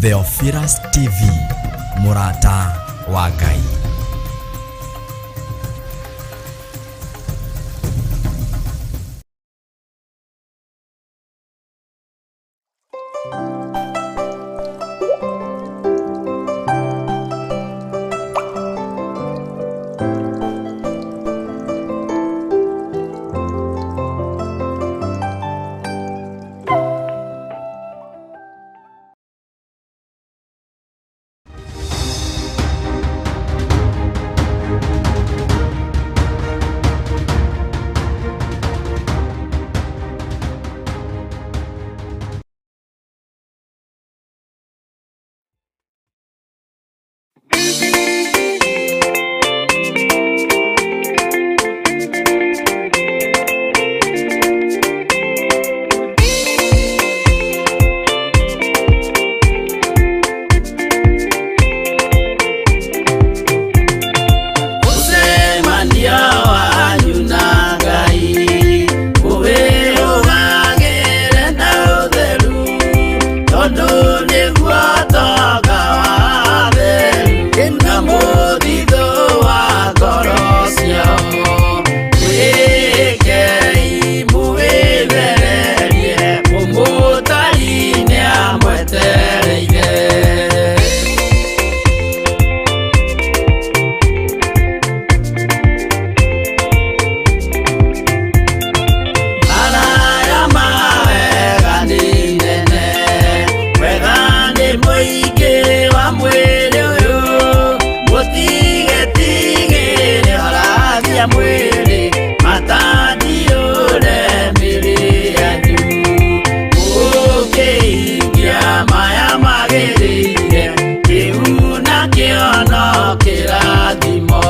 Theophilus TV, mũrata wa Ngai. Mũcemanio wanyu na Ngai ũwĩrũgagĩre na ũtheru, tondũ nĩguo tonga wa atheru na mũthithũ wa ngoro ciao. Mwĩkei mũwĩthererie, mũmũtari nĩamwetereire. Maraya mawega nĩ nene, wega nĩ mũingĩ wa mwĩrĩ ũyũ, mũtigetigĩre horagia mwĩrĩ, matandiũre mĩrĩ yanyu. Mũkĩhingia maya magĩrĩire, kĩu nakĩo no kĩrathimo.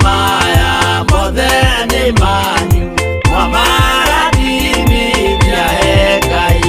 Maya mothe nĩ manyu mwamarathimithia he Ngai.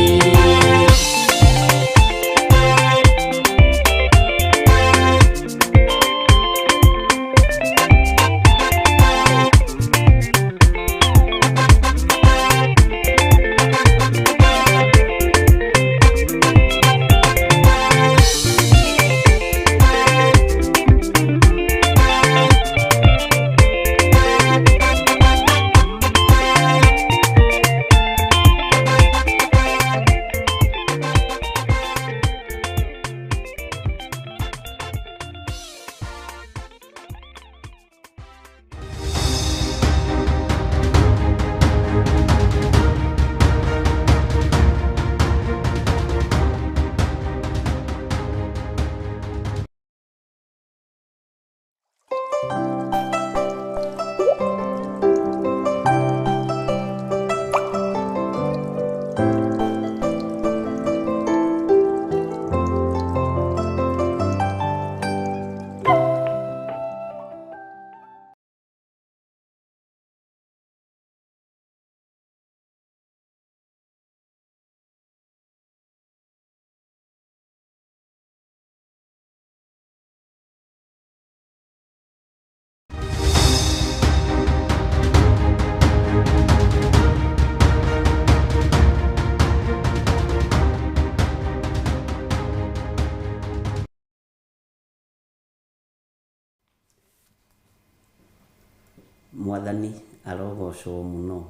Mwathani arogocwo mũno.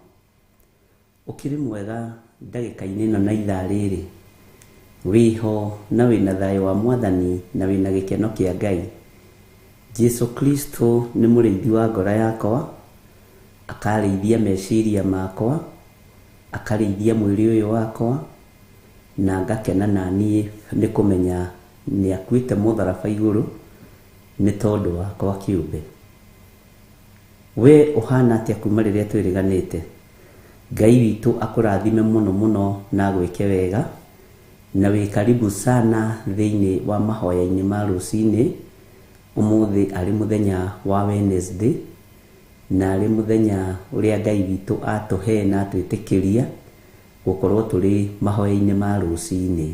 Ũkĩrĩ mwega ndagĩka-inĩ ĩno na ithaa rĩrĩ, wĩho na wĩna thayũ wa Mwathani na wĩna gĩkeno kĩa Ngai. Jesu Kristo nĩ mũrĩithi wa ngoro yakwa, akarĩithia meciria makwa, akarĩithia mwĩrĩ ũyũ wakwa, na ngakena naniĩ nĩ kũmenya nĩ akuĩte mũtharaba igũrũ nĩ tondũ wakwa kĩũmbe. We ũhana atĩa kuma rĩrĩa twĩrĩganĩte? Ngai witũ akũrathime mũno mũno na agwĩke wega, na wĩ karibu sana thĩinĩ wa mahoya-inĩ ma rũcinĩ. Ũmũthĩ arĩ mũthenya wa Wednesday, na arĩ mũthenya ũrĩa Ngai witũ atũhe na atwĩtĩkĩria gũkorwo tũrĩ mahoya-inĩ ma rũcinĩ.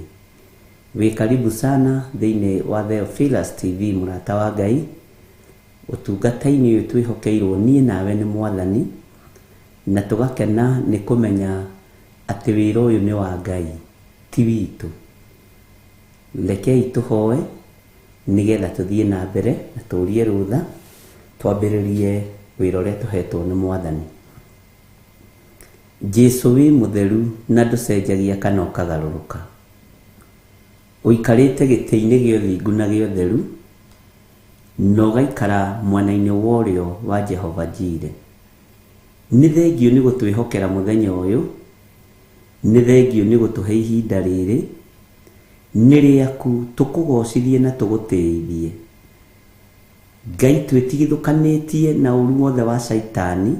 Wĩ karibu sana thĩinĩ wa Theophilus TV, mũrata wa Ngai. Ũtungata-inĩ ũyũ twĩhokeirwo niĩ nawe nĩ Mwathani, na tũgakena nĩ kũmenya atĩ wĩra ũyũ nĩ wa Ngai, ti witũ. Rekei tũhoe nĩgetha tũthiĩ na mbere na tũrie rũtha twambĩrĩrie wĩra ũrĩa tũhetwo nĩ Mwathani. Jesu wĩ mũtheru na ndũcenjagia kana ũkagarũrũka. Ũikarĩte gĩtĩ-inĩ gĩa ũthingu na gĩa ũtheru, na ũgaikara mwena-inĩ wa ũrĩo wa Jehova Jire. Nĩ thengio nĩ gũtwĩhokera mũthenya ũyũ, nĩ thengio nĩ gũtũhe ihinda rĩrĩ, nĩ rĩaku tũkũgocithie na tũgũtĩithie. Ngai twĩtigithũkanĩtie na ũru wothe wa Shaitani,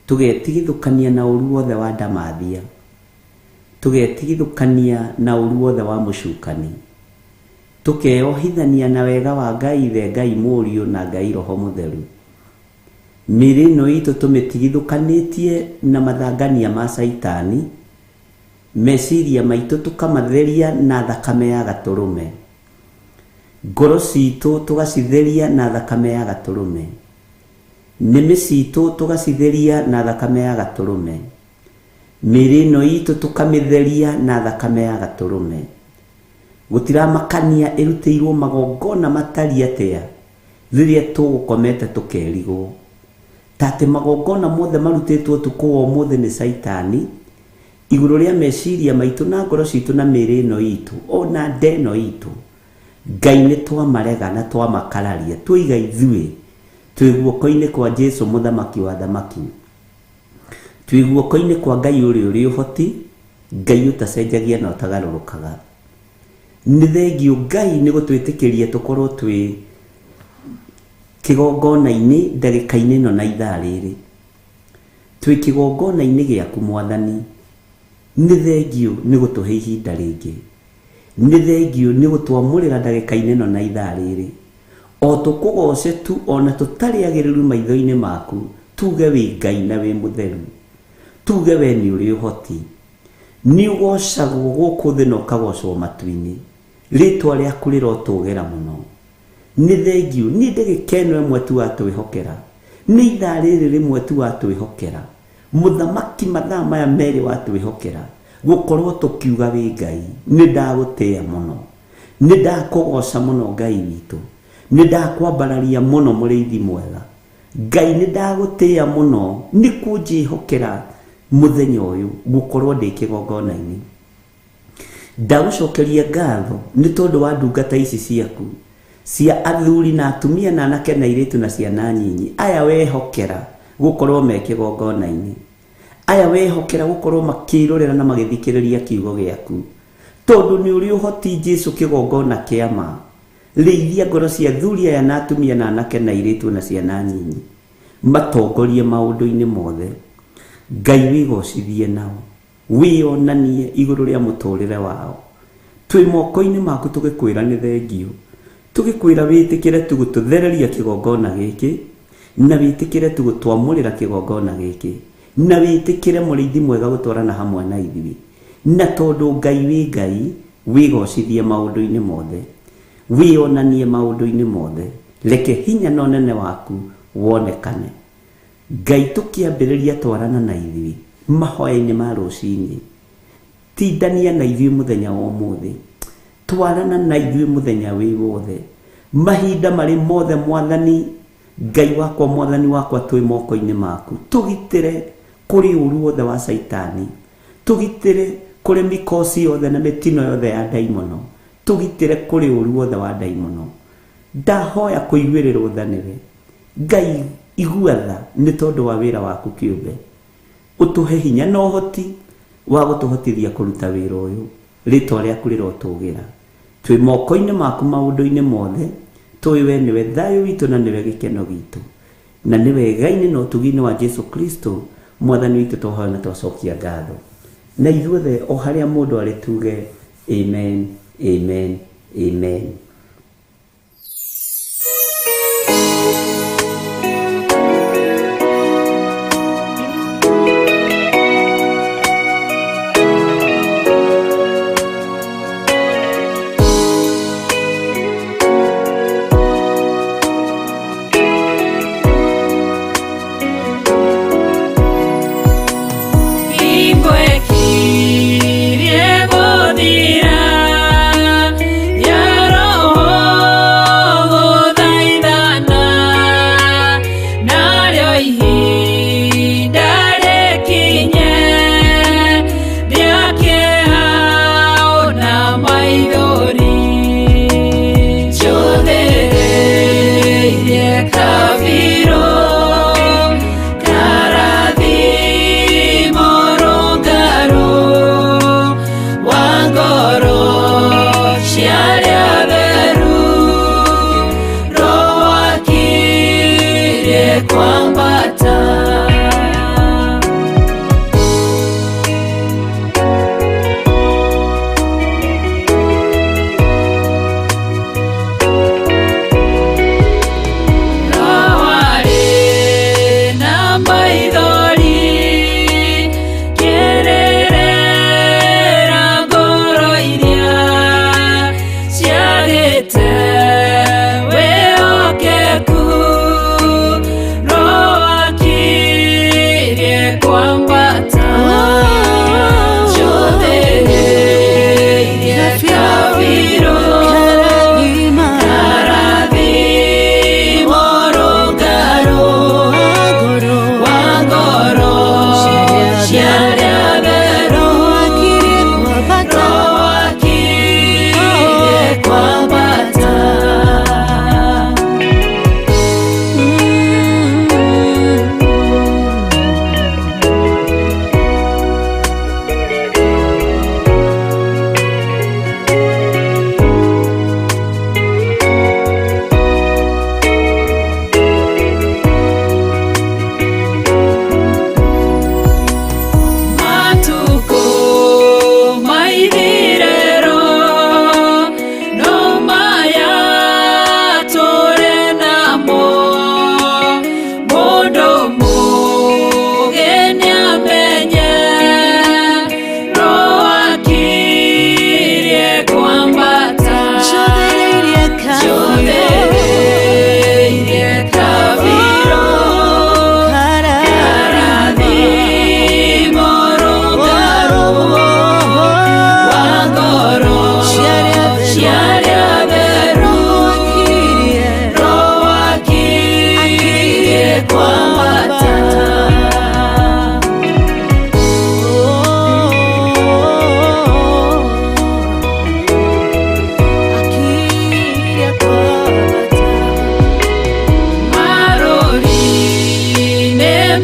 tũgetigithũkania na ũru wothe wa ndamathia, tũgetigithũkania na ũru wothe wa mũcukani, tũkeohithania na wega wa Ngai Ithe, Ngai Mũriũ na Ngai Roho Mũtheru. Mĩĩrĩ ĩno itũ tũmĩtigithũkanĩtie na mathangania ma Shaitani, meciria maitũ tũkamatheria na thakame ya gatũrũme, ngoro citũ tũgacitheria na thakame ya gatũrũme, nĩmĩ citũ tũgacitheria na thakame ya gatũrũme, mĩĩrĩ ĩno itũ tũkamĩtheria na thakame ya gatũrũme. Gũtiramakania ĩrutĩirwo magongona matariĩ atĩa rĩrĩa tũgũkomete tũkerigwo, ta atĩ magongona mothe marutĩtwo ũtukũ wa ũmũthĩ nĩ Shaitani igũrũ rĩa meciria maitũ na ngoro citũ na mĩĩrĩ ĩno itũ ona nda ĩno itũ. Ngai nĩ twamarega na twamakararia, twoiga ithuĩ twĩ guoko-inĩ kwa Jesu mũthamaki wa thamaki, twĩ guoko-inĩ kwa Ngai ũrĩa ũrĩ ũhoti, Ngai ũtacenjagia na ũtagarũrũkaga. Nĩ thengio Ngai nĩ gũtwĩtĩkĩria tũkorwo twĩ kĩgongona-inĩ ndagĩka-inĩ ĩno na ithaa rĩrĩ. Twĩ kĩgongona-inĩ gĩaku Mwathani. Nĩ thengio nĩ gũtũhe ihinda rĩngĩ. Nĩ thengio nĩ gũtwamũrĩra ndagĩka-inĩ ĩno na ithaa rĩrĩ. O tũkũgoce tu ona tũtarĩ agĩrĩru maitho-inĩ maku, tuge wĩ Ngai na wĩ mũtheru, tuge we nĩ ũrĩ ũhoti, nĩ ũgocagwo gũkũ thĩ na ũkagocwo matu-inĩ, rĩtwa rĩaku rĩrotũgĩra mũno. Nĩ thengiũ niĩ ndagĩka ĩno ĩmwe tu watwĩhokera, nĩ ithaa rĩrĩ rĩmwe tu watwĩhokera, mũthamaki mathaa maya merĩ watwĩhokera gũkorwo tũkiuga wĩ Ngai. Nĩ ndagũtĩĩa mũno, nĩ ndakũgoca mũno Ngai witũ, nĩ ndakwambararia mũno mũrĩithi mwega. Ngai nĩ ndagũtĩĩa mũno nĩ kũnjĩhokera mũthenya ũyũ gũkorwo ndĩ kĩgongona-inĩ. Ndagũcokeria ngatho nĩ tondũ wa ndungata ici ciaku cia athuri na atumia na anake na airĩtu na ciana nyinyi, aya wehokera gũkorwo me kĩgongona-inĩ, aya wehokera gũkorwo makĩrorera na magĩthikĩrĩria kiugo gĩaku, tondũ nĩ ũrĩ ũhoti Jesu kĩgongona kĩa ma. Rĩithia ngoro cia athuri aya na atumia na anake na airĩtu na ciana nyinyi, matongorie maũndũ-inĩ mothe. Ngai wĩgocithie nao, wĩonanie igũrũ rĩa mũtũrĩre wao. Twĩ moko-inĩ maku tũgĩkwĩra nĩ thengiũ, tũgĩkwĩra wĩtĩkĩre tu gũtũthereria kĩgongona gĩkĩ, na wĩtĩkĩre tu gũtwamũrĩra kĩgongona gĩkĩ, na wĩtĩkĩre mũrĩithi mwega gũtwarana hamwe na ithuĩ. Na tondũ Ngai wĩ Ngai, wĩgocithie maũndũ-inĩ mothe, wĩonanie maũndũ-inĩ mothe, reke hinya na ũnene waku wonekane. Ngai tũkĩambĩrĩria twarana na ithuĩ mahoya-inĩ ma rũcinĩ, tindania na ithuĩ mũthenya wa ũmũthĩ, twarana na ithuĩ mũthenya wĩ wothe, mahinda marĩ mothe. Mwathani Ngai wakwa, Mwathani wakwa, twĩ moko-inĩ maku, tũgitĩre kũrĩ ũru wothe wa Caitani, tũgitĩre kũrĩ mĩkosi yothe na mĩtino yothe ya ndaimono, tũgitĩre kũrĩ ũru wothe wa ndaimono. Ndahoya kũiguĩrĩrwo tha nĩwe Ngai, igua tha nĩ tondũ wa wĩra waku kĩũmbe, ũtũhe hinya na ũhoti wa gũtũhotithia kũruta wĩra ũyũ. Rĩtwa rĩaku rĩrotũgĩra. Twĩ moko-inĩ maku maũndũ-inĩ mothe, tũĩ we nĩwe thayũ witũ na nĩwe gĩkeno gitũ, na nĩ wega-inĩ na ũtugi-inĩ wa Jesu Kristo Mwathani witũ twahoya na twacokia ngatho. Na ithuothe o harĩa mũndũ arĩ tuge amen, amen, amen. Hingo ĩkirie gũthira, nĩaroka.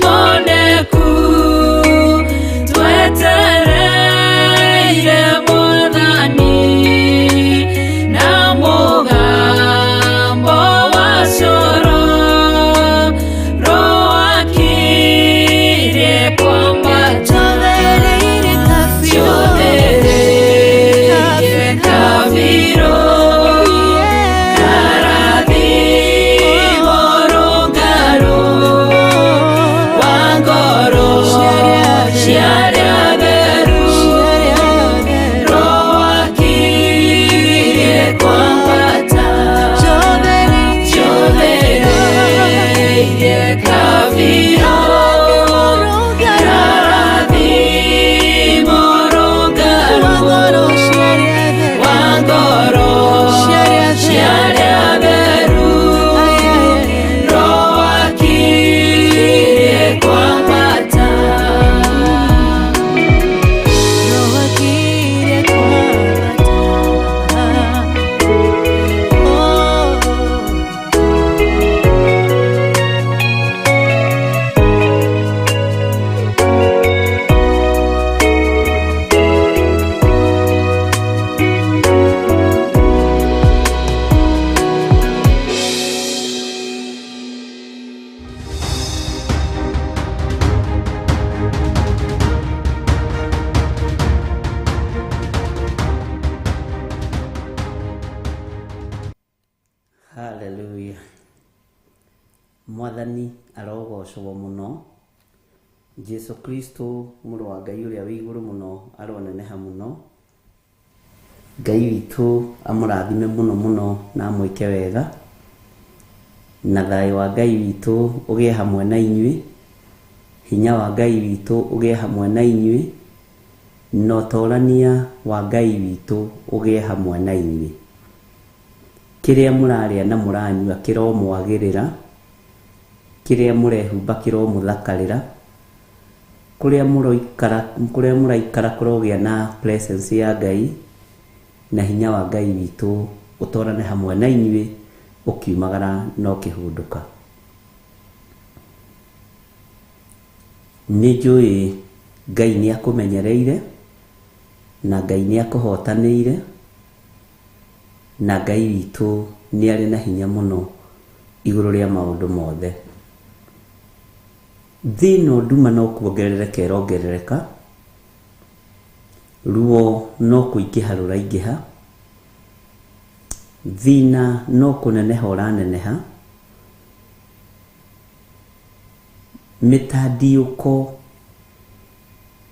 moneku twetereire Mwathani na mũgambo wa coro rwakirie kwambata Chothereire kabiro karathimo rũngaro wa ngoro cia arĩa atheru rwakirie kwambata Chothereire kabiro karathimo rũngaro wa ngoro cia arĩa atheru rwakirie kwambata. Haleluya. Mwathani arogocwo mũno. Jesu Kristo mũrũ wa Ngai ũrĩa wĩ igũrũ mũno aroneneha mũno. Ngai witũ amũrathime mũno mũno na amwĩke wega. Na thayũ wa Ngai witũ ũgĩe hamwe na inyuĩ. Hinya wa Ngai witũ ũgĩe hamwe na inyuĩ. Na ũtorania wa Ngai witũ ũgĩe hamwe na inyuĩ. Kĩrĩa mũrarĩa na mũranyua kĩromwagĩrĩra, kĩrĩa mũrehumba kĩromũthakarĩra, kũrĩa mũroikara kũrĩa mũraikara kũrogĩa na presence ya Ngai na hinya wa Ngai witũ ũtorane hamwe na inyuĩ ũkiumagara na ũkĩhũndũka. Nĩ njũĩ Ngai nĩ akũmenyereire na Ngai nĩ akũhotanĩire na Ngai witũ nĩ arĩ na hinya mũno igũrũ rĩa maũndũ mothe. Thĩ ĩno nduma no kuongerereka ĩrongerereka, ruo no kũingĩha rũraingĩha, thĩna no kũneneha ũraneneha, mĩtandiũko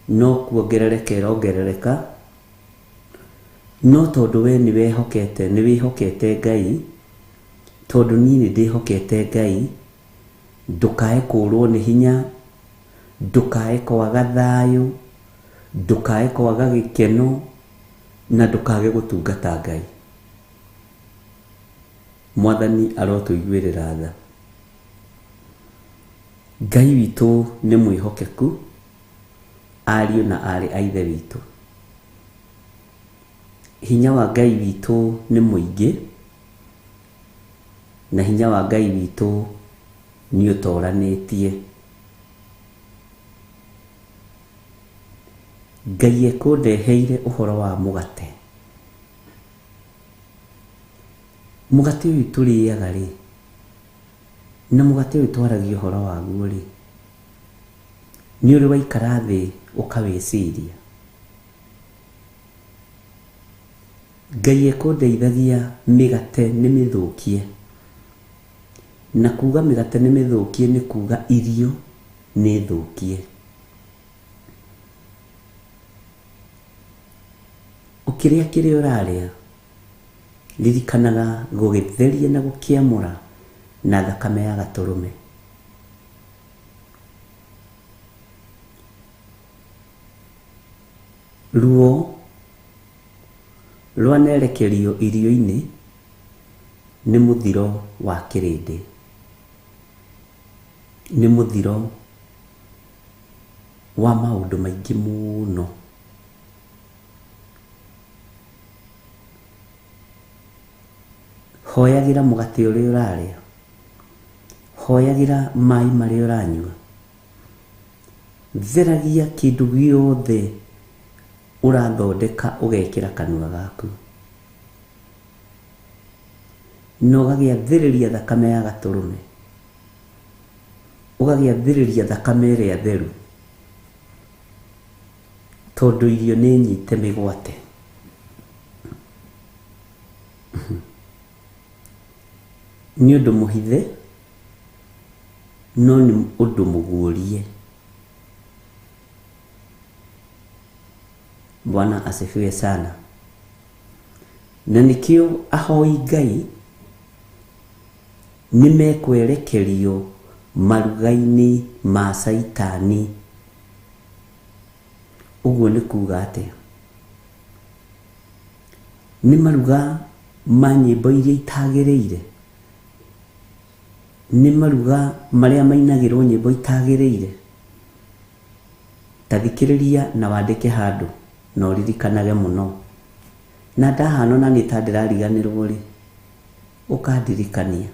no kuongerereka ĩrongerereka, no tondũ we nĩ wehokete nĩ wĩhokete Ngai, tondũ niĩ nĩ ndĩhokete Ngai, ndũkae kũrwo nĩ hinya, ndũkae kwaga thayũ, ndũkae kwaga gĩkeno, na ndũkage gũtungata Ngai. Mwathani arotũiguĩrĩra tha. Ngai witũ nĩ mwĩhokeku, ariũ na aarĩ a Ithe witũ. Hinya wa Ngai witũ nĩ mũingĩ, na hinya wa Ngai witũ nĩ ũtoranĩtie. Ngai ekũndeheire ũhoro wa mũgate. Mũgate ũyũ tũrĩaga rĩ, na mũgate ũyũ twaragia ũhoro waguo rĩ, nĩ ũrĩ waikara thĩ ũkawĩciria. Ngai ekũndeithagia mĩgate nĩ mĩthũkie. Na kuga mĩgate nĩ mĩthũkie nĩ kuga irio nĩ thũkie. Ũkĩrĩa kĩrĩa ũrarĩa, ririkanaga gũgĩtheria na gũkĩamũra na thakame ya gatũrũme. Ruo rwanerekerio irio-inĩ nĩ mũthiro wa kĩrĩndĩ, nĩ mũthiro wa maũndũ maingĩ mũno. Hoyagĩra mũgate ũrĩa ũrarĩa, hoyagĩra maĩ marĩa ũranyua, Theragia kĩndũ gĩothe ũrathondeka ũgekĩra kanua gaku, na ũgagĩathĩrĩria thakame ya gatũrũme, ũgagĩathĩrĩria thakame ĩrĩa theru, tondũ irio nĩ nyite mĩgwate. Nĩ ũndũ mũhithe no nĩ ũndũ mũguũrie. Bwana asifiwe sana. Na nĩkĩo ahoi Ngai nĩ mekwerekerio maruga-inĩ ma Caitani. Ũguo nĩ kuga atĩa? Nĩ maruga ma nyĩmbo iria itagĩrĩire, nĩ maruga marĩa mainagĩrwo nyĩmbo itagĩrĩire. Ta thikĩrĩria na wandĩke handũ na ũririkanage mũno, na ndahana ona niĩ ta ndĩrariganĩrwo rĩ, ũkandirikania.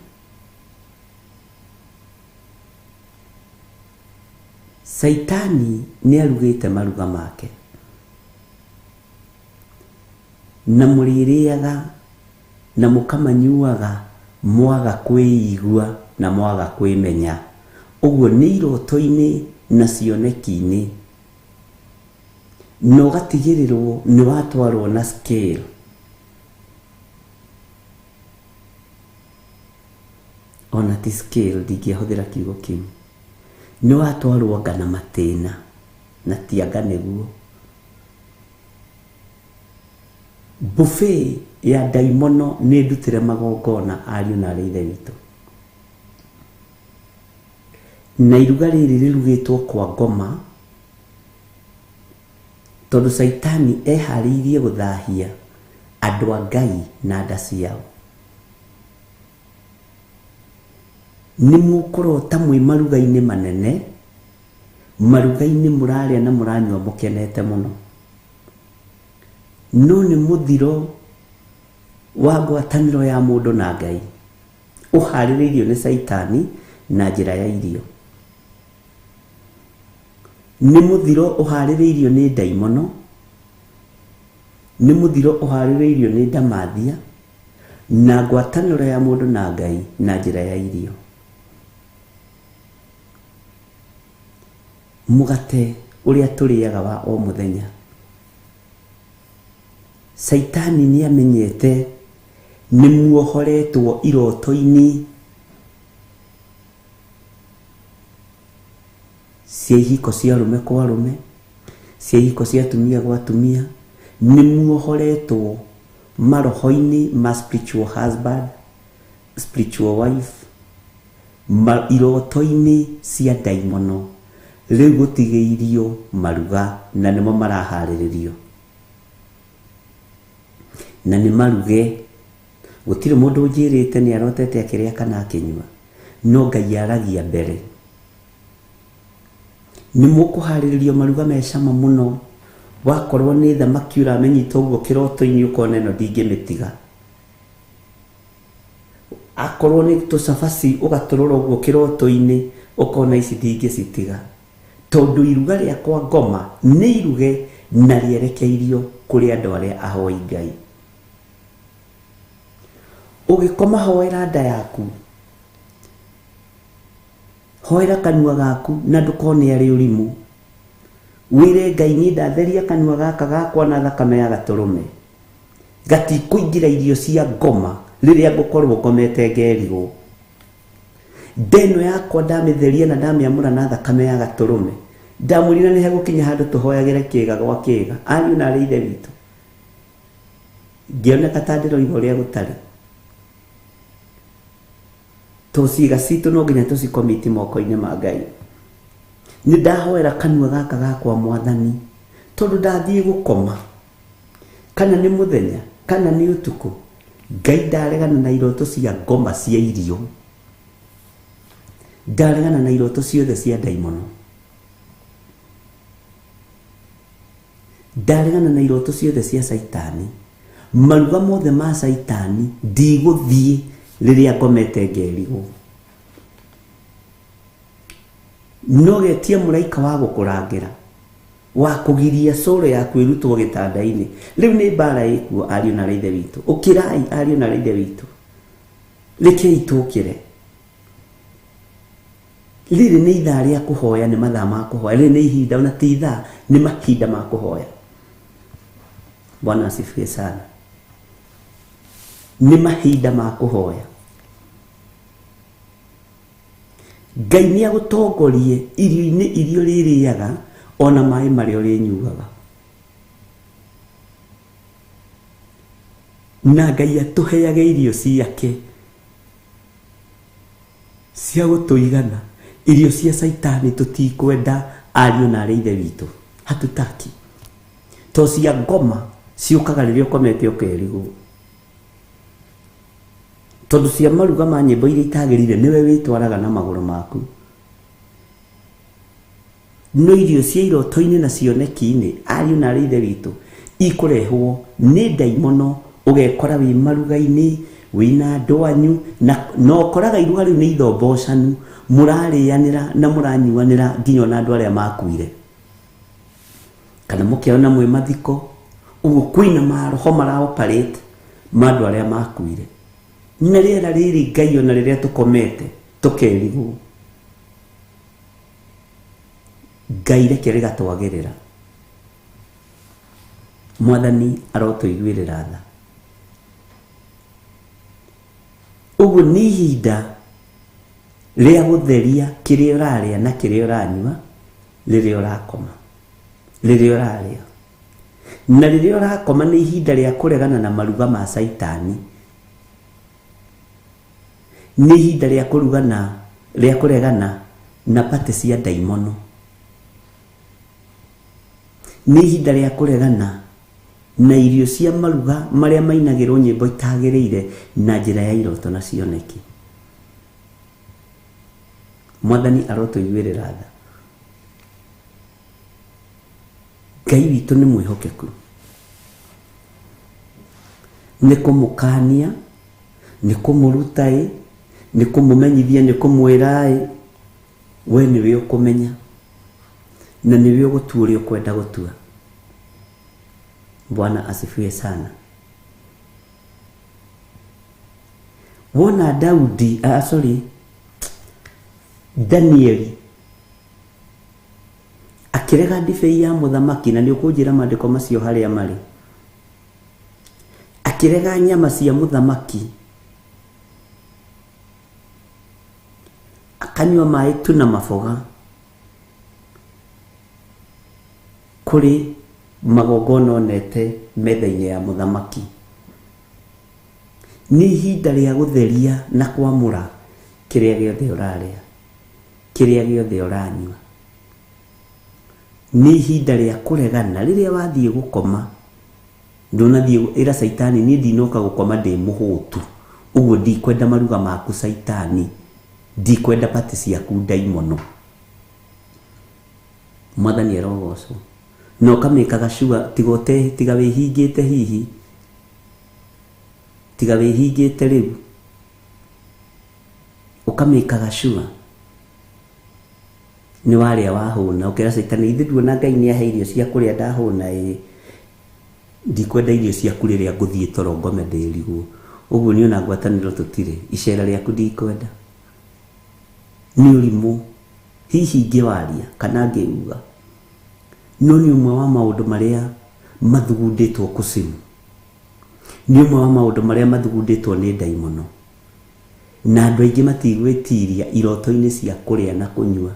Caitani nĩ arugĩte maruga make, na mũrĩrĩaga na mũkamanyuaga mwaga kwĩigua na mwaga kwĩmenya. Ũguo nĩ iroto-inĩ na cioneki-inĩ, na ũgatigĩrĩrwo nĩ watwarwo na scale. Ona ti scale, ndingĩahũthĩra kiugo kĩu. Nĩ watwarwo anga na matĩna, na ti anga nĩguo. Buffet ya ndaimono nĩ ndutĩre magongona ariũ na arĩ ithe witũ. Na iruga rĩrĩ rĩrugĩtwo kwa ngoma, tondũ Caitani eharĩirie gũthahia andũ a Ngai na nda ciao. Nĩ mũkũrota mwĩ maruga-inĩ manene, maruga-inĩ mũrarĩa na mũranyua mũkenete mũno, no nĩ mũthiro wa ngwatanĩro ya mũndũ na Ngai ũharĩrĩirio nĩ Caitani na njĩra ya irio. Nĩ mũthiro ũharĩrĩirio nĩ ndaimono, nĩ mũthiro ũharĩrĩirio nĩ ndamathia na ngwatanĩro ya mũndũ na Ngai na njĩra ya irio. Mũgate ũrĩa tũrĩaga wa o mũthenya, Caitani nĩ amenyete nĩ muohoretwo iroto-inĩ cia ihiko cia arũme kwa arũme, cia ihiko cia atumia gwa atumia, nĩ muohoretwo maroho-inĩ ma spiritual husband, spiritual wife, iroto-inĩ cia ndaimono. Rĩu gũtigĩirio maruga na nĩmo maraharĩrĩrio, na nĩ maruge. Gũtirĩ mũndũ ũnjĩrĩte nĩ arotete akĩrĩa kana akĩnyua, no Ngai aragia mbere. Nĩ mũkũharĩrĩrio maruga me cama mũno. Wakorwo nĩ thamaki ũramĩnyita ũguo kĩroto-inĩ ũkona ĩno ndingĩmĩtiga. Akorwo nĩ tũcabaci ũgatũrora ũguo kĩroto-inĩ ũkona ici ndingĩcitiga, tondũ iruga rĩa kwa ngoma nĩ iruge na rĩerekeirio kũrĩ andũ arĩa ahoi Ngai. Ũgĩkoma hoera nda yaku, hoera kanua gaku na ndũkone arĩ ũrimũ. Wĩre Ngai, niĩ ndatheria kanua gaka gakwa na thakame ya gatũrũme, gatikũingĩra irio cia ngoma rĩrĩa ngũkorwo ngomete ngerigwo. Nda ĩno yakwa ndamĩtheria na ndamĩamũra na thakame ya gatũrũme, ndamwĩrire nĩ hegũkinya handũ tũhoyagĩre kĩga gwa kĩga, ariũ na arĩ ithe witũ. Ngĩoneka ta ndĩroiga ũrĩa gũtarĩ. To ciĩga citũ no nginya tũcikomiti moko-inĩ ma Ngai. Nĩ ndahoera kanua gaka gakwa Mwathani, tondũ ndathiĩ gũkoma, kana nĩ mũthenya kana nĩ ũtukũ, Ngai ndaregana na iroto cia ngoma cia irio, ndaregana na iroto ciothe cia ndaimono, ndaregana na iroto ciothe cia Caitani. Maruga mothe ma Caitani ndigũthiĩ rĩrĩa ngomete ngerigwo. No getia mũraika wa gũkũrangĩra wa kũgiria coro yaku ĩrutwo gĩtanda-inĩ. Rĩu nĩ mbara ĩkuo ariũ na ithe witũ. Ũkĩrai ariũ na ithe witũ, rekei tũkĩre. Rĩrĩ nĩ ithaa rĩa kũhoya, nĩ mathaa ma kũhoya. Rĩrĩ nĩ ihinda, ona ti ithaa, nĩ mahinda ma kũhoya. Bwana asifiwe sana. Nĩ mahinda ma kũhoya. Ngai nĩ agũtongorie irio-inĩ iria ũrĩrĩaga ona maĩ marĩa ũrĩnyuaga. Na Ngai atũheage irio ciake cia gũtũigana. Irio cia Caitani tũtikwenda ariũ na arĩ ithe witũ, hatutaki. To cia ngoma ciũkaga rĩrĩa ũkomete ũkerigwo. Tondũ cia maruga ma nyĩmbo iria itagĩrĩire nĩwe wĩtwaraga na magũrũ maku. No irio cia iroto-inĩ na cioneki-inĩ ariũ na arĩ ithe witũ ikũrehwo nĩ ndaimono, ũgekora wĩ maruga-inĩ wĩna andũ anyu na ũkoraga iruga rĩu nĩ ithombocanu, mũrarĩanĩra na mũranyuanĩra nginya ona andũ arĩa makuire. Kana mũkĩona mwĩ mathiko, ũguo kwĩna maroho mara operate ma andũ arĩa makuire. Na rĩera rĩrĩ Ngai ona rĩrĩa tũkomete tũkerigwo, Ngai reke rĩgatwagĩrĩra. Mwathani arotũiguĩrĩra tha. Ũguo nĩ ihinda rĩa gũtheria kĩrĩa ũrarĩa na kĩrĩa ũranyua rĩrĩa ũrakoma, rĩrĩa ũrarĩa. Na rĩrĩa ũrakoma nĩ ihinda rĩa kũregana na maruga ma Caitani. Nĩ ihinda rĩa kũrugana, rĩa kũregana na pate cia ndaimono. Nĩ ihinda rĩa kũregana na irio cia maruga marĩa mainagĩrwo nyĩmbo itagĩrĩire na njĩra ya iroto na cioneki. Mwathani arotũiguĩrĩra tha. Ngai witũ nĩ mwĩhokeku. Nĩ kũmũkania, nĩ kũmũruta ĩ, nĩ kũmũmenyithia, nĩ kũmwĩra ĩ, we nĩwe ũkũmenya na nĩwe ũgũtua ũrĩa ũkwenda gũtua. Bwana asifiwe sana. Wona Daudi, sorry, Danieli akĩrega ndibei ya mũthamaki, na nĩ ũkũnjĩra maandĩko macio harĩa marĩ. Akĩrega nyama cia mũthamaki, akanyua maĩ tu na maboga kũrĩ magongona onete metha-inĩ ya mũthamaki. Nĩ ihinda rĩa gũtheria na kwamũra kĩrĩa gĩothe ũrarĩa, kĩrĩa gĩothe ũranyua. Nĩ ihinda rĩa kũregana rĩrĩa wathiĩ gũkoma. Ndũnathiĩ ĩra Caitani niĩ ndinoka gũkoma ndĩ mũhũtu, ũguo ndikwenda maruga maku Caitani, ndikwenda pati ciaku ndaimono. Mwathani arogocwo. Na ũkamĩkaga sure tiga ũte, tiga wĩhingĩte hihi, tiga wĩhingĩte rĩu, ũkamĩkaga sure nĩ warĩa wahũna. Ũkera Caitani ithe nduona Ngai nĩ ahe irio cia kũrĩa ndahũna ĩ, ndikwenda irio ciaku rĩrĩa ngũthiĩ toro ngome ndĩrigwo. Ũguo niĩ ona ngwatanĩro tũtirĩ, icera rĩaku ndikwenda. Nĩ ũrimũ hihi ngĩwaria kana ngĩuga, no nĩ ũmwe wa maũndũ marĩa mathugundĩtwo kusimu. Nĩ ũmwe wa maũndũ marĩa mathugundĩtwo nĩ ndaimono. Na andũ aingĩ matigwĩtiria iroto-inĩ cia kũrĩa na kũnyua.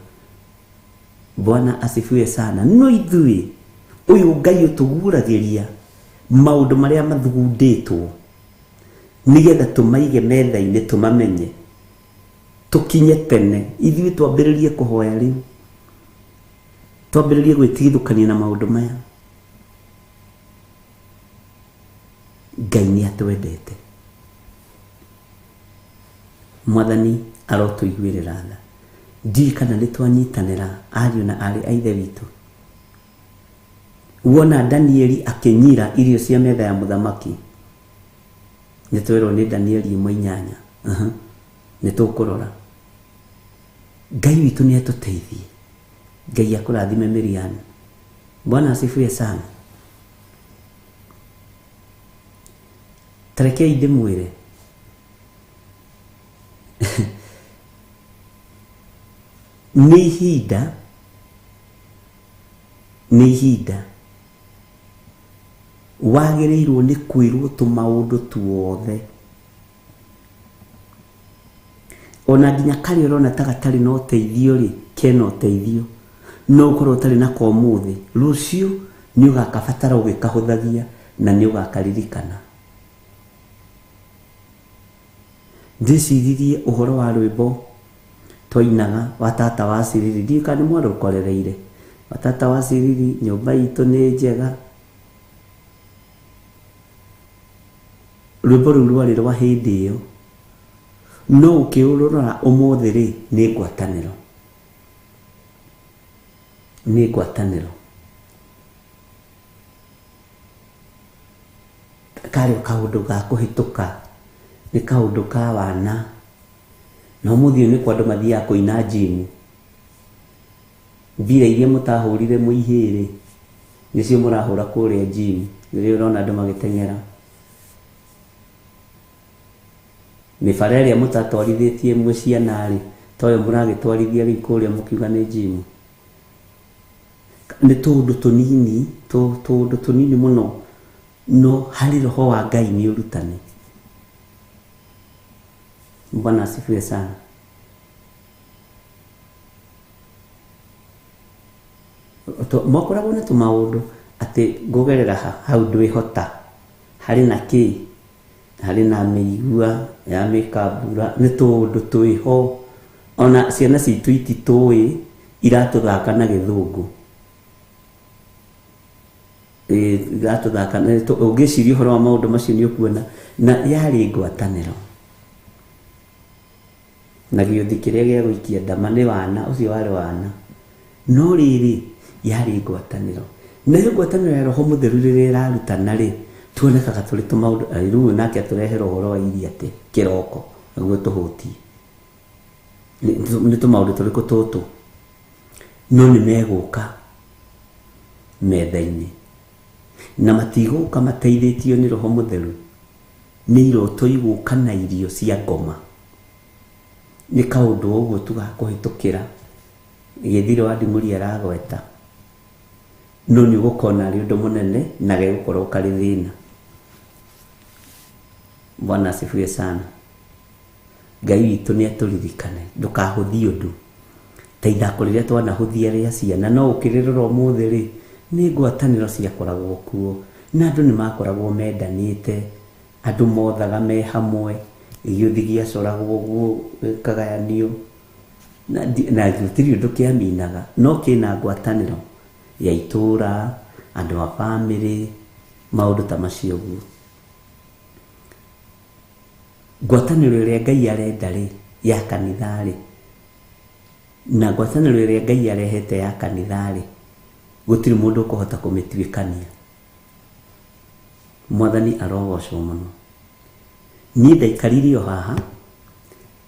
Bwana asifiwe sana. No ithuĩ ũyũ Ngai ũtũguũragĩria maũndũ marĩa mathugundĩtwo nĩgetha tũmaige metha-inĩ, tũmamenye, tũkinye tene. Ithuĩ twambĩrĩrie kũhoya rĩu, twambĩrĩrie gwĩtigithũkania na maũndũ maya. Ngai nĩ atwendete. Mwathani arotũiguĩrĩra tha. Ndiũĩ kana nĩ twanyitanĩra ariũ na aarĩ a ithe witũ. Wona Danieli akĩnyira irio cia metha ya mũthamaki, nĩ twerwo nĩ Danieli 1:8. Nĩ tũkũrora. Ngai witũ nĩ atũteithie. Ngai akũrathime Miriam. Bwana asifiwe sana. Tarekei ndĩmwĩre nĩ ihinda, nĩ ihinda wagĩrĩirwo nĩ kwĩrwo tũmaũndũ tuothe, ona nginya karĩa ũrona ta gatarĩ na ũteithio rĩ, kena ũteithio, no ũkorwo ũtarĩ nako ũmũthĩ, rũciũ nĩ ũgakabatara ũgĩkahũthagia na nĩ ũgakaririkana. Ndĩciririe ũhoro wa rwĩmbo twainaga wa tata wa Ciriri, ndiũĩ kana nĩ mwarũkorereire. Wa tata wa Ciriri, nyũmba itũ nĩ njega. Rwĩmbo rũu rwarĩ rwa hĩndĩ ĩyo, no ũkĩrũrora ũmũthĩ rĩ, nĩ ngwatanĩro, nĩ ngwatanĩro. Karĩ kaũndũ ga kũhĩtũka, nĩ kaũndũ ka wana, na ũmũthĩ ũyũ nĩkuo andũ mathiaga kũina njimu. Mbira iria mũtahũrire mũihĩrĩ nĩcio mũrahũra kũrĩa njimu, rĩrĩa ũrona andũ magĩteng'era. Mĩbara ĩrĩa mũtatwarithĩtie mwĩ ciana rĩ, toyo mũragĩtwarithia rĩu kũrĩa mũkiuga nĩ njimu. Nĩ tũũndũ tũnini, tũũndũ tũnini mũno, no harĩ roho wa Ngai nĩ ũrutani. Bwana asifiwe sana. Mwakoragwo na tũmaũndũ atĩ ngũgerera ha, hau ndwĩhota, harĩ na kĩ, harĩ na mĩigua ya mĩkambura, nĩ tũũndũ twĩho. Ona ciana citũ ititũĩ, iratũthaka na gĩthũngũ. Iratũthaka, ũngĩciria ũhoro wa maũndũ macio nĩ ũkuona, na yarĩ ngwatanĩro. Na gĩũthi kĩrĩa gĩa gũikia ndama nĩ wana, ũcio warĩ wana. No rĩrĩ, yarĩ ngwatanĩro. Nayo ngwatanĩro ya Roho Mũtheru rĩrĩa ĩrarutana rĩ, tuonekaga tũrĩ tũmaũndũ, rĩu nake atũrehere ũhoro wa iria atĩ kĩroko, nĩguo tũhũtie. Nĩ tũmaũndũ tũrĩkũ tũtũ? No nĩ megũka metha-inĩ. Na matigũka mateithĩtio nĩ Roho Mũtheru, nĩ iroto igũka na irio cia ngoma. Nĩ kaũndũ ũguo tũgakũhĩtũkĩra, gĩthiro wa Ndimũri aragweta, no nĩ ũgũkona arĩ ũndũ mũnene na gegũkorwo karĩ thĩna. Bwana asifiwe sana. Ngai witũ nĩ atũririkane, ndũkahũthie ũndũ. Ta ithako rĩrĩa twanahũthia rĩa ciana, no ũkĩrĩrora ũmũthĩ rĩ, nĩ ngwatanĩro ciakoragwo kuo, na andũ nĩ makoragwo mendanĩte, andũ mothaga me hamwe, gĩũthi gĩacoragwo ũguo gĩkagayanio, na gũtirĩ ũndũ kĩaminaga, no kĩna ngwatanĩro ya itũra, andũ a bamĩrĩ, maũndũ ta macio ũguo. Ngwatanĩro ĩrĩa Ngai arenda rĩ, ya kanitha rĩ, na ngwatanĩro ĩrĩa Ngai arehete ya kanitha rĩ, gũtirĩ mũndũ ũkũhota kũmĩtuĩkania. Mwathani arogocwo mũno. Niĩ ndaikarire o haha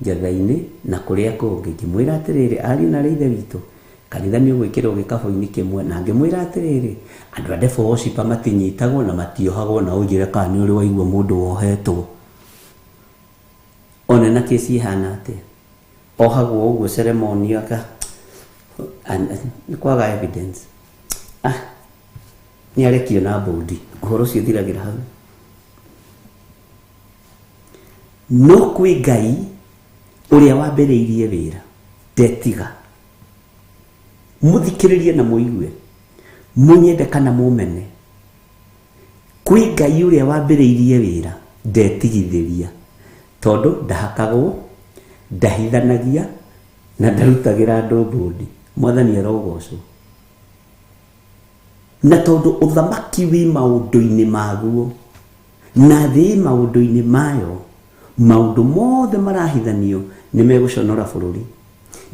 njatha-inĩ na kũrĩa kũngĩ, ngĩmwĩra atĩrĩrĩ, ariũ na aarĩ a Ithe witũ, kanitha nĩ ũgwĩkĩrwo gĩkabũ-inĩ kĩmwe, na ngĩmwĩra atĩrĩrĩ, andũ a devil worshiper matinyitagwo na matiohagwo, na ũnjĩre kana nĩ ũrĩ waigua mũndũ wohetwo. One na kĩci ĩhana atĩa? Ohagwo ũguo ceremony aka, nĩ kwaga evidence. Nĩ arekio na mbũndi, ũhoro ũcio ũthiragĩra hau. No kwĩ Ngai ũrĩa wambĩrĩirie wĩra, ndetiga. Mũthikĩrĩrie na mũigue, mũnyende kana mũmene. Kwĩ Ngai ũrĩa wambĩrĩirie wĩra, ndetigithĩria. Tondũ ndahakagwo, ndahithanagia, na ndarutagĩra andũ mbũndi. Mwathani arogocwo. Na tondũ ũthamaki wĩ maũndũ-inĩ maguo, na thĩ ĩ maũndũ-inĩ mayo, maũndũ mothe marahithanio nĩ megũconora bũrũri,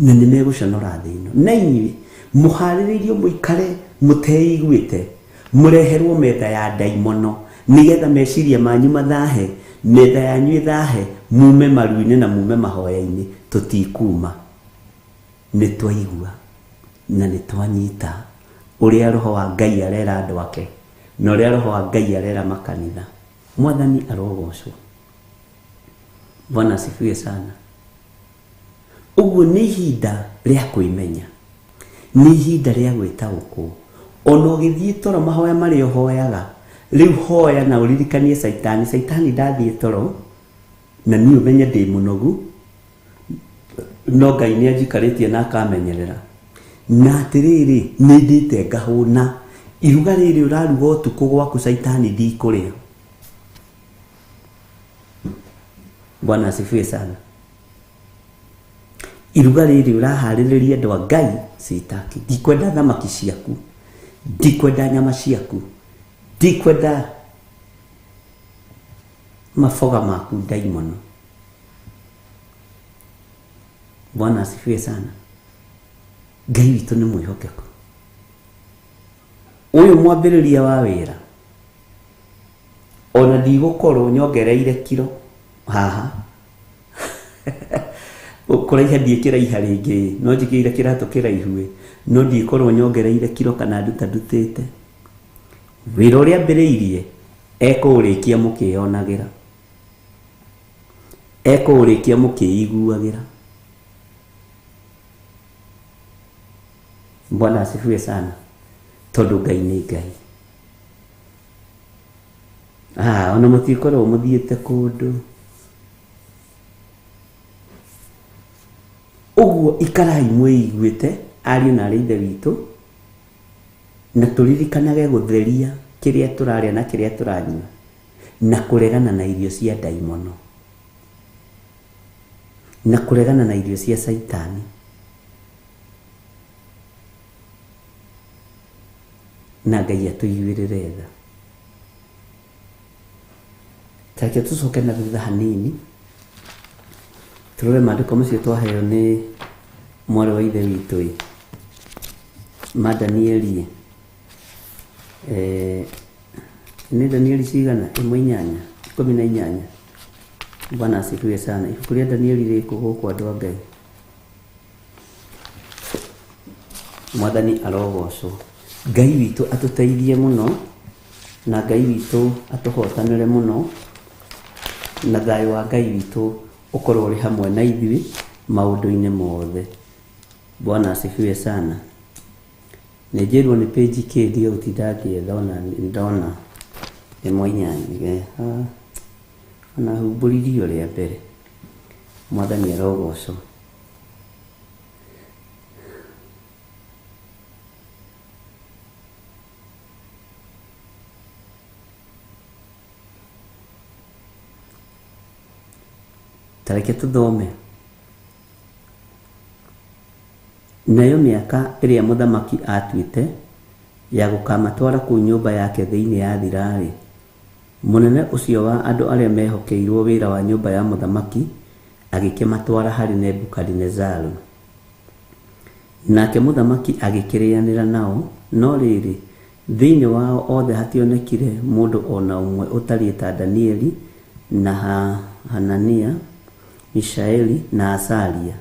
na nĩ megũconora thĩ ĩno. Na inyuĩ mũharĩrĩirio mũikare mũteiguĩte, mũreherwo metha ya ndaimono, nĩgetha meciria manyu mathahe, metha yanyu ĩthahe, mume maru-inĩ na mume mahoya-inĩ, tũtikuma. Nĩ twaigua. Na nĩ twanyita ũrĩa roho wa Ngai arera andũ ake na ũrĩa roho wa Ngai arera makanitha. Mwathani arogocwo. Bwana asifiwe sana. Ũguo nĩ ihinda rĩa kwĩmenya, nĩ ihinda rĩa gwĩtaũkwo. Ona ũgĩthiĩ toro mahoya marĩa ũhoyaga rĩu hoya na ũririkanie Caitani. Caitani ndathiĩ toro na niĩ ũmenye ndĩ mũnogu, no Ngai nĩ anjikarĩtie na akamenyerera. Na atĩrĩrĩ, nĩ ndĩte ngahũna. Iruga rĩrĩ ũraruga ũtukũ gwaku Caitani ndikũrĩa. Bwana asifiwe sana. Iruga rĩrĩ ũraharĩrĩria andũ a Ngai sitaki. Ndikwenda thamaki ciaku, ndikwenda nyama ciaku, ndikwenda maboga maku ndaimono. Bwana asifiwe sana. Ngai witũ nĩ mwĩhokeku. Ũyũ mwambĩrĩria wa wĩra ona ndigũkorwo nyongereire kiro haha kũraiha ndiĩkĩraiha rĩngĩ, no njĩkĩire kĩratũ kĩraihu, no ndikorwo nyongereire kiro kana nduta ndutĩte. Wĩra ũrĩa ambĩrĩirie ekũũrĩkia mũkĩyonagĩra, ekũũrĩkia mũkĩiguagĩra. Bwana asifiwe sana. Tondũ Ngai nĩ Ngai. Ona mũtikorwo mũthiĩte kũndũ. Ũguo ikarai mwĩiguĩte ariũ na arĩ ithe witũ, na tũririkanage gũtheria kĩrĩa tũrarĩa na kĩrĩa tũranyua, na kũregana na irio cia ndaimono, na kũregana na irio cia Caitani. Na Ngai atũiguĩrĩre tha. Tareke tũcoke na thutha hanini tũrore maandĩko macio twaheo nĩ mwarĩ wa ithe witũ ĩ, ma Danieli. Nĩ Danieli cigana? 18, 18. Bwana asifiwe sana. Ibuku rĩa Danieli rĩkũ gũkũ andũ a Ngai? Mwathani arogocwo. Ngai witũ atũteithie mũno, na Ngai witũ atũhotanĩre mũno, na thayũ wa Ngai witũ ũkorwo ũrĩ hamwe na ithuĩ maũndũ-inĩ mothe. Bwana asifiwe sana. Nĩ njĩrwo nĩ page kĩ ndige gũtinda ngĩetha, ona ndona 18. Ona humbũririo rĩa mbere. Mwathani arogocwo. Tareke tũthome. Nayo mĩaka ĩrĩa mũthamaki atuĩte ya gũkamatwara kũu nyũmba yake thĩinĩ yathira-rĩ, mũnene ũcio wa andũ arĩa mehokeirwo wĩra wa nyũmba ya mũthamaki agĩkĩmatwara harĩ Nebukadinezaru. Nake mũthamaki agĩkĩrĩanĩra nao, no rĩrĩ, thĩinĩ wao othe hationekire mũndũ o na ũmwe ũtariĩ ta Danieli na Hanania, Mishaeli na Azaria.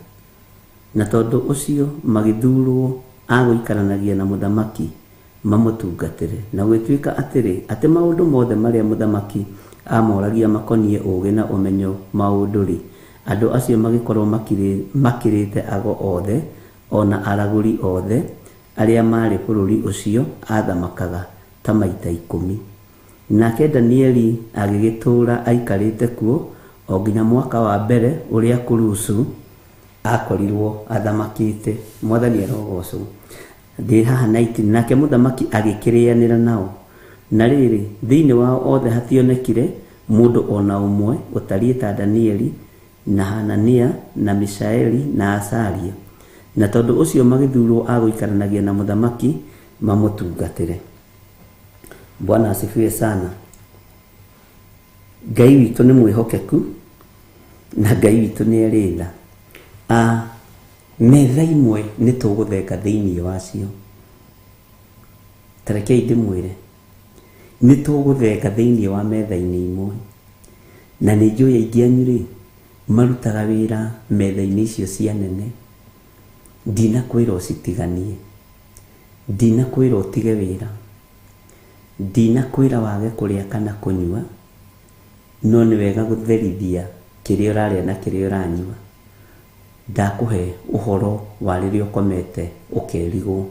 Na tondũ ũcio magĩthurwo a gũikaranagia na mũthamaki mamũtungatĩre. Na gũgĩtuĩka atĩrĩ, atĩ maũndũ mothe marĩa mũthamaki amoragia makoniĩ ũũgĩ na ũmenyo maũndũ-rĩ, andũ acio magĩkorwo makĩrĩte ago othe ona aragũri othe arĩa maarĩ bũrũri ũcio athamakaga ta maita 10. Nake Danieli agĩgĩtũũra aikarĩte kuo o nginya mwaka wa mbere ũrĩa Kurusu akorirwo athamakĩte. Mwathani arogocwo. Ndĩ haha 19. Nake mũthamaki agĩkĩrĩanĩra nao. Na rĩrĩ, thĩinĩ wao othe hationekire mũndũ o na ũmwe ũtariĩ ta Danieli na Hanania na Mishaeli na Azaria. Na tondũ ũcio magĩthurwo a gũikaranagia na mũthamaki mamũtungatĩre. Bwana asifiwe sana. Ngai witũ nĩ mwĩhokeku na Ngai witũ nĩ arĩ tha. Metha imwe nĩ tũgũthenga thĩinĩ wacio. Tarekei ndĩmwĩre, nĩ tũgũthenga thĩinĩ wa metha-inĩ imwe. Na nĩ njũĩ aingĩ anyu rĩ, marutaga wĩra metha-inĩ icio cia nene. Ndinakwĩra ũcitiganie. Ndinakwĩra ũtige wĩra, ndinakwĩra wage kũrĩa kana kũnyua, no nĩ wega gũtherithia kĩrĩa ũrarĩa na kĩrĩa ũranyua. Ndakũhe ũhoro wa rĩrĩa ũkomete ũkerigwo.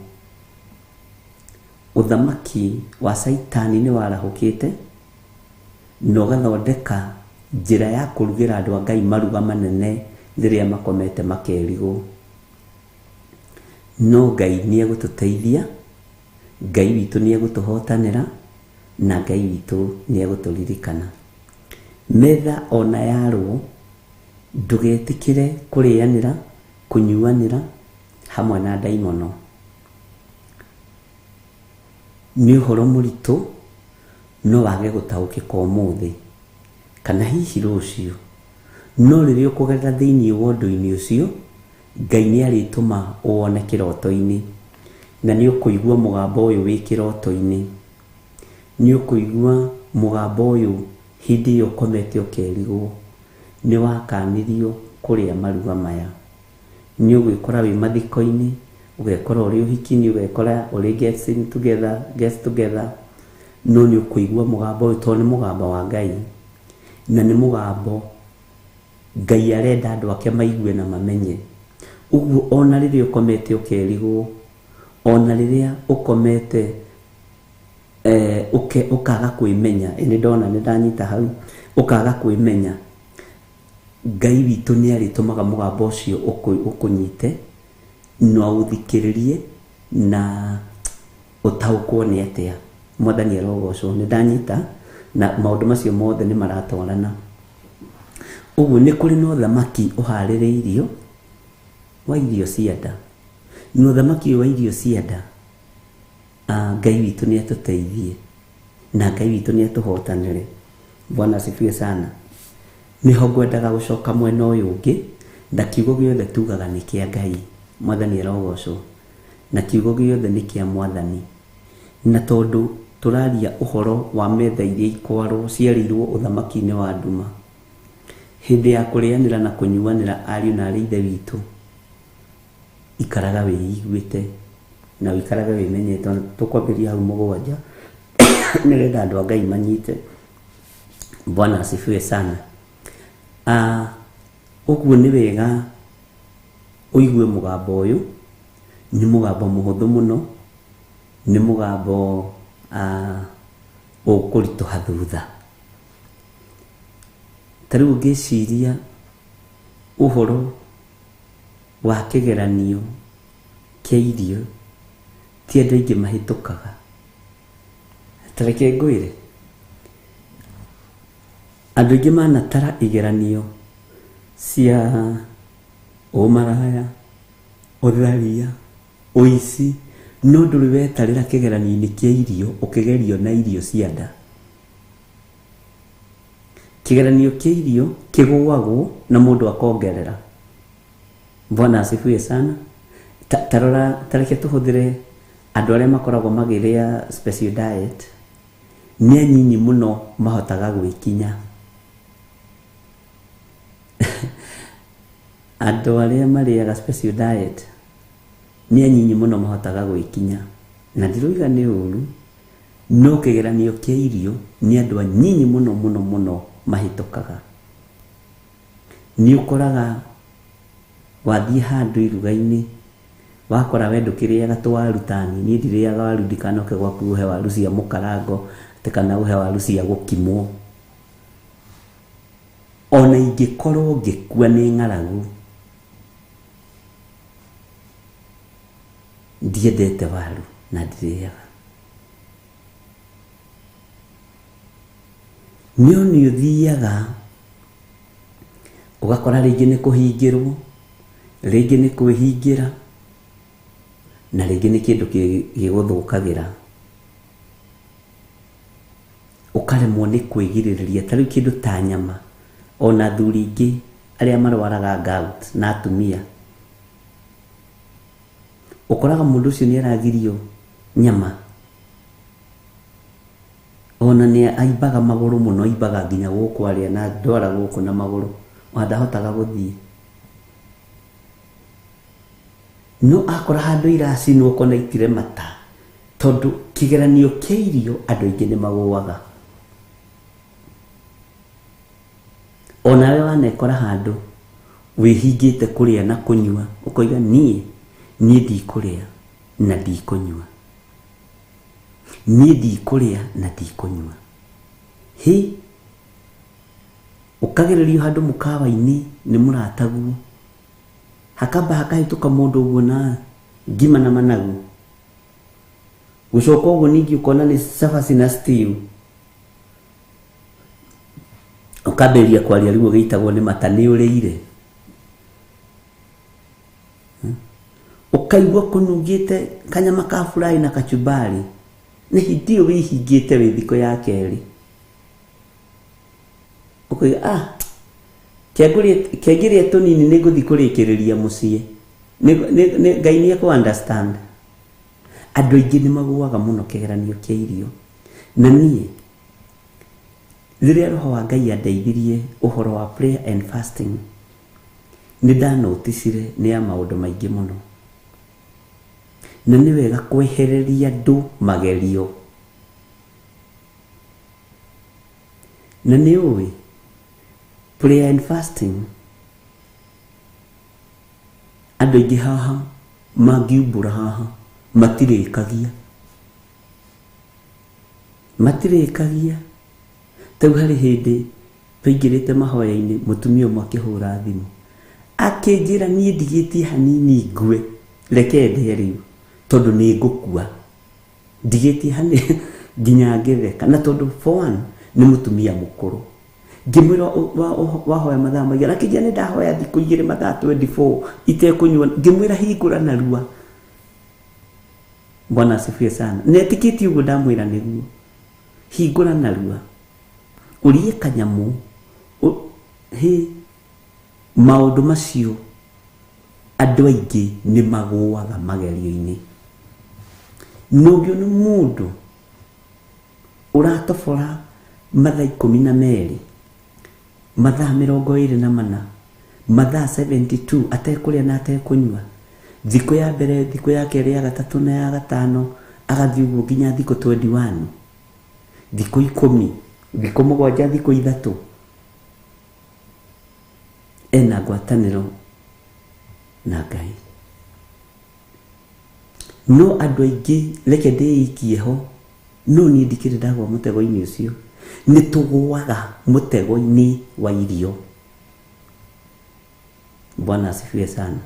Ũthamaki wa Caitani nĩ warahũkĩte na ũgathondeka njĩra ya kũrugĩra andũ a Ngai maruga manene rĩrĩa makomete makerigwo. No Ngai nĩ egũtũteithia, Ngai witũ nĩ egũtũhotanĩra, na Ngai witũ nĩ egũtũririkana. Metha ona yarwo, ndũgetĩkĩre kũrĩanĩra, kũnyuanĩra hamwe na ndaimono. Nĩ ũhoro mũritũ, no wage gũtaũkĩka ũmũthĩ kana hihi rũciũ, no rĩrĩa ũkũgerera thĩinĩ wa ũndũ-inĩ ũcio, Ngai nĩ arĩtũma ũwone kĩroto-inĩ, na nĩ ũkũigua mũgambo ũyũ wĩ kĩroto-inĩ. Nĩ ũkũigua mũgambo ũyũ hĩndĩ ĩyo ũkomete ũkerigwo nĩ wakanirio kũrĩa maruga maya. Nĩ ũgwĩkora wĩ mathiko-inĩ, ũgekora ũrĩ ũhiki-inĩ, ũgekora ũrĩ getting together, get together, no nĩ ũkũigua mũgambo ũyũ tondũ nĩ mũgambo wa Ngai, na nĩ mũgambo Ngai arenda andũ ake maigue na mamenye. Ũguo ona rĩrĩa ũkomete ũkerigwo, ona rĩrĩa ũkomete ũkaga kwĩmenya, nĩ ndona nĩ ndanyita hau, ũkaga kwĩmenya, Ngai witũ nĩ arĩtũmaga mũgambo ũcio ũkũnyite, na ũthikĩrĩrie na ũtaũkwo nĩ atĩa. Mwathani arogocwo. Nĩ ndanyita na maũndũ macio mothe nĩ maratwarana. Ũguo nĩ kũrĩ na ũthamaki ũharĩrĩirio wa irio cia nda. Na ũthamaki ũyũ wa irio cia nda, Ngai witũ nĩ atũteithie na Ngai witũ nĩ atũhotanĩre. Bwana asifiwe sana. Nĩho ngwendaga gũcoka mwena ũyũ ũngĩ, na kiugo gĩothe tugaga nĩ kĩa Ngai. Mwathani arogocwo. Na kiugo gĩothe nĩ kĩa Mwathani. Na tondũ tũraria ũhoro wa metha iria ikwarwo ciarĩirwo ũthamaki-inĩ wa nduma, hĩndĩ ya kũrĩanĩra na kũnyuanĩra ariũ na arĩ ithe witũ, ikaraga wĩiguĩte na ũikarage wĩmenyete. Tũkwambĩrĩria hau 7 nĩgetha andũ a Ngai manyite. Bwana asifiwe sana. Ũguo nĩ wega ũigue mũgambo ũyũ. Nĩ mũgambo mũhũthũ mũno, nĩ mũgambo ũkũritũha thutha. Ta rĩu ũngĩciria ũhoro wa kĩgeranio kĩa irio, ti andũ aingĩ mahĩtũkaga. Ta reke ngwĩre, andũ aingĩ manatara igeranio cia ũmaraya, ũtharia, ũici, no ndũrĩ wetarĩra kĩgeranio-inĩ kĩa irio ũkĩgerio na irio cia nda. Kĩgeranio kĩa irio kĩgũagwo na mũndũ akongerera. Bwana asifiwe sana. Tarora, tareke tũhũthĩre andũ arĩa makoragwo magĩrĩa special diet, nĩ anyinyi mũno mahotaga gwĩkinya. Andũ arĩa marĩaga special diet nĩ anyinyi mũno mahotaga gwĩkinya. Na ndiroiga nĩ ũru, no kĩgeranio kĩa irio nĩ andũ anyinyi mũno mũno mũno mahĩtũkaga. Nĩ ũkoraga wathiĩ handũ iruga-inĩ, wakora we ndũkĩrĩaga tũwaru ta niĩ, niĩ ndirĩaga waru, ndikanoke gwaku ũhe waru cia mũkarango, atĩ kana ũhe waru cia gũkimwo. Ona ingĩkorwo ngĩkua nĩ ng'aragu, ndiendete waru na ndirĩaga. No nĩ ũthiaga ũgakora rĩngĩ nĩ kũhingĩrwo, rĩngĩ nĩ kwĩhingĩra, na rĩngĩ nĩ kĩndũ gĩgũthũkagĩra. Ũkaremwo nĩ kwĩgirĩrĩria. Ta rĩu kĩndũ ta nyama, ona athuri aingĩ arĩa marwaraga gout na atumia, ũkoraga mũndũ ũcio nĩ aragirio nyama, ona nĩ aimbaga magũrũ mũno, aimbaga nginya gũkũ arĩa na ndwara gũkũ na magũrũ, ona ndahotaga gũthiĩ. No akora handũ iracinwo kona itiremata, Tondũ kĩgeranio kĩa irio andũ aingĩ nĩ magũaga. Onawe wanekora handũ wĩhingĩte kũrĩa na kũnyua, ũkoiga niĩ ndikũrĩa na ndikũnyua. Niĩ ndikũrĩa na ndikũnyua. Hĩ, ũkagererio handũ mũkawa-inĩ nĩ mũrataguo, hakamba hakahĩtũka mũndũ ũguo na ngima na managu, gũcoka ũguo ningĩ ũkona nĩ cabaci na stew, ũkambĩrĩria kwaria rĩu ũgĩitagwo nĩ mata nĩ ũrĩire. Ũkaigua kũnungĩte kanyama ka fry na kachumbari, nĩ hĩndĩ ĩyo wĩhingĩte wĩ thikũ ya kerĩ. Ũkoiga ah, kengĩrĩa tũnini nĩ ngũthiĩ kũrĩkĩrĩria mũciĩ. Ngai nĩ ekũ understand. Andũ aingĩ nĩ magũaga mũno kĩgeranio kĩa irio. Na niĩ rĩrĩa roho wa Ngai andeithirie ũhoro wa prayer and fasting, nĩ ndanoticire nĩ ya maũndũ maingĩ mũno. Na nĩ wega kwehereria andũ magerio. Na nĩ ũĩ prayer and fasting, andũ aingĩ haha mangiumbũra haha matirĩkagia. Matirĩkagia. Tau harĩ hĩndĩ twaingĩrĩte mahoya-inĩ, mũtumia ũmwe akĩhũra thimũ akĩnjĩra niĩ ndigĩtie hanini ngue, reke ndĩe rĩu tondũ nĩ ngũkua. Ndigĩtie hanini nginya ngĩtheka, na tondũ for one nĩ mũtumia mũkũrũ. Ngĩmwĩra wahoya mathaa maigana, akĩnjĩra nĩ ndahoya thikũ igĩrĩ mathaa 24 itekũnyua. Ngĩmwĩra hingũra narua. Bwana asifiwe sana. Netĩkĩtie ũguo ndamwĩra nĩguo. Hingũra narua. Ũrĩe kanyamũ. Hĩ, maũndũ macio andũ aingĩ nĩ magũaga magerio-inĩ. Na ũngĩona mũndũ ũratobora mathaa 12, mathaa 24, mathaa 72 atekũrĩa na atekũnyua, thikũ ya mbere, thikũ ya kerĩ, ya gatatũ na ya gatano, agathiĩ ũguo nginya thikũ 21, thikũ 10, thikũ 7, thikũ 3, ena ngwatanĩro na Ngai. No andũ aingĩ reke ndĩikie ho, no niĩ ndikĩrĩ ndagwa mũtego-inĩ ũcio. Nĩ tũgũaga mũtego-inĩ wa irio. Bwana asifiwe sana.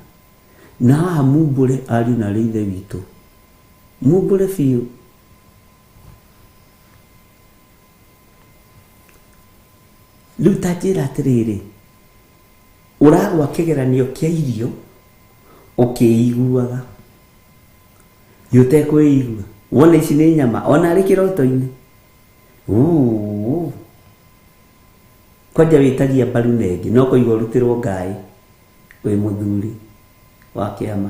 Na haha mumbũre ariũ na arĩ ithe witũ, mumbũre biũ. Rĩu ta njĩra atĩrĩrĩ, ũragwa kĩgeranio kĩa irio ũkĩiguaga, ũtekwĩigua, wona ici nĩ nyama ona arĩ kĩroto-inĩ. Kwanja wĩtagia mbaru na ĩngĩ, no kũigua ũrutĩrwo ngaĩ wĩ mũthuri wa kĩama,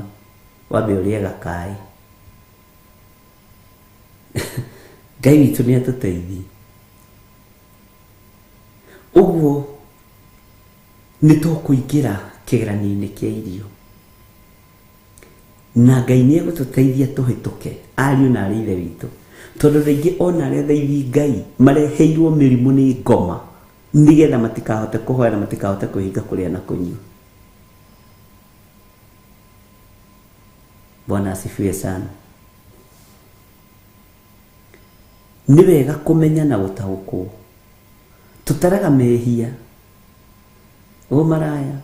wambe ũrĩe gakaĩ. Ngai witũ nĩ atũteithie. Ũguo nĩ tũkũingĩra kĩgeranio-inĩ kĩa irio, na Ngai nĩ egũtũteithia tũhĩtũke ariũ na arĩ ithe witũ, tondũ rĩngĩ ona arĩa athaithi Ngai mareheirwo mĩrimũ nĩ ngoma nĩgetha matikahote kũhoya na matikahote kwĩhinga kũrĩa na kũnyua. Bwana asifiwe sana. Nĩ wega kũmenya na gũtaũkwo. Tũtaraga mehia, ũmaraya,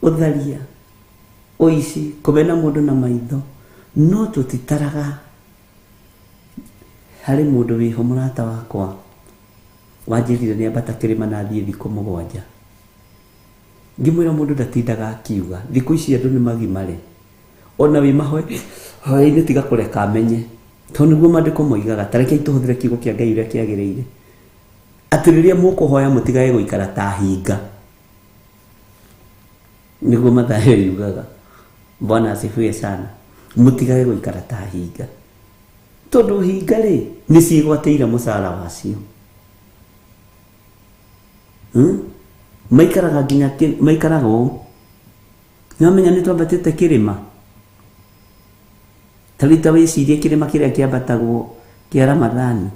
ũtharia, ũici, kũmena mũndũ na maitho, no tũtitaraga harĩ mũndũ wĩho mũrata wakwa wanjĩrire nĩ ambata kĩrĩma na athiĩ thikũ 7. Ngĩmwĩra mũndũ ndatindaga akiuga, thikũ ici andũ nĩ magimare, ona wĩ mahoya-inĩ tiga kũreka amenye, tondũ nĩguo maandĩko moigaga. Ta rekei tũhũthĩre kiugo kĩa Ngai ũrĩa kĩagĩrĩire, atĩ rĩrĩa mũkũhoya mũtigage gũikara ta hinga, nĩguo Mathayo yugaga. Bwana asifiwe sana. Mũtigage gũikara ta hinga, tondũ hinga rĩ nĩ ciĩgwatĩire mũcara wacio. Maikaraga nginya maikaraga ũũ. Nĩwamenya nĩ twambatĩte kĩrĩma. Ta rĩu ta wĩcirie kĩrĩma kĩrĩa kĩambatagwo kĩa Ramadhani.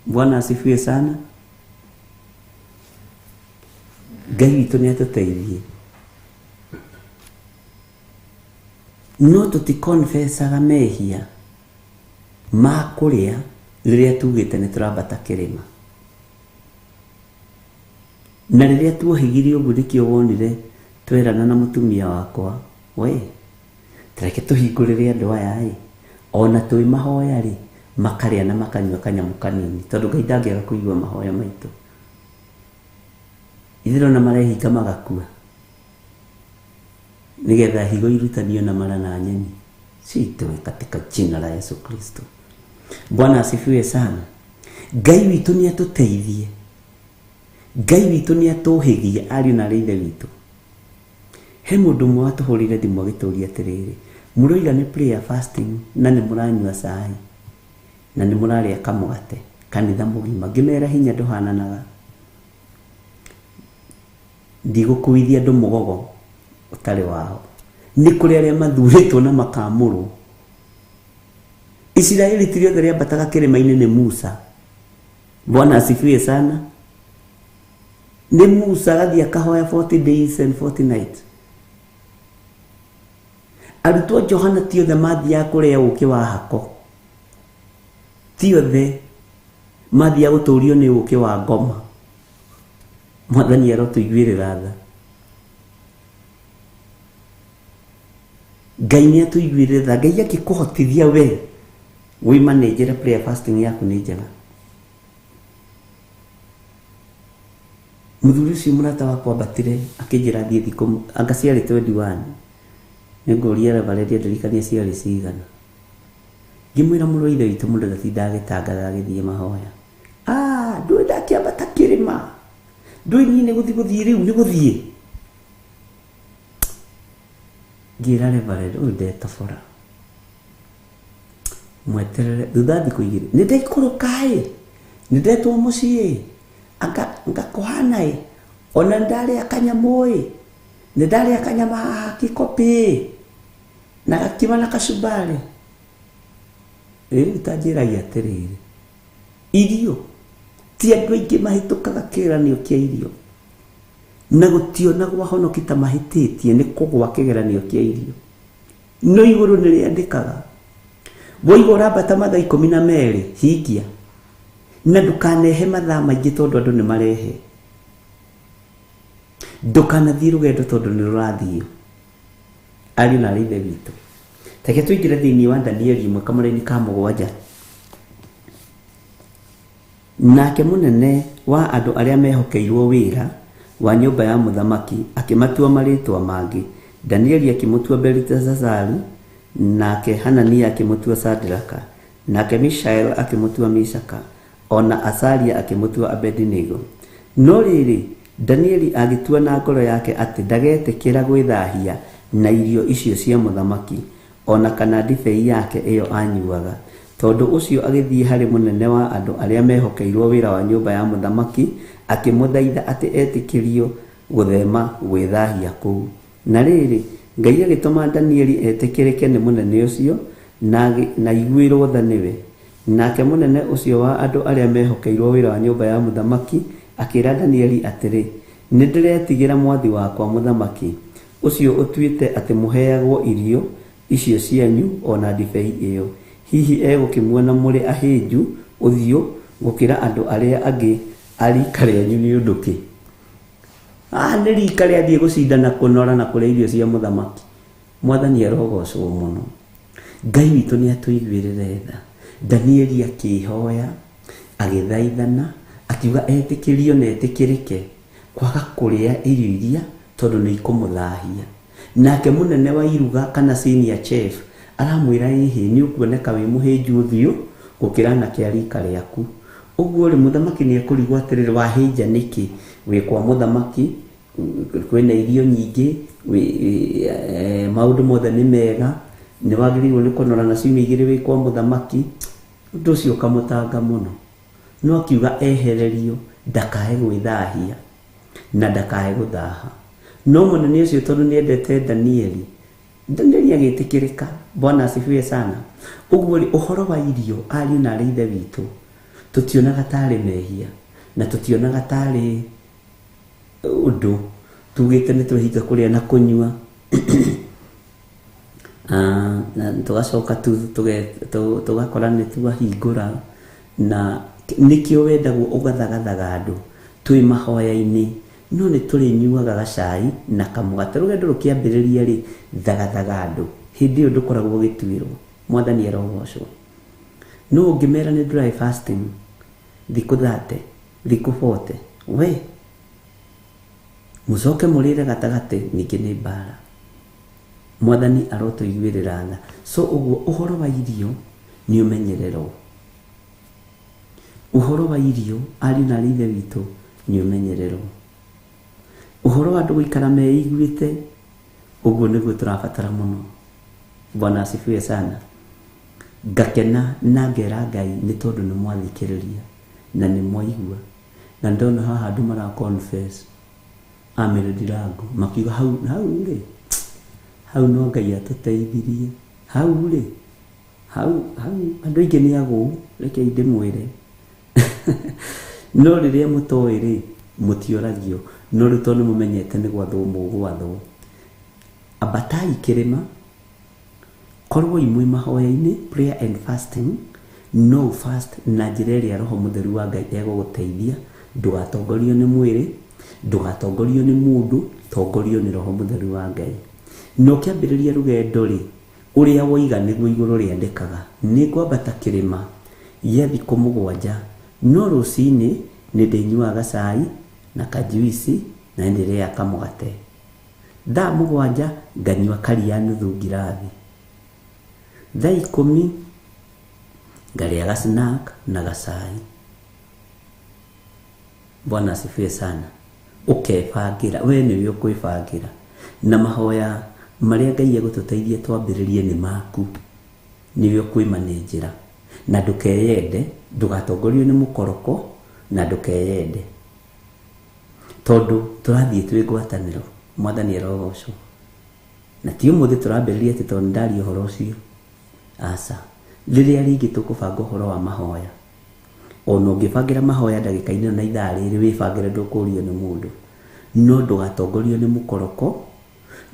Bwana asifiwe sana. Ngai witũ nĩ atũteithie. No tũtikonfesaga mehia ma kũrĩa rĩrĩa tugĩte nĩ tũrambata kĩrĩma. Na rĩrĩa tuohĩgire ũguo nĩkĩo wonire twerana na mũtumia wakwa, we tareke tũhingũrĩre andũ aya ĩ, ona twĩ mahoya rĩ, makarĩa na makanyua kanyamũ kanini, tondũ Ngai ndangĩaga kũigua mahoya maitũ. Ithuĩ ona marehinga magakua nĩgetha higo irutanio na mara na nyeni citoe katika jina la Yesu Kristo. Bwana asifiwe sana. Ngai witũ nĩ atũteithie. Ngai witũ nĩ atũhĩgie ariũ na aarĩ a Ithe witũ. He mũndũ ũmwe watũhũrĩire thimũ agĩtũria atĩrĩrĩ, mũroiga nĩ prayer fasting na nĩ mũranyua cai na nĩ mũrarĩa kamũgate kanitha mũgima. Ngĩmera hinya ndũhananaga. Ndigũkuithia andũ mũgogo ũtarĩ wao. Nĩ kũrĩ arĩa mathurĩtwo na makamũrwo. Isiraeli ti rĩothe rĩambataga kĩrĩma-inĩ nĩ Musa. Bwana asifiwe sana. Nĩ Musa agathiĩ akahoya 40 days and 40 nights. Arutwo Johana ti othe mathiaga kũrĩa ũkĩ wa hako. Ti othe mathiaga gũtũrio nĩ ũkĩ wa ngoma. Mwathani arotũiguĩrĩra tha. Ngai nĩ atũiguĩrĩre tha. Ngai akĩkũhotithia we wĩ manenjere prayer fasting yaku nĩ njega. Mũthuri ũcio mũrata wakwa ambatire akĩnjĩra thiĩ thikũ anga ciarĩ 21. Nĩngũria Reverend andirikanie ciarĩ cigana. Ngĩmwĩra mũrũ wa Ithe witũ mũndũ ndatindaga agĩtangatha agĩthiĩ mahoya. Ah, ndũĩ ndakĩambata kĩrĩma. Ndũĩ niĩ nĩ gũthiĩ gũthiĩ rĩu nĩ gũthiĩ. Ngĩra Reverend ũyũ ndetobora. Mweterere thutha thikũ igĩrĩ. Nĩ ndaikũrũka ĩ. Nĩ ndetwo mũciĩ. Anga ngakũhana ĩ. Ona ndarĩa kanyamũ ĩ. Nĩ ndarĩa kanyama haha kĩkopi ĩ. Na gakima na kacumbari. Rĩu ta njĩragia atĩrĩrĩ, irio ti andũ aingĩ mahĩtũkaga kĩgeranio kĩa irio, na gũtionagwo ahonoki ta mahĩtĩtie nĩ kũgwa kĩgeranio kĩa irio. No igũrũ nĩ rĩandĩkaga woiga ũrambata mathaa 12 hingia, na ndũkanehe mathaa maingĩ tondũ andũ nĩ marehe. Ndũkanathiĩ rũgendo tondũ nĩ rũrathiĩ. Ariũ na aarĩ a Ithe witũ, reke tũingĩre thĩinĩ wa Danieli 1 kamũraini ka 7. Nake mũnene wa andũ arĩa mehokeirwo wĩra wa nyũmba ya mũthamaki akĩmatua marĩtwa mangĩ. Danieli akĩmũtua Beliteshazaru, nake Hanania akĩmũtua Sadraka, nake Mishael akĩmũtua Mishaka, ona Asaria akĩmũtua Abedinego. No rĩrĩ, Danieli agĩtua na ngoro yake atĩ ndagetĩkĩra gwĩthahia na irio icio cia mũthamaki, ona kana ndibei yake ĩyo anyuaga. Tondũ ũcio agĩthiĩ harĩ mũnene wa andũ arĩa mehokeirwo wĩra wa nyũmba ya mũthamaki, akĩmũthaitha atĩ etĩkĩrio gũthema gwĩthahia kũu. Na rĩrĩ, Ngai agĩtũma Danieli etĩkĩrĩke nĩ mũnene ũcio na aiguĩrwo tha nĩwe. Nake mũnene ũcio wa andũ arĩa mehokeirwo wĩra wa nyũmba ya mũthamaki akĩra Danieli atĩrĩ, nĩ ndĩretigĩra mwathi wakwa mũthamaki, ũcio ũtuĩte atĩ mũheagwo irio icio cianyu ona ndibei ĩyo. Hihi egũkĩmuona mũrĩ ahĩnju ũthiũ gũkĩra andũ arĩa angĩ a rika rĩanyu nĩ ũndũ kĩ? Ah, nĩ rika rĩathiĩ gũcindana kũnora na kũrĩa irio cia mũthamaki. Mwathani arogocwo mũno. Ngai witũ nĩ atũiguĩrĩre tha. Danieli akĩhoya, agĩthaithana, akiuga etĩkĩrio na etĩkĩrĩke kwaga kũrĩa irio iria tondũ nĩ ikũmũthahia. Nake mũnene wa iruga kana senior chef aramwĩra ĩhĩ nĩ ũkuoneka wĩ mũhĩnju ũthiũ gũkĩra anake a rika rĩaku. Ũguo rĩ, mũthamaki nĩ ekũrigwo atĩrĩrĩ, wahĩnja nĩkĩ? Wĩ kwa mũthamaki, kwĩna irio nyingĩ, maũndũ mothe nĩ mega, nĩ wagĩrĩirwo nĩ kũnora na ciumia igĩrĩ wĩ kwa mũthamaki. Ũndũ ũcio ũkamũtanga mũno. No akiuga ehererio ndakae gwĩthahia na ndakae gũthaha. No mũnene ũcio tondũ nĩ endete Danieli Danieli agĩtĩkĩrĩka. Bwana asifiwe sana. Ũguo rĩ, ũhoro wa irio ariũ na arĩ ithe witũ tũtionaga tarĩ mehia na tũtionaga tarĩ ũndũ tugĩte nĩ twehinga kũrĩa na kũnyua. Na tũgacoka tũgakora nĩ twahingũra, na nĩkĩo wendagwo ũgathagathaga andũ twĩ mahoya-inĩ, no nĩ tũrĩnyuaga gacai na kamũgate. Rũgendo rũkĩambĩrĩria rĩ, thagathaga andũ, hĩndĩ ĩyo ndũkoragwo ũgĩtuĩrwo. Mwathani arogocwo. No ũngĩmera nĩ dry fasting thikũ 30, thikũ 40, we mũcoke mũrĩre gatagatĩ, ningĩ nĩ mbara. Mwathani arotũiguĩrĩra tha. So ũguo ũhoro wa irio nĩ ũmenyererwo. Ũhoro wa irio ariũ na arĩ ithe witũ nĩ ũmenyererwo. Ũhoro wa andũ gũikara meiguĩte, ũguo nĩguo tũrabatara mũno. Bwana asifiwe sana. Ngakena na ngera Ngai nĩ tondũ nĩ mwathikĩrĩria na nĩ mwaigua, na ndona haha andũ mara confess amere ndirango makiuga hau hau rĩ, hau no Ngai atũteithirie, hau rĩ, hau hau andũ aingĩ nĩ agũu, rekei ndĩmwĩre. No rĩrĩa mũtoĩ rĩ, mũtioragio, no rĩu tondũ nĩ mũmenyete nĩ gwathwo mũgwathwo, ambatai kĩrĩma, korwo imwe mahoya-inĩ, prayer and fasting. No fast na njĩra ĩrĩa Roho Mũtheru wa Ngai egũgũteithia. Ndũgatongorio nĩ mwĩrĩ, ndũgatongorio nĩ mũndũ, tongorio nĩ Roho Mũtheru wa Ngai. Na ũkĩambĩrĩria rũgendo rĩ, ũrĩa woiga nĩguo igũrũ rĩandĩkaga, nĩ ngwambata kĩrĩma gĩa thikũ 7, no rũcinĩ nĩ ndĩnyuaga gacai na kajuici na nĩ ndĩrĩaga kamũgate. Thaa 7 nganyua karia nuthu ngirathi. Thaa 10 ngarĩa ga snack na gacai. Bwana asifiwe sana. Ũkebangĩra, we nĩwe ũkwĩbangĩra. Na mahoya marĩa Ngai egũtũteithia twambĩrĩrie nĩ maku, nĩwe ũkwĩmanĩnjĩra. Na ndũkeyende, ndũgatongorio nĩ mũkoroko, na ndũkeyende, tondũ tũrathiĩ twĩ ngwatanĩro. Mwathani arogocwo. Na ti ũmũthĩ tũrambĩrĩria atĩ tondũ nĩndaria ũhoro ũcio, aca. Rĩrĩa rĩngĩ tũkũbanga ũhoro wa mahoya, ona ũngĩbangĩra mahoya ndagĩka-inĩ ĩno na ithaa rĩrĩ, wĩbangĩre ndũkũrio nĩ mũndũ. No ndũgatongorio nĩ mũkoroko.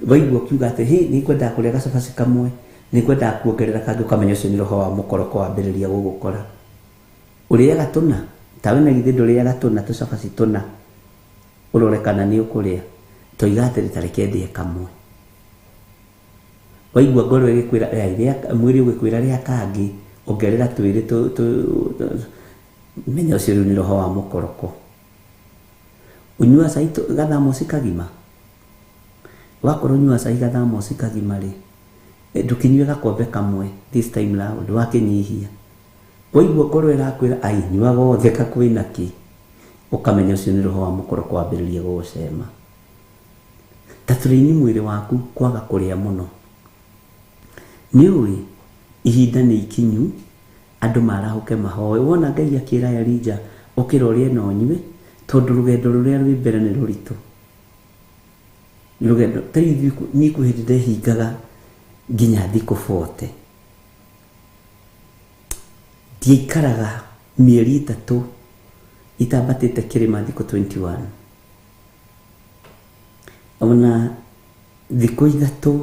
Waigua ũkiuga atĩ hĩ, nĩngwendaga kũrĩa gacabaci kamwe, nĩngwendaga kuongerera kangĩ, ũkamenya ũcio nĩ roho wa mũkoroko wambĩrĩria gũgũkora. Ũrĩaga tũna, tawe na githĩ ndũrĩaga tũna, tũcabaci tũna, ũrore kana nĩ ũkũrĩa. Toiga atĩrĩ, ta reke ndĩe kamwe. Waigua ngoro ĩgĩkwĩra, mwĩrĩ ũgĩkwĩra rĩa kangĩ, ongerera twĩrĩ menya ũcio rĩu nĩ roho wa mũkoroko. Ũnyua cai gathamoci kagima. Wakorwo ũnyua cai gathamoci kagima rĩ, ndũkĩnyue gakombe kamwe this time round, wakĩnyihia. Waigua ngoro ĩrakwĩra ai, nyua gothe kakwĩna kĩ, ũkamenya ũcio nĩ roho wa mũkoroko wambĩrĩria gũgũcema. Ta tũrĩini mwĩrĩ waku kwaga kũrĩa mũno. Nĩũĩ ihinda nĩ ikinyu andũ marahũke mahoe. Wona Ngai akĩra Elija ũkĩra ũrĩe na ũnyue, tondũ rũgendo rũrĩa rwĩ mbere nĩ rũritũ. Rũgendo ta rĩu ithuĩ niĩ kwĩ hĩndĩ ndehingaga nginya thikũ 40. Ndiaikaraga mĩeri 3 itambatĩte kĩrĩma thikũ 21. Ona thikũ 3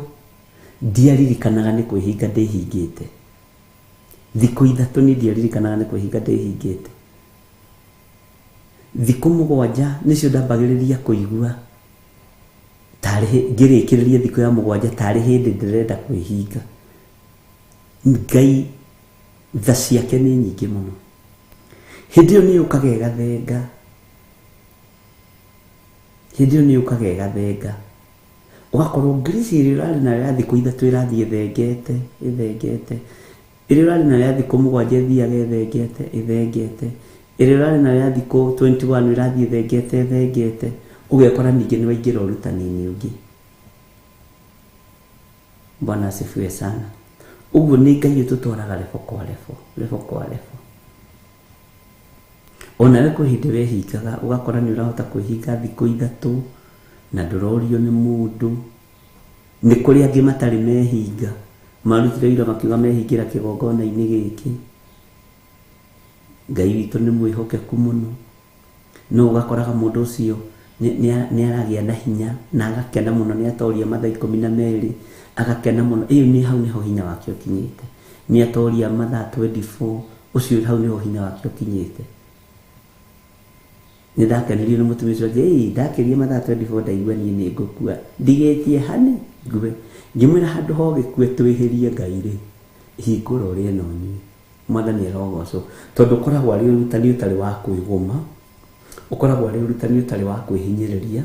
ndiaririkanaga nĩ kwĩhinga ndĩhingĩte. Thikũ 3 niĩ ndiaririkanaga nĩ kwĩhinga ndĩhingĩte. Thikũ 7 nĩcio ndambagĩrĩria kũigua tarĩ ngĩrĩkĩrĩria thikũ ya 7 tarĩ hĩndĩ ndĩrenda kwĩhinga. Ngai tha ciake nĩ nyingĩ mũno. Hĩndĩ ĩyo nĩ yũkaga ĩgathenga. Hĩndĩ ĩyo nĩ yũkaga ĩgathenga. Ũgakorwo grace ĩrĩa ũrarĩ nayo ya thikũ 3 ĩrathiĩ ĩthengete, ĩthengete. Ĩrĩa ũrarĩ nayo ya thikũ 7 ĩthiaga ĩthengete, ĩthengete. Ĩrĩa ũrarĩ nayo ya thikũ 21 ĩrathiĩ ĩthengete, ĩthengete. Ũgekora ningĩ nĩ waingĩra ũrutani-inĩ ũngĩ. Bwana asifiwe sana. Ũguo nĩ Ngai ũtũtwaraga level kwa level, level kwa level. Onawe kwĩ hĩndĩ wehingaga, ũgakora nĩ ũrahota kwĩhinga thikũ 3 na ndũrorio nĩ mũndũ. Nĩ kũrĩ angĩ matarĩ mehinga, marutire ũira makiuga mehingĩra kĩgongona-inĩ gĩkĩ. Ngai witũ nĩ mwĩhokeku mũno. No ũgakoraga mũndũ ũcio nĩ aragĩa na hinya na agakena mũno, nĩ atoria mathaa 12, agakena mũno. Ĩyo nĩ hau nĩho hinya wake ũkinyĩte. Nĩ atoria mathaa 24, ũcio hau nĩho hinya wake ũkinyĩte. Nĩ ndakenirio nĩ mũtumia ũcio, ĩĩ ndakĩria mathaa 24 ndaigua niĩ nĩ ngũkua, ndigĩtie hani ngue. Ngĩmwĩra handũ ho gĩkue twĩhĩrie Ngai rĩ, hingũra ũrĩe na ũnyue. Mwathani arogocwo, tondũ ũkoragwo arĩ ũrutani ũtarĩ wa kwĩgũma, ũkoragwo arĩ ũrutani ũtarĩ wa kwĩhinyĩrĩria,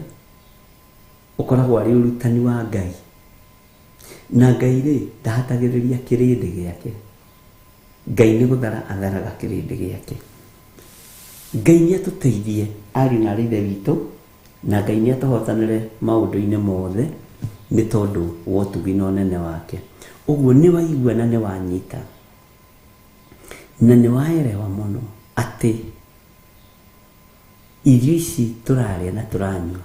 ũkoragwo arĩ ũrutani wa Ngai. Na Ngai rĩ, ndahatagĩrĩria kĩrĩndĩ gĩake. Ngai nĩ gũthara atharaga kĩrĩndĩ gĩake. Ngai nĩ atũteithie ariũ na aarĩ a Ithe witũ, na Ngai nĩ atũhotanĩre maũndũ-inĩ mothe nĩ tondũ wa ũtugi na ũnene wake. Ũguo nĩ waigua na nĩ wanyita na nĩ waerewa mũno atĩ irio ici tũrarĩa na tũranyua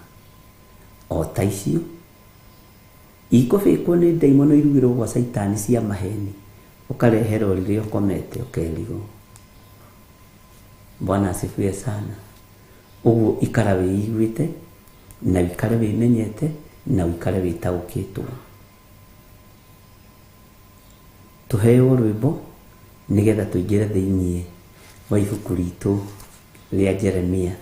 o ta icio ikũbĩkwo nĩ ndaimono irugĩrwo gwa caitani cia maheni, ũkareherwo rĩrĩa ũkomete ũkerigwo. Bwana asifiwe sana. Ũguo ikara wĩiguĩte na wĩikare wĩmenyete na wĩikare wĩtaũkĩtwo. Tũheo rwĩmbo nĩgetha tũingĩre thĩiniĩ wa ibuku ritũ rĩa Jeremia.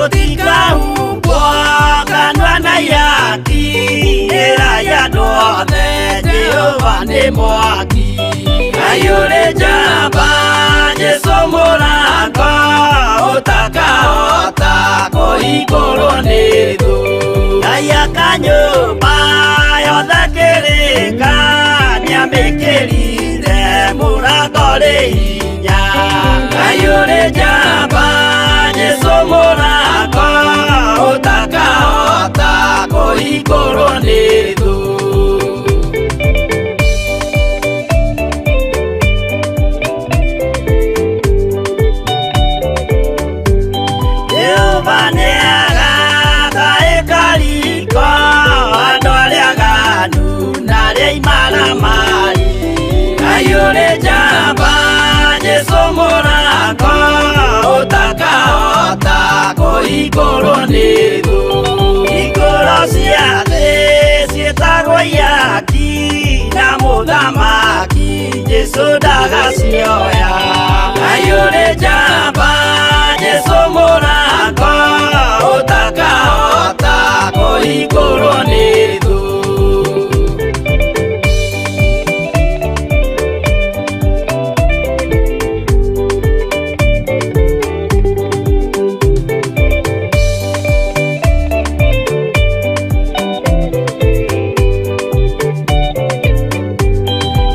Mũtikahumbwo kanua na ihaki, ĩrai andũ othe Jehova nĩ mwaki. Ngai ũrĩ njamba, Jesũ mũrango, ũtakahota kũhingũrwo nĩ thũ. Ngai aka nyũmba yothe kĩrĩka, nĩamĩkĩrire mũrango rĩ hinya. Ngai ũrĩ njamba, Jesũ mũrango, ũtakahota kũhingũrwo nĩ thũ. Jehova nĩagaka ĩkariko andũ arĩa aganu na arĩa imaramari. Ngai ũrĩ njamba, Jesũ mũrango, ũtakahota kũhingũrwo nĩ thũ. Hingũro cia thĩ ciĩtagwo ihaki, na mũthamaki Jesũ ndagacioya. Ngai ũrĩ njamba, Jesũ mũrango, ũtakahota kũhingũrwo nĩ thũ.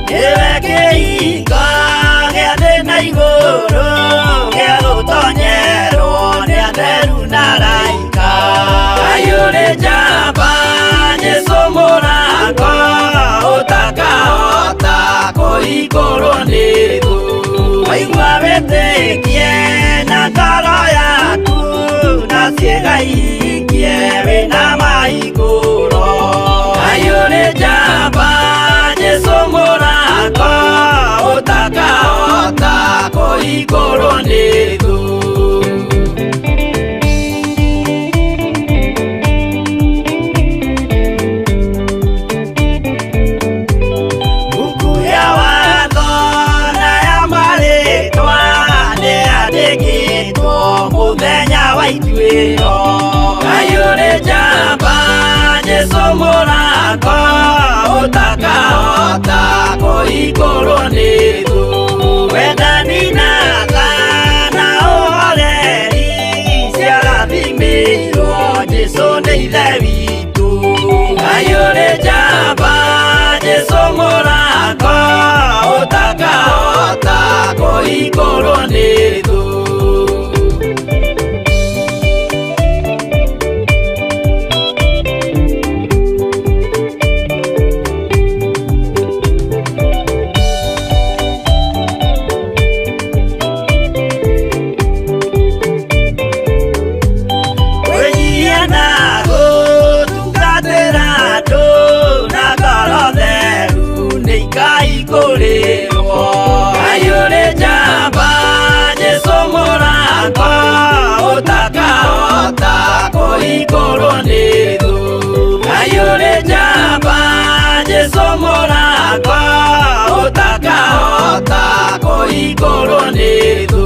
Nĩwe kĩhingo gĩa thĩ na igũrũ, gĩa gũtonyerwo nĩ atheru na araika. Ngai ũrĩ njamba, Jesũ mũrango, ũtakahota kũhingũrwo nĩ thũ. Waigua wĩtĩkie na ngoro yaku, na ciĩga ihingie wĩna mahingũro. Ngai ũrĩ njamba, Jesũ mũrango, ũtakahota kũhingũrwo nĩ thũ. Mbuku ya watho na ya marĩtwa nĩyandĩkĩtwo mũthenya wa ituĩro. Ngai ũrĩ njamba, Ũtakahota kũhingũrwo nĩ thũ. Wendani na tha na ũhoreri ciarathimĩirwo Jesũ nĩ Ithe witũ. Ngai ũrĩ njamba, Jesũ mũrango, ũtakahota kũhingũrwo nĩ thũ. Kwĩnyihia na gũtungatĩra andũ na ngoro theru nĩ ikaihingũrĩrwo. Ngai ũrĩ njamba, Jesũ mũrango, ũtakahota kũhingũrwo nĩ thũ. Ngai ũrĩ njamba, Jesũ mũrango, ũtakahota kũhingũrwo nĩ thũ.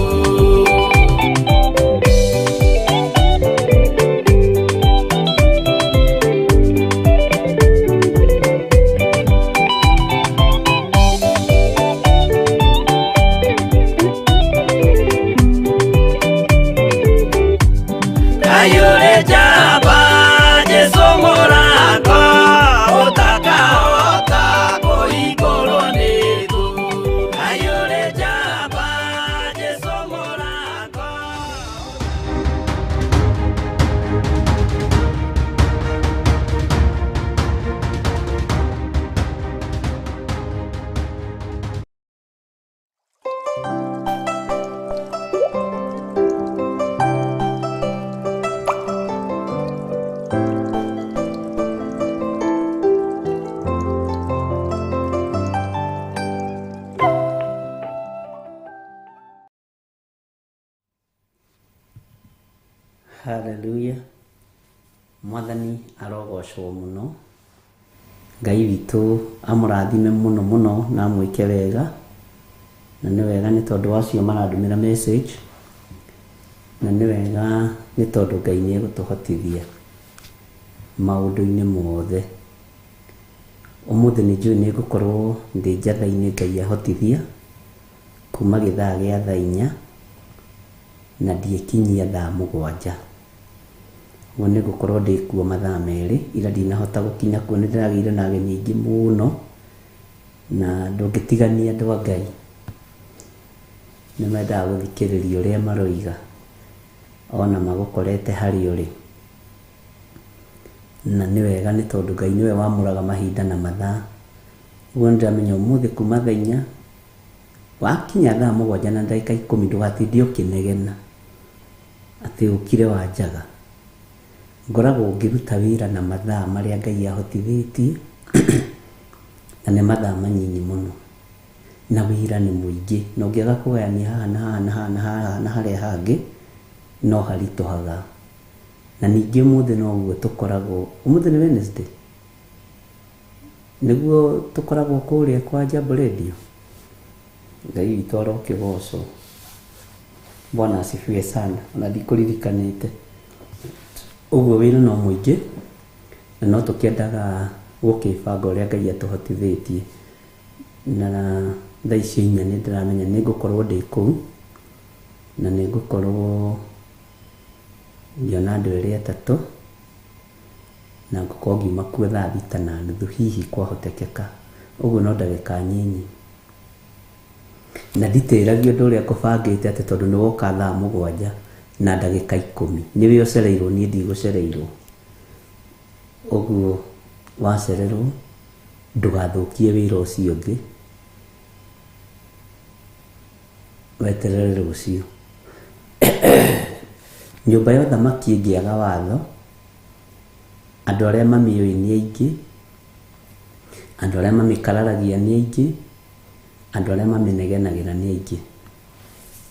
Ngai ũrĩ njamba, Jesũ mũrango, ũtakahota kũhingũrwo nĩ thũ. Ngai ũrĩ njamba, Jesũ mũrango. Haleluya. Mwathani arogocwo mũno. Ngai witũ amũrathime mũno mũno na amwĩke wega. Na nĩ wega nĩ tondũ wa acio marandũmĩra message. Na nĩ wega nĩ tondũ Ngai nĩ egũtũhotithia maũndũ-inĩ mothe. Ũmũthĩ nĩ njũĩ nĩ ngũkorwo ndĩ njatha-inĩ Ngai ahotithia kuma gĩthaa gĩa thaa 4 na ndiĩkinyia thaa 7. Ũguo nĩ ngũkorwo ndĩ kuo mathaa 2 ira ndinahota gũkinya kuo, nĩ ndĩragĩire na ageni aingĩ mũno na ndũngĩtigania andũ a Ngai. Nĩ mendaga gũthikĩrĩria ũrĩa maroiga ona magũkorete harĩa ũrĩ. Na nĩ wega nĩ tondũ Ngai nĩwe wamũraga mahinda na mathaa. Ũguo nĩ ndĩramenya ũmũthĩ kuma thaa 4 wakinya thaa 7 na ndagĩka 10 ndũgatinde ũkĩnegena atĩ ũkire wa njaga. Ngoragwo ngĩruta wĩra na mathaa marĩa Ngai ahotithĩtie na nĩ mathaa manyinyi mũno na wĩra nĩ mũingĩ, na ũngĩaga kũgayania haha na haha na haha na haha na harĩa hangĩ no haritũhaga. Na ningĩ ũmũthĩ noguo tũkoragwo, ũmũthĩ nĩ Wednesday, nĩguo tũkoragwo kũrĩa kwa Jambo Radio. Ngai witũ arokĩgocwo. Bwana asifiwe sana. Ona ndikũririkanĩte. Ũguo wĩra no mũingĩ na no tũkĩendaga gũkĩbanga ũrĩa Ngai atũhotithĩtie. Na thaa icio 4 nĩ ndĩramenya nĩ ngũkorwo ndĩ kũu na nĩ ngũkorwo ngĩona andũ erĩ atatũ na ngũkorwo ngiuma kuo thaa 6:30 hihi kwahotekeka. Ũguo no ndagĩka nyinyi. Na nditĩragia ũndũ ũrĩa ngũbangĩte atĩ tondũ nĩ woka thaa 7 na ndagĩka 10 nĩwe ũcereirwo, niĩ ndigũcereirwo. Ũguo wacererwo ndũgathũkie wĩra ũcio ũngĩ, weterere rũciũ. Nyũmba ya ũthamaki ĩngĩaga watho, andũ arĩa mamĩũĩ nĩ aingĩ, andũ arĩa mamĩkararagia nĩ aingĩ, andũ arĩa mamĩnegenagĩra nĩ aingĩ.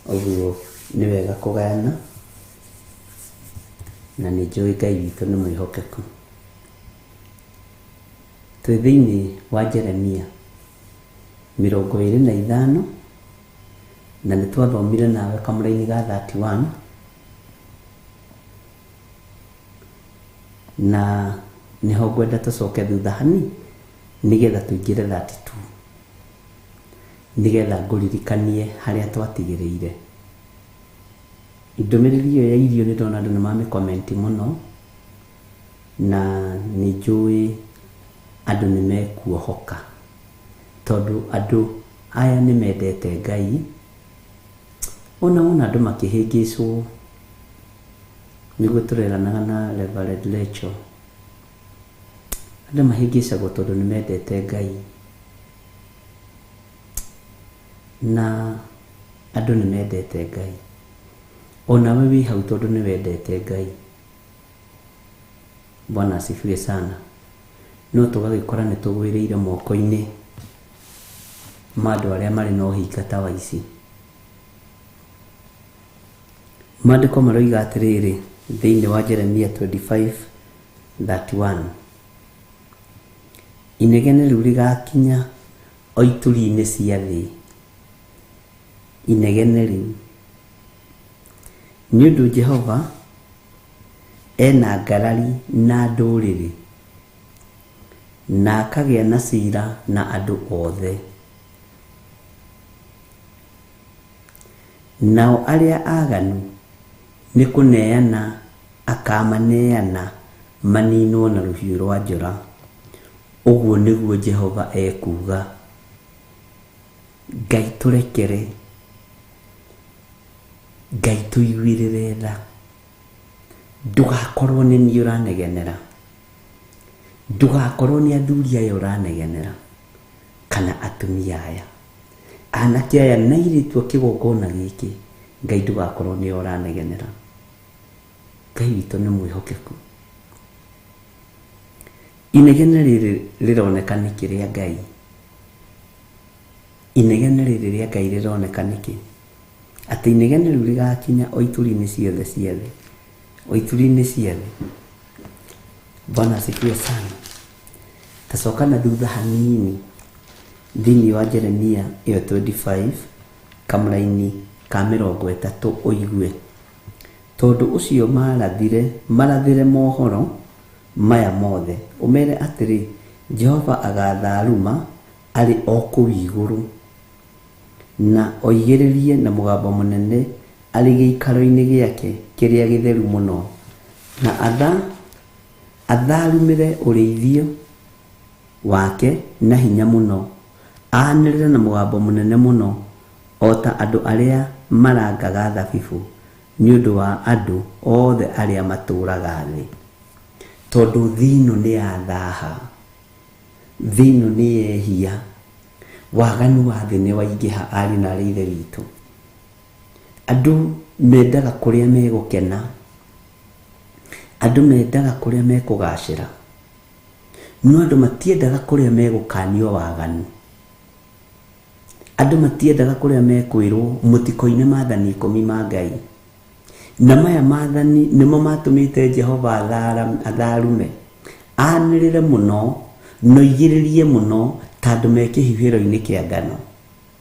Ũguo nĩ wega kũgayana, na nĩ njũĩ Ngai witũ nĩ mwĩhokeku. Twĩ thĩinĩ wa Jeremia 25 na nĩ twathomire nawe kamũraini ga 31 na nĩho ngwenda tũcoke thutha hani Nĩgetha tũingĩre 32. Nĩgetha ngũririkanie harĩa twatigĩrĩire. Ndũmĩrĩri ĩyo ya irio nĩ ndona andũ nĩ mamĩkomenti mũno, na nĩ njũĩ andũ nĩ mekuohoka. Tondũ andũ aya nĩ mendete Ngai, ona wona andũ makĩhĩngĩcwo, nĩguo tũreranaga na Reverend Rachel. Andũ mahĩngĩcagwo tondũ nĩ mendete Ngai. Na andũ nĩ mendete Ngai. Onawe wĩ hau tondũ nĩ wendete Ngai. Bwana asifiwe sana. No tũgagĩkora nĩ tũgwĩrĩire moko-inĩ ma andũ arĩa marĩ na ũhinga ta wa ici. Maandĩko maroiga atĩrĩrĩ thĩinĩ wa Jeremia 25:31, inegene rĩu rĩgakinya o ituri-inĩ cia thĩ, inegene rĩu, nĩ ũndũ Jehova ena ngarari na ndũrĩrĩ, na akagĩa na cira na andũ othe. Nao arĩa aganu nĩ kũneana akamaneana maninwo na rũhiũ rwa njora. Ũguo nĩguo Jehova ekuuga. Ngai tũrekere, Ngai tũiguĩrĩre tha. Ndũgakorwo nĩ niĩ ũranegenera, ndũgakorwo nĩ athuri aya ũranegenera, kana atumia aya, anake aya na airĩtu a kĩgongona gĩkĩ, Ngai ndũgakorwo nĩo ũranegenera. Ngai witũ nĩ mwĩhokeku. Inegene rĩrĩ rĩroneka nĩkĩ rĩa Ngai? Inegene rĩrĩ rĩa Ngai rĩroneka nĩkĩ? Atĩ inegene rĩu rĩgakinya o ituri-inĩ ciothe cia thĩ, o ituri-inĩ cia thĩ. Bwana asifiwe sana. Tacoka na thutha hanini thĩinĩ wa Jeremia ĩyo 25 kamũraini ka mĩrongo ĩtatũ ũigue. Tondũ ũcio marathire, marathĩre mohoro maya mothe, ũmere atĩrĩ, Jehova agatharuma arĩ o kũu igũrũ, na oigĩrĩrie na mũgambo mũnene arĩ gĩikaro-inĩ gĩake kĩrĩa gĩtheru mũno, na atharumĩre ũrĩithio wake na hinya mũno, aanĩrĩre na mũgambo mũnene mũno, o ta andũ arĩa marangaga thabibũ, nĩ ũndũ wa andũ othe arĩa matũũraga thĩ. Tondũ thĩ ĩno nĩ yathaha, thĩ ĩno nĩ yehia, waganu wa thĩ nĩ waingĩha ariũ na arĩ ithe witũ. Andũ mendaga kũrĩa megũkena, andũ mendaga kũrĩa mekũgacĩra, no andũ matiendaga kũrĩa megũkanio waganu. Andũ matiendaga kũrĩa mekwĩrwo mũtikoine maathani ikũmi ma Ngai. Na maya maathani nĩmo matũmĩte Jehova atharume, anĩrĩre mũno, na oigĩrĩrie mũno, ta andũ me kĩhuhĩro-inĩ kĩa ngano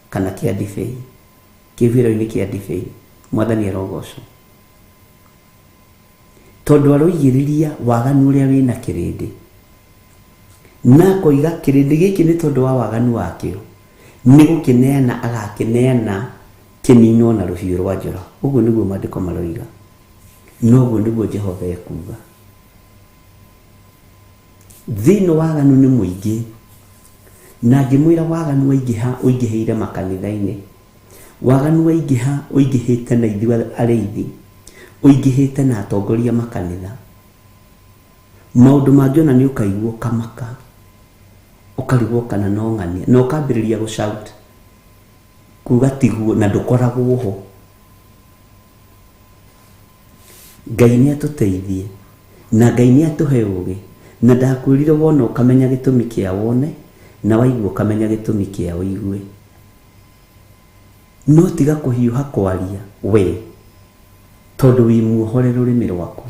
kana kĩa ndibei. Kĩhuhĩro-inĩ kĩa ndibei, Mwathani arogocwo. Tondũ aroigĩrĩria waganu ũrĩa wĩna kĩrĩndĩ. Na akoiga kĩrĩndĩ gĩkĩ nĩ tondũ wa waganu wakĩo, nĩ gũkĩneana agakĩneana kĩninwo na rũhiũ rwa njora. Ũguo nĩguo maandĩko maroiga. Na ũguo nĩguo Jehova ekuuga. Thĩ ĩno waganu nĩ mũingĩ, na ngĩmwĩra waganu waingĩha ũingĩhĩire makanitha-inĩ. Waganu waingĩha ũingĩhĩte na ithuĩ arĩithi, ũingĩhĩte na atongoria makanitha. Maũndũ mangĩ ona nĩ ũkaigua ũkamaka, ũkarigwo kana no ng'ania, na ũkambĩrĩria gũ shout kuga tiguo na ndũkoragwo ho. Ngai nĩ atũteithie na Ngai nĩ atũhe ũgĩ, na ndakwĩrire wona ũkamenya gĩtũmi kĩa wone, na waigua ũkamenya gĩtũmi kĩa ũigue. No tiga kũhiũha kwaria we, tondũ wĩ muohore rũrĩmĩ rwaku,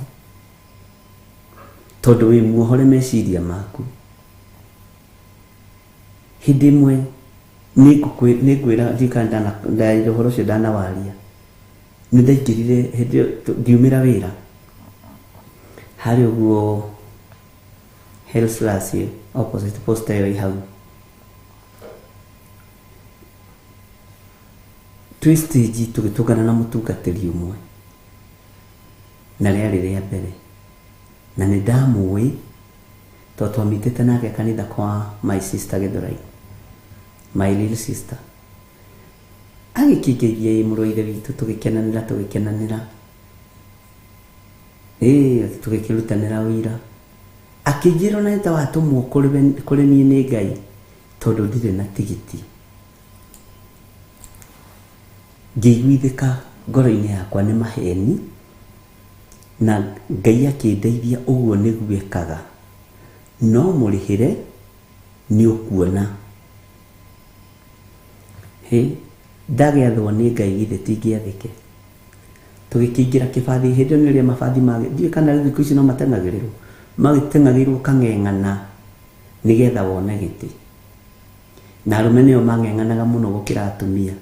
tondũ wĩ muohore meciria maku. Hĩndĩ ĩmwe nĩngwĩra ndirikana ndana ũhoro ũcio ndanawaria, nĩ ndaingĩrire hĩndĩ ĩyo ngiumĩra wĩra harĩ ũguo Hillslas opposite posta ĩyo ĩ hau. Twĩ stage tũgĩtũngana na mũtungatĩri ũmwe na rĩarĩ rĩa mbere na nĩ ndamũĩ tondũ twamitĩte nake kanitha kwa my sister Gĩthũrai, my little sister. Agĩkĩngeithia ĩ mũrũ wa ithe witũ, tũgĩkenanĩra tũgĩkenanĩra, ĩĩ tũgĩkĩrutanĩra ũira. Akĩnjĩra ona nĩ ta watũmwo kũrĩ niĩ nĩ Ngai tondũ ndirĩ na tigiti. Ngĩiguithĩka ngoro-inĩ yakwa nĩ maheni na Ngai akĩndeithia ũguo nĩguo ekaga, no mũrĩhĩre nĩ ũkuona. Hĩ, ndagĩathwo nĩ Ngai githĩ ti ngĩathĩke. Tũgĩkĩingĩra kĩbathi hĩndĩ ĩyo nĩ rĩrĩa mabathi ndiũĩ kana rĩu thikũ ici no mateng'agĩrĩrwo, magĩteng'agĩrwo kang'eng'ana nĩgetha wone gĩtĩ. Na arũme nĩo mang'eng'anaga mũno gũkĩra atumia.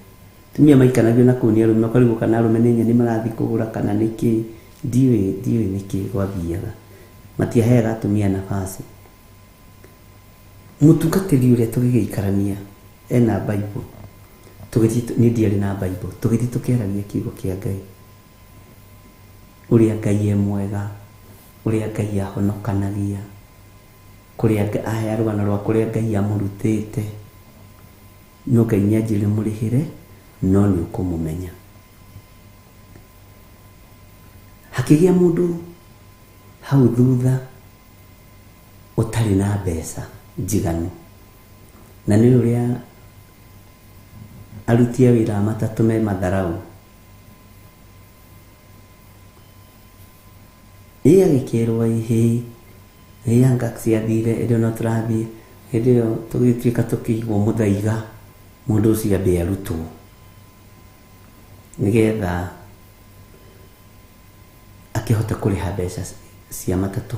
Atumia maikanagio na kũu nĩ arũme, ũkarigwo kana arũme nĩ nyeni marathiĩ kũgũra kana nĩkĩ, ndiũĩ ndiũĩ nĩkĩ gwathiaga. Matiaheaga atumia nafasi. Mũtungatĩri ũrĩa tũgĩgĩikarania ena Bible, tũgĩthiĩ, niĩ ndiarĩ na Bible, tũgĩthiĩ tũkĩaragia kiugo kĩa Ngai, ũrĩa Ngai e mwega, ũrĩa Ngai ahonokanagia, kũrĩa ahea rũgano rwa kũrĩa Ngai amũrutĩte. No Ngai nĩ anjĩrire mũrĩhĩre, no nĩ ũkũmũmenya. Hakĩgĩa mũndũ hau thutha ũtarĩ na mbeca njiganu, na nĩ ũrĩa aruti a wĩra a matatũ me matharau. Ĩ agĩkĩrwo ĩhĩ, ĩ anga ciathire, hĩndĩ ĩyo no tũrathiĩ, hĩndĩ ĩyo tũgĩtuĩka tũkĩigwo mũthaiga, mũndũ ũcio ambe arutwo nĩgetha akĩhote kũrĩha mbeca cia matatũ.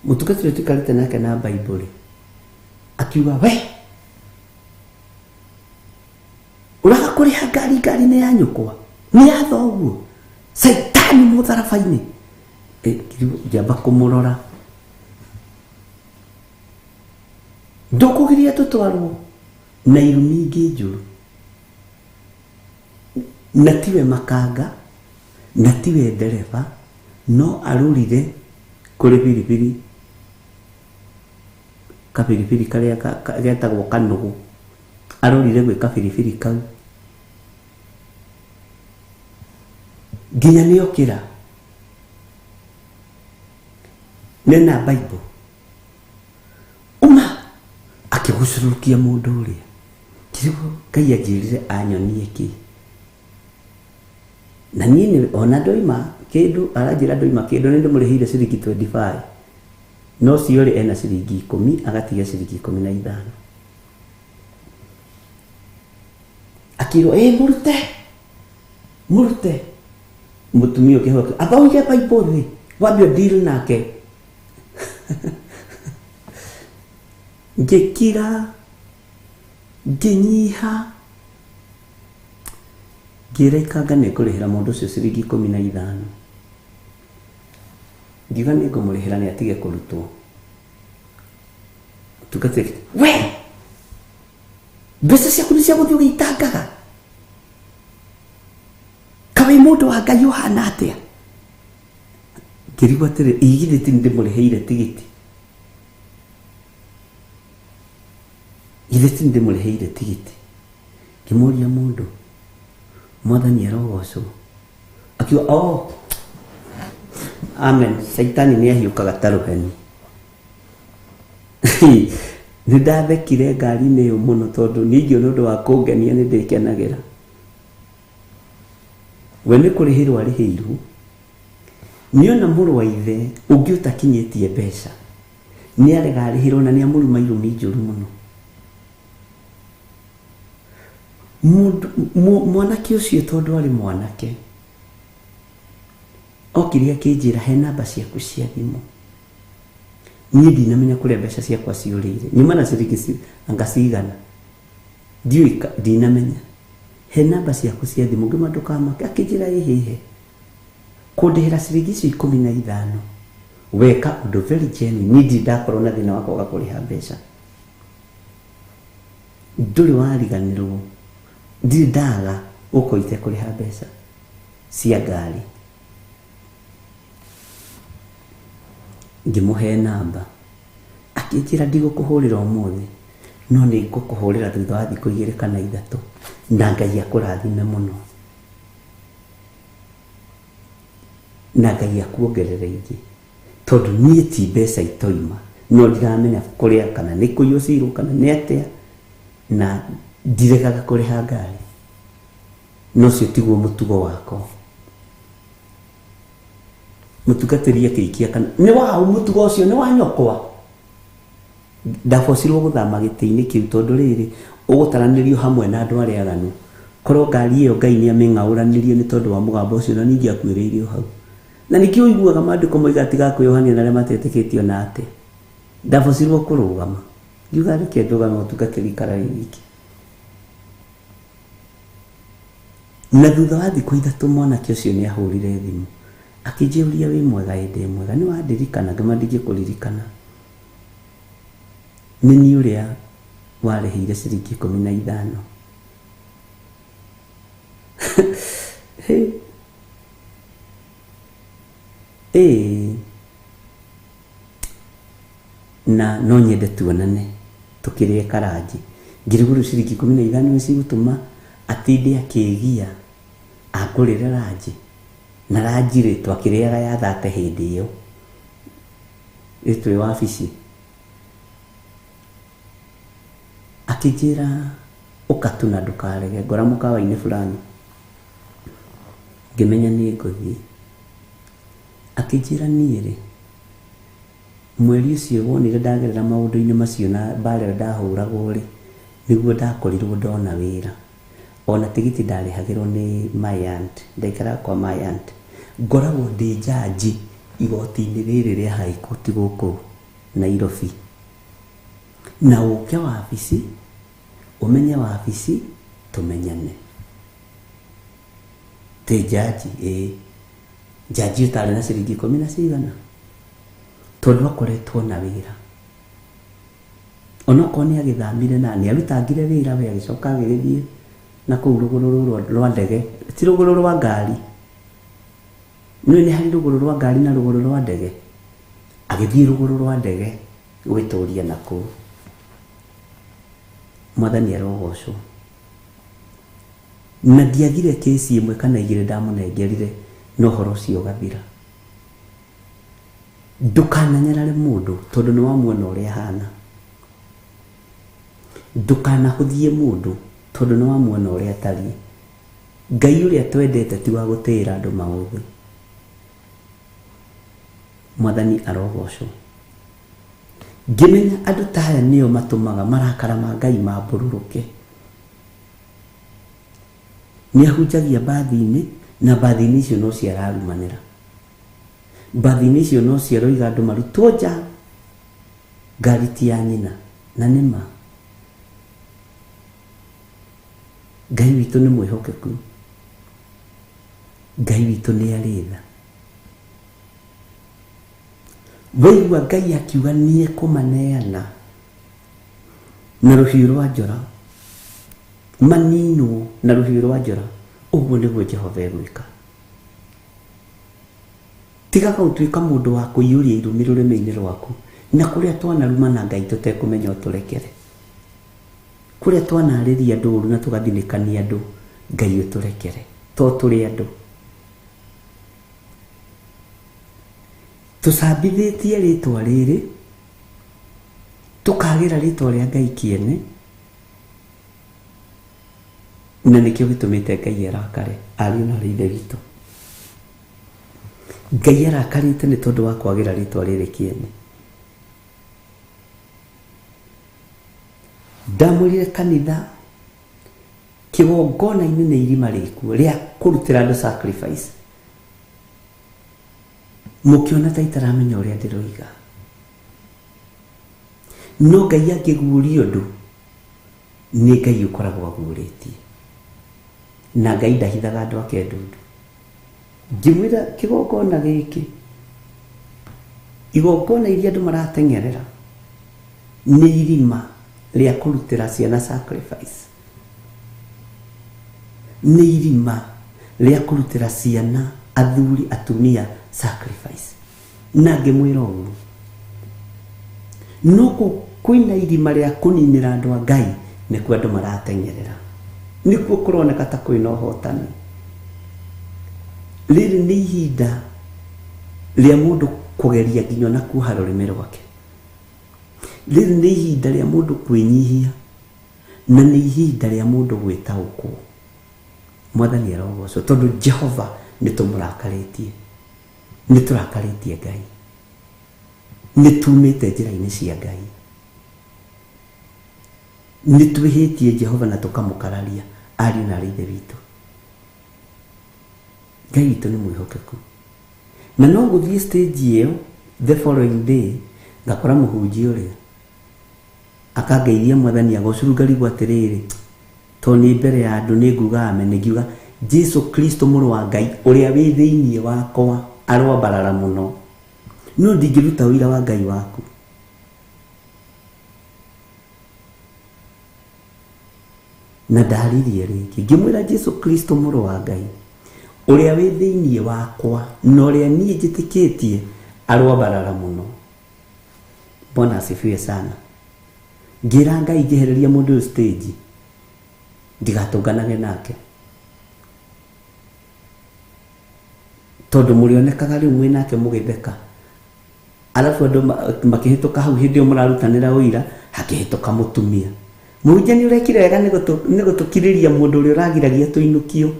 Mũtungatĩri ũrĩa tũikarĩte nake na Bible akiuga, we ũraga kũrĩha ngari, ngari nĩ ya nyũkwa, nĩ ya thoguo, caitani mũtharaba-inĩ. Ngĩamba kũmũrora, ndũkũgiria tũtwarwo na irumi ingĩ njũru, na tiwe makanga na tiwe ndereba, no arũrire kũrĩ biribiri, kabiribiri karĩa getagwo kanũgũ, arũrire gwĩ kabiribiri kau nginya nĩokĩra nena Bible uma akĩgucũrũkia mũndũ ũrĩa. Ngĩrigwo Ngai anjĩrire anyonie kĩ, na niĩ ona ndoima kĩndũ, aranjĩra ndoima kĩndũ, nĩ ndĩmũrĩhĩire ciringi 25, no ũcio rĩ ena ciringi 10, agatiga ciringi 15. Akĩrwo ĩ mũrute mũrute, mũtumia ũngĩ hau amba ũige Bible thĩ, wambe deal nake. Ngĩkira, ngĩnyiha, ngĩra ikanga nĩ ngũrĩhĩra mũndũ ũcio ciringi 15. Ngiuga nĩ ngũmũrĩhĩra nĩ atige kũrutwo. Mũtungatĩri, we mbeca ciaku nĩ cia gũthiĩ ũgĩitangaga, kaĩ mũndũ wa Ngai ũhana atĩa? Ngĩrigwo atĩrĩ, ĩ githĩ ti ndĩmũrĩhĩire tigiti, githĩ ti ndĩmũrĩhĩire tigiti? Ngĩmũria mũndũ, Mwathani arogocwo. Akiuga, oh, amen, caitani nĩ ahiũkaga ta rũheni. Nĩ ndathekire ngari-inĩ ĩyo mũno tondũ niĩ ingĩona ũndũ wa kũngenia nĩ ndĩkenagĩra. We nĩ kũrĩhĩrwo arĩhĩirwo, nĩona mũrũ wa ithe ũngĩ ũtakinyĩtie mbeca nĩ arega arĩhĩrwo na nĩ amũruma irumi njũru mũno. Mwanake ũcio tondũ arĩ mwanake okire akĩnjĩra he namba ciaku cia thimũ, niĩ ndinamenya kũrĩa mbeca ciakwa ciũrĩire, nyuma na ciringi anga cigana, ndiũĩ, ndinamenya, he namba ciaku cia thimũ, ngĩmwĩra ndũkamake, akĩnjĩra ĩhĩhe, kũndĩhĩra ciringi icio 15 Weka ũndũ very genuine. Niĩ ndirĩ ndakorwo na thĩna wa kwaga kũrĩha mbeca. Ndũrĩ wariganĩrwo, ndirĩ ndaga gũkorwo itekũrĩha mbeca cia ngari. Ngĩmũhe namba, akĩnjĩra ndigũkũhũrĩra ũmũthĩ, no nĩ ngũkũhũrĩra thutha wa thikũ 2 kana 3, na Ngai akũrathime mũno, na Ngai akuongerere ingĩ, tondũ niĩ ti mbeca itoima, no ndiramenya kũrĩa kana nĩ kũiywo cirwo kana nĩ atĩa, na ndiregaga kũrĩha ngari. No ũcio tiguo mũtugo wakwa. Mũtungatĩri akĩikia kana nĩ waũ mũtugo ũcio, nĩ wa nyũkwa. Ndabocirwo gũthama gĩtĩ-inĩ kĩu tondũ rĩrĩ ũgũtaranĩrio hamwe na andũ arĩa aganu. Korwo ngari ĩyo Ngai nĩ amĩng'aũranirie nĩ tondũ wa mũgambo ũcio, na ningĩ akuĩrĩire o hau. Na nĩkĩo ũiguaga maandĩko moiga tiga kwĩyohania na arĩa matetĩkĩtio na atĩa. Ndabocirwo kũrũgama, ngiuga reke ndũgame mũtungatĩri ikara wĩ wiki. Na thutha wa thikũ 3 mwanake ũcio nĩ ahũrire thimũ akĩnjĩũria wĩ mwega, ĩ ndĩ mwega, nĩ wandirikana? Ngĩmwĩra ndingĩkũririkana, nĩ niĩ ũrĩa warĩhĩire ciringi 15. Ĩĩ, na no nyende tuonane tũkĩrĩe karanji. Ngĩrigwo rĩu ciringi 15 nĩ cigũtũma atinde akĩgia angũrĩre ranji, na ranji rĩ twakĩrĩaga ya thate hĩndĩ ĩyo ĩ twĩ wabici. Akĩnjĩra ũka tu na ndũkarege, ngora mũkawa-inĩ fulani. Ngĩmenya nĩ ngũthiĩ. Akĩnjĩra niĩ rĩ, mweri ũcio wonire ndagerera maũndũ-inĩ macio na mbara ĩyo ndahũragwo rĩ, nĩguo ndakorirwo ndona wĩra. Ona tigiti ndarĩhagĩrwo nĩ my aunt, ndaikaraga kwa my aunt. Ngoragwo ndĩ njanji igoti-inĩ rĩrĩ rĩa High Court gũkũ Nairobi. Na ũke wabici, ũmenye wabici, tũmenyane. Ndĩ njanji, ĩĩ. Njanji ũtarĩ na ciringi 10 na cigana, tondũ akoretwo na wĩra. Onokorwo nĩ agĩthamire na nĩ arutangire wĩra, we agĩcoka agĩgĩthiĩ na kũu rũgũrũ rwa ndege, ti rũgũrũ rwa ngari. Nĩũĩ nĩ harĩ rũgũrũ rwa ngari na rũgũrũ rwa ndege. Agĩthiĩ rũgũrũ rwa ndege gwĩtũria na kũu. Mwathani arogocwo. Na ndiagire kesi 1 kana 2 ndamũnengerire, na ũhoro ũcio ũgathira. Ndũkananyarare mũndũ tondũ nĩ wamuona ũrĩa ahana. Ndũkanahũthie mũndũ tondũ nĩ wamuona ũrĩa atariĩ. Ngai ũrĩa twendete ti wa gũtĩĩra andũ maũthĩ. Mwathani arogocwo. Ngĩmenya andũ ta aya nĩo matũmaga marakara ma Ngai mambũrũrũke. Nĩ ahunjagia mbathi-inĩ, na mbathi-inĩ icio no ciararumanĩra. Mbathi-inĩ icio no ciaroiga andũ marutwo nja, ngari ti ya nyina, na nĩ ma. Ngai witũ nĩ mwĩhokeku. Ngai witũ nĩ arĩ tha. Waigua Ngai akiuga nĩ ekũmaneana na rũhiũ rwa njora, maninwo na rũhiũ rwa njora, ũguo nĩguo Jehova egwĩka. Tigaga gũtuĩka mũndũ wa kũiyũria irumi rũrĩmĩ-inĩ rwaku, na kũrĩa twanarumana Ngai tũtekũmenya ũtũrekere. Kũrĩa twanarĩria andũ ũru na tũgathinĩkania andũ, Ngai ũtũrekere, to tũrĩ andũ. Tũcambithĩtie rĩtwa rĩrĩ, tũkagĩra rĩtwa rĩa Ngai kĩene, na nĩkĩo gĩtũmĩte Ngai arakare, ariũ na aarĩ a Ithe witũ. Ngai arakarĩte nĩ tondũ wa kwagĩra rĩtwa rĩrĩ kĩene. Ndamwĩrire kanitha kĩgongona-inĩ nĩ irima rĩkuo rĩa kũrutĩra andũ sacrifice. Mũkĩona ta itaramenya ũrĩa ndĩroiga. No Ngai angĩguũria ũndũ, nĩ Ngai ũkoragwo aguũrĩtie. Na Ngai ndahithaga andũ ake ndundu. Ngĩmwĩra kĩgongona gĩkĩ Igongona iria andũ marateng'erera nĩ irima rĩa kũrutĩra ciana sacrifice, nĩ irima rĩa kũrutĩra ciana athuri atumia sacrifice. Na ngĩmwĩra ũguo, no kwĩna irima rĩa kũninĩra andũ a Ngai, nĩkuo andũ marateng'erera, nĩkuo kũroneka ta kwĩna ũhotani. Rĩrĩ nĩ ihinda rĩa mũndũ kũgeria nginya ona kuoha rũrĩmĩ rwake. Rĩrĩ nĩ ihinda rĩa mũndũ kwĩnyihia, na nĩ ihinda rĩa mũndũ gwĩtaũkwo. Mwathani arogocwo, tondũ Jehova nĩ tũmũrakarĩtie, nĩ tũrakarĩtie Ngai, nĩ tumĩte njĩra-inĩ cia Ngai, nĩ twĩhĩtie Jehova na tũkamũkararia ariũ na arĩ ithe witũ. Ngai witũ nĩ mwĩhokeku. Na no gũthiĩ stage ĩyo the following day ngakora mũhunjia ũrĩa akangeithia Mwathani agocuru, ngarigwo atĩrĩrĩ, to nĩ mbere ya andũ nĩ nguga amen, ngiuga Jesu Kristo mũrũ wa Ngai ũrĩa wĩ thĩinĩ wakwa aroambarara mũno, no ndingĩruta ũira wa Ngai waku. Na ndaririe rĩngĩ ngĩmwĩra Jesu Kristo mũrũ wa Ngai ũrĩa wĩ thĩinĩ wakwa na ũrĩa niĩ njĩtĩkĩtie aroambarara mũno. Bwana asifiwe sana. Ngĩra Ngai ngĩhereria mũndũ ũyũ stage ndigatũnganage nake, tondũ mũrĩonekaga rĩu mwĩ nake mũgĩtheka, alafu andũ makĩhĩtũka hau hĩndĩ ĩyo mũrarutanĩra ũira, hakĩhĩtũka mũtumia. Mũhunjia nĩ ũrekire wega nĩ gũtũkirĩria mũndũ ũrĩa ũragiragia tũinũkio.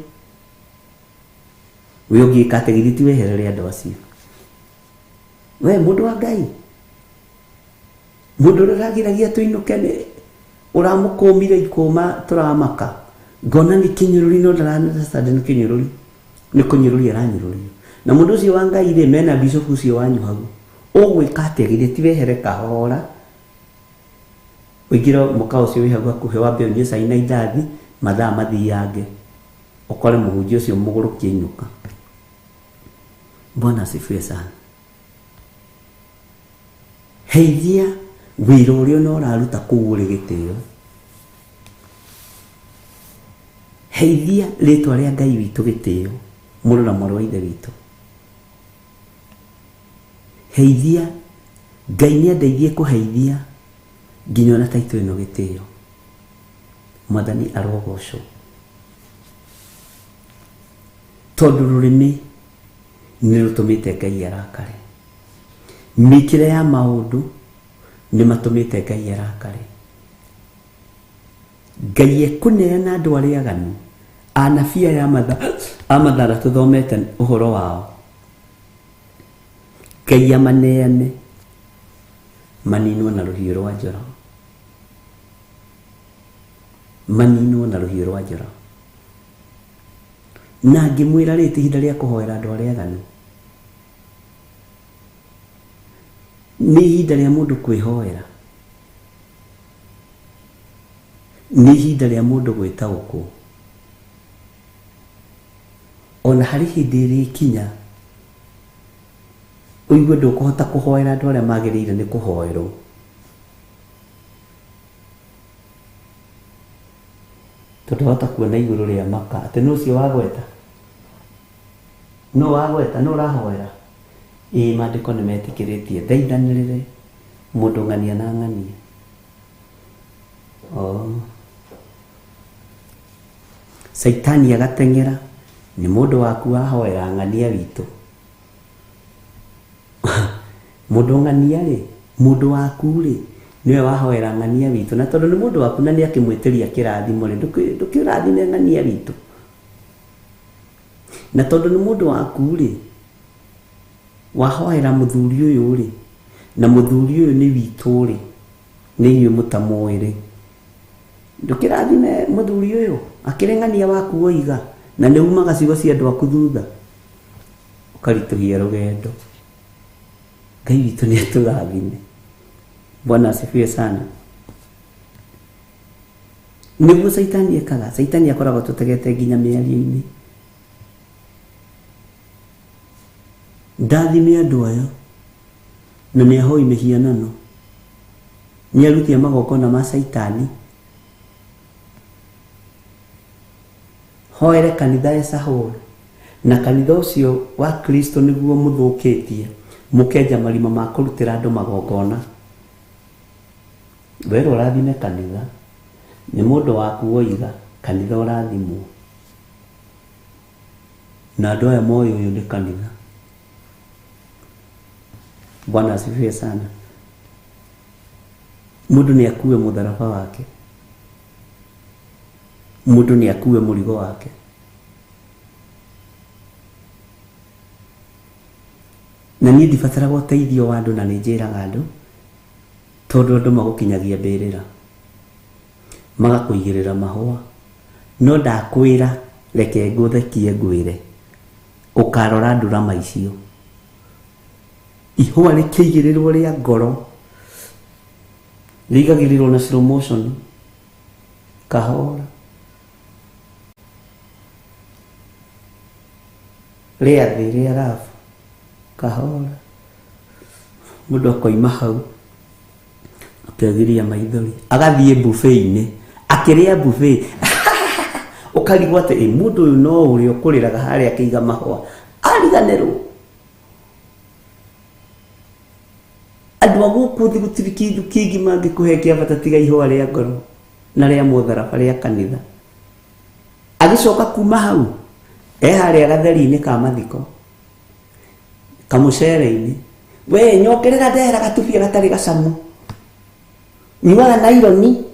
We ũngĩka atĩa githĩ ti weherere andũ acio? We mũndũ wa Ngai, mũndũ ũrĩa ũragiragia tũinũke nĩ ũramũkũmire ikũma tũramaka, ngona nĩ kĩnyũrũri, no ndaranderstand nĩ kĩnyũrũri, nĩ kũnyũrũria aranyũrũrio. Na mũndũ ũcio wa Ngai rĩ, mena bishop ũcio wanyu hau, ũgwĩka atĩa githĩ ti wehere kahora, ũingĩre mũkawa ũcio wĩ hau hakuhĩ, wambe ũnyue cai na indathi, mathaa mathiange, ũkore mũhunjia ũcio mũgũrũki ainũka. Bwana asifiwe sana. Heithia wĩra ũrĩa ona ũraruta kũu ũrĩ gĩtĩo. Heithia rĩtwa rĩa Ngai witũ gĩtĩo, mũrũ na mwarĩ wa ithe witũ. Heithia, Ngai nĩ andeithie kũheithia nginya ona taitũ ĩno gĩtĩo. Mwathani arogocwo, tondũ rũrĩmĩ nĩ rũtũmĩte Ngai arakare. Mĩkĩre ya maũndũ nĩ matũmĩte Ngai arakare. Ngai ekũneana andũ arĩa aganu, anabii aya a mathara tũthomete ũhoro wao, Ngai amaneane maninwo na rũhiũ rwa njora, maninwo na rũhiũ rwa njora. Na ngĩmwĩra rĩ, ti ihinda rĩa kũhoera andũ arĩa aganu, nĩ ihinda rĩa mũndũ kwĩhoera, nĩ ihinda rĩa mũndũ gwĩtaũkwo. Ona harĩ hĩndĩ ĩrĩkinya ũigue ndũkũhota kũhoera andũ arĩa magĩrĩire nĩ kũhoerwo. Tondũ wahota kuona igũrũ rĩa maka atĩ nũ ũcio wagweta, nũ wagweta, nũ ũrahoera. Ĩĩ, maandĩko nĩ metĩkĩrĩtie thaithanĩrĩre mũndũ ng'ania na ng'ania. Oh. Caitani agateng'era nĩ mũndũ waku wahoera ng'ania witũ. Mũndũ ng'ania rĩ, mũndũ waku rĩ, nĩwe wahoera ng'ania witũ, na tondũ nĩ mũndũ waku na nĩ akĩmwĩtĩria kĩrathimo rĩ, ndũkĩrathime ng'ania witũ. Na tondũ nĩ mũndũ waku rĩ, wahoera mũthuri ũyũ rĩ, na mũthuri ũyũ nĩ witũ rĩ, nĩ inyuĩ mũtamũĩ rĩ, ndũkĩrathime mũthuri ũyũ akĩrĩ ng'ania waku woiga, na nĩ umaga ciugo cia andũ aku thutha, ũkaritũhia rũgendo. Ngai witũ nĩ atũrathime. Bwana asifiwe sana. Nĩguo Caitani ekaga. Caitani akoragwo tũtegete nginya mĩario-inĩ. Ndathime andũ aya, Na nĩ ahoi mĩhianano, nĩ aruti a magongona ma Caitani. Hoere kanitha Esahũrũ, na kanitha ũcio wa Kristo nĩguo mũthũkĩtie, mũkenja marima ma kũrutĩra andũ magongona. Werwo ũrathime kanitha, nĩ mũndũ waku woiga kanitha ũrathimwo. Na andũ aya moĩ ũyũ nĩ kanitha. Bwana asifiwe sana. Mũndũ nĩ akue mũtharaba wake, mũndũ nĩ akue mũrigo wake. Na niĩ ndibataraga ũteithio wa andũ, na nĩ njĩraga andũ, tondũ andũ magũkinyagia mbĩrĩra, magakũigĩrĩra mahũa, no ndakwĩra reke ngũthekie ngwĩre, ũkarora ndurama icio, ihũa rĩkĩigĩrĩrwo rĩa ngoro, rĩigagĩrĩrwo na slow motion kahora, rĩa thĩ rĩa rabu kahora, mũndũ akoima hau akegiria maithori, agathiĩ buffet-inĩ, akĩrĩa buffet ũkarigwo atĩ ĩ mũndũ ũyũ no ũrĩa ũkũrĩraga harĩa akĩiga mahũa ariganĩrwo. Andũ a gũkũ thĩ gũtirĩ kĩndũ kĩngĩ mangĩkũhe kĩa bata tiga ihũa rĩa ngoro na rĩa mũtharaba rĩa kanitha. Agĩcoka kuma hau e harĩa gatheri-inĩ ka mathiko kamũcere-inĩ, we nyongerera ndehera gatubia gatarĩ gacamu, nyuaga naironi,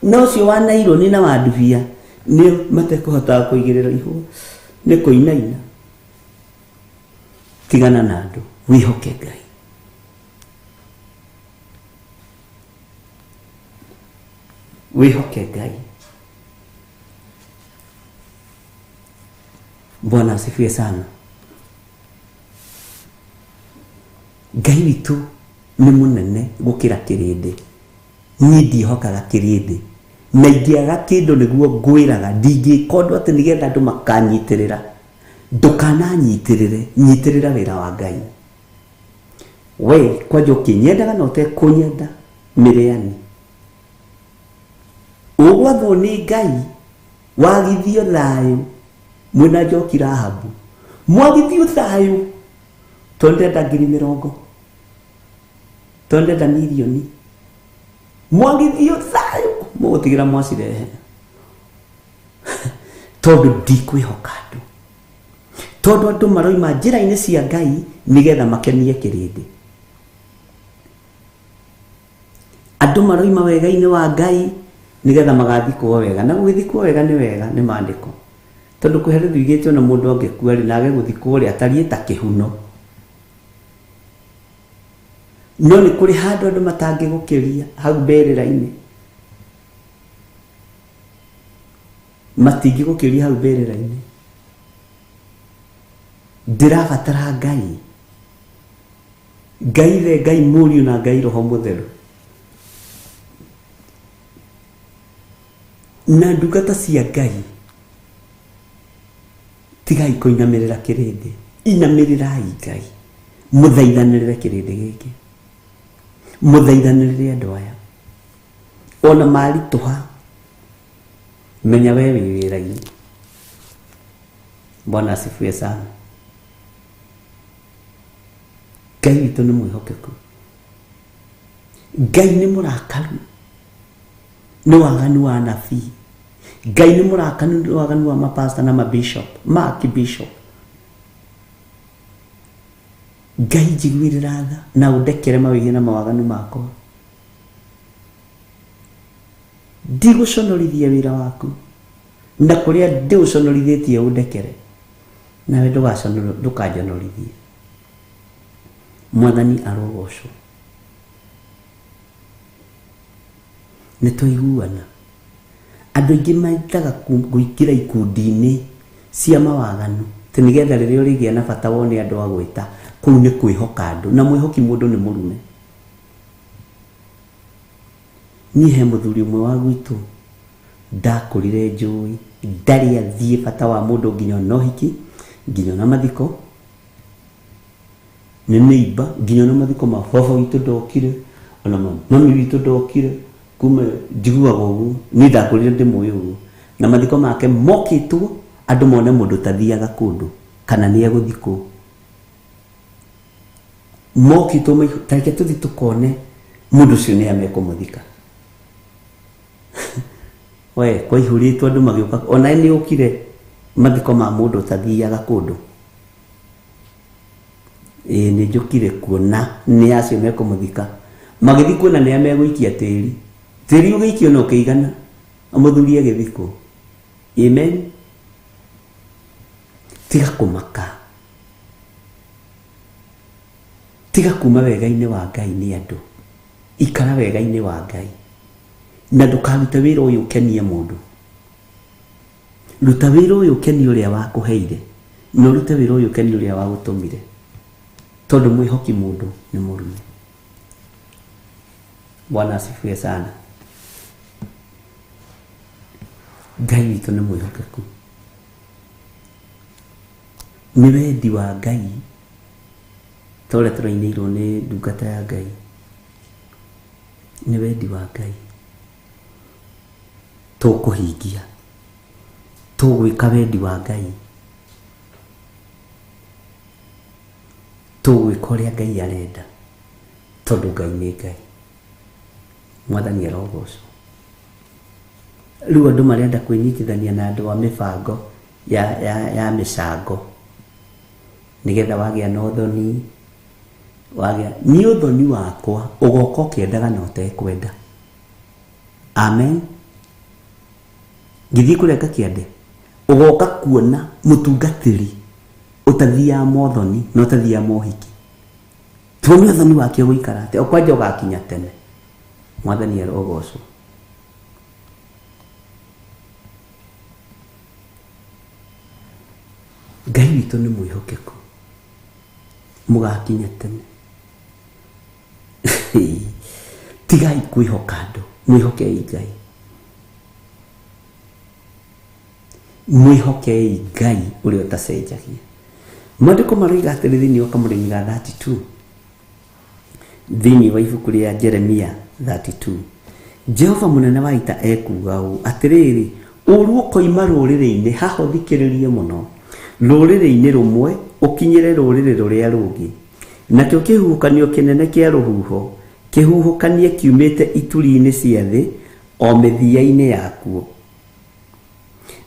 na ũcio wa naironi na wa ndubia nĩ matekũhotaga kũigĩrĩra ihũa, nĩ kũinaina. Tigana na andũ, wĩhoke Ngai. Wĩhoke Ngai. Bwana asifiwe sana. Ngai witũ nĩ mũnene gũkĩra kĩrĩndĩ. Niĩ ndiĩhokaga kĩrĩndĩ, na ingĩaga kĩndũ nĩguo ngwĩraga, ndingĩka ũndũ atĩ nĩgetha andũ makanyitĩrĩra. Ndũkananyitĩrĩre, nyitĩrĩra wĩra wa Ngai. We kwanja ũkĩnyendaga na ũtekũnyenda, mĩrĩani. Ũgwathwo nĩ Ngai, wagithio thayũ, mwĩna Njoki Rahabu, mwagithio thayũ, tondũ ndĩrenda ngiri mĩrongo, tondũ ndĩrenda mirioni, mwagithio thayũ, mũgũtigĩra mwacirehe. Tondũ ndikwĩhoka andũ, tondũ andũ maroima njĩra-inĩ cia Ngai nĩgetha makenie kĩrĩndĩ. Andũ maroima wega-inĩ wa Ngai nĩgetha magathikwo wega, na gũgĩthikwo wega nĩ wega nĩ maandĩko, tondũ kwĩherithio igĩtio na mũndũ angĩkua rĩ na age gũthikwo rĩ atariĩ ta kĩhuno. No nĩ kũrĩ handũ andũ matangĩgũkĩria hau mbĩrĩra-inĩ, matingĩgũkĩria hau mbĩrĩra-inĩ. Ndĩrabatara Ngai, Ngai Ithe, Ngai Mũriũ na Ngai Roho Mũtheru, na ndungata cia Ngai. Tigai kũinamĩrĩra kĩrĩndĩ, inamĩrĩrai Ngai, mũthaithanĩrĩre kĩrĩndĩ gĩkĩ, mũthaithanĩrĩre andũ aya. Ona maritũha, menya we wĩ wĩra-inĩ. Bwana asifiwe sana. Ngai witũ nĩ mwĩhokeku, Ngai nĩ mũrakaru nĩ waganu wa anabii, Ngai nĩ mũrakaru nĩ waganu wa mapasta na mabishop, ma archbishop. Ngai njiguĩrĩra tha na ũndekere mawĩhia na mawaganu makwa. Ndigũconorithia wĩra waku, na kũrĩa ndĩũconorithĩtie ũndekere, nawe ndũkanjonorithie. Mwathani arogocwo. Nĩ twaiguana. Andũ aingĩ mendaga kũingĩra ikundi-inĩ cia mawaganu atĩ nĩgetha rĩrĩa ũrĩgĩa na bata wone andũ a gwĩta, kũu nĩ kwĩhoka andũ, na mwĩhoki mũndũ nĩ mũrume. Niĩ he mũthuri ũmwe wa gwitũ ndakũrire njũĩ, ndarĩ athiĩ bata wa mũndũ nginya ona ũhiki, nginya ona mathiko. Nĩ neighbor nginya ona mathiko ma baba witũ ndokire, ona ma mami witũ ndokire. Kuma njiguaga ũguo, niĩ ndakũrire ndĩmũĩ ũguo. Na mathiko make mokĩtwo andũ mone mũndũ ũtathiaga kũndũ kana nĩ egũthikwo. Mokĩtwo ta reke tũthiĩ tũkone mũndũ ũcio nĩ amekũmũthika. We kwaihũrĩtwo andũ magĩũka, ona nĩ ũkire mathiko ma mũndũ ũtathiaga kũndũ. Ĩĩ nĩ njũkire kuona nĩ acio mekũmũthika. Magĩthiĩ kuona nĩ a megũikia tĩri. Tĩri ũgĩikio na ũkĩigana, mũthuri agĩthikwo. Amen. Tiga kũmaka. Tiga kuma wega-inĩ wa Ngai nĩ andũ. Ikara wega-inĩ wa Ngai. Na ndũkarute wĩra ũyũ ũkenie mũndũ. Ruta wĩra ũyũ ũkenie ũrĩa wakũheire, na ũrute wĩra ũyũ ũkenie ũrĩa wagũtũmire. Tondũ mwĩhoki mũndũ nĩ mũrume. Bwana asifiwe sana. Ngai witũ nĩ mwĩhokeku. Nĩ wendi wa Ngai ta ũrĩa tũrainĩirwo nĩ ndungata ya Ngai. Nĩ wendi wa Ngai tũkũhingia, tũgwĩka wendi wa Ngai, tũgwĩka ũrĩa Ngai arenda, tondũ Ngai nĩ Ngai. Mwathani arogocwo. Rĩu andũ marenda kwĩnyitithania na andũ a mĩbango ya mĩcango nĩgetha wagĩa na ũthoni, wagĩa niĩ ũthoni wakwa ũgoka ũkĩendaga na ũtekwenda. Amen. Ngĩthiĩ kũrenga kĩande, ũgoka kuona mũtungatĩri ũtathiaga mothoni na ũtathiaga mohiki. Tuone ũthoni wake ũgũikara atĩa, ũkwanja ũgakinya tene. Mwathani arogocwo. Ngai witũ nĩ mwĩhokeku, mũgakinya tene. Tigai kwĩhoka andũ, mwĩhokei Ngai. Mwĩhokei Ngai ũrĩa ũtacenjagia. Maandĩko maroiga atĩrĩ thĩinĩ wa kamũrĩmi ga 32, thĩinĩ wa ibuku rĩa Jeremia 32, Jehova mũnene wa ita ekuuga ũũ, atĩrĩrĩ, ũũru ũkoima rũrĩrĩ-inĩ, haha ũthikĩrĩrie mũno, rũrĩrĩ-inĩ rũmwe ũkinyĩre rũrĩrĩ rũrĩa rũngĩ. Nakĩo kĩhuhũkanio kĩnene kĩa rũhuho kĩhuhũkanie kiumĩte ituri-inĩ cia thĩ o mĩthia-inĩ yakuo.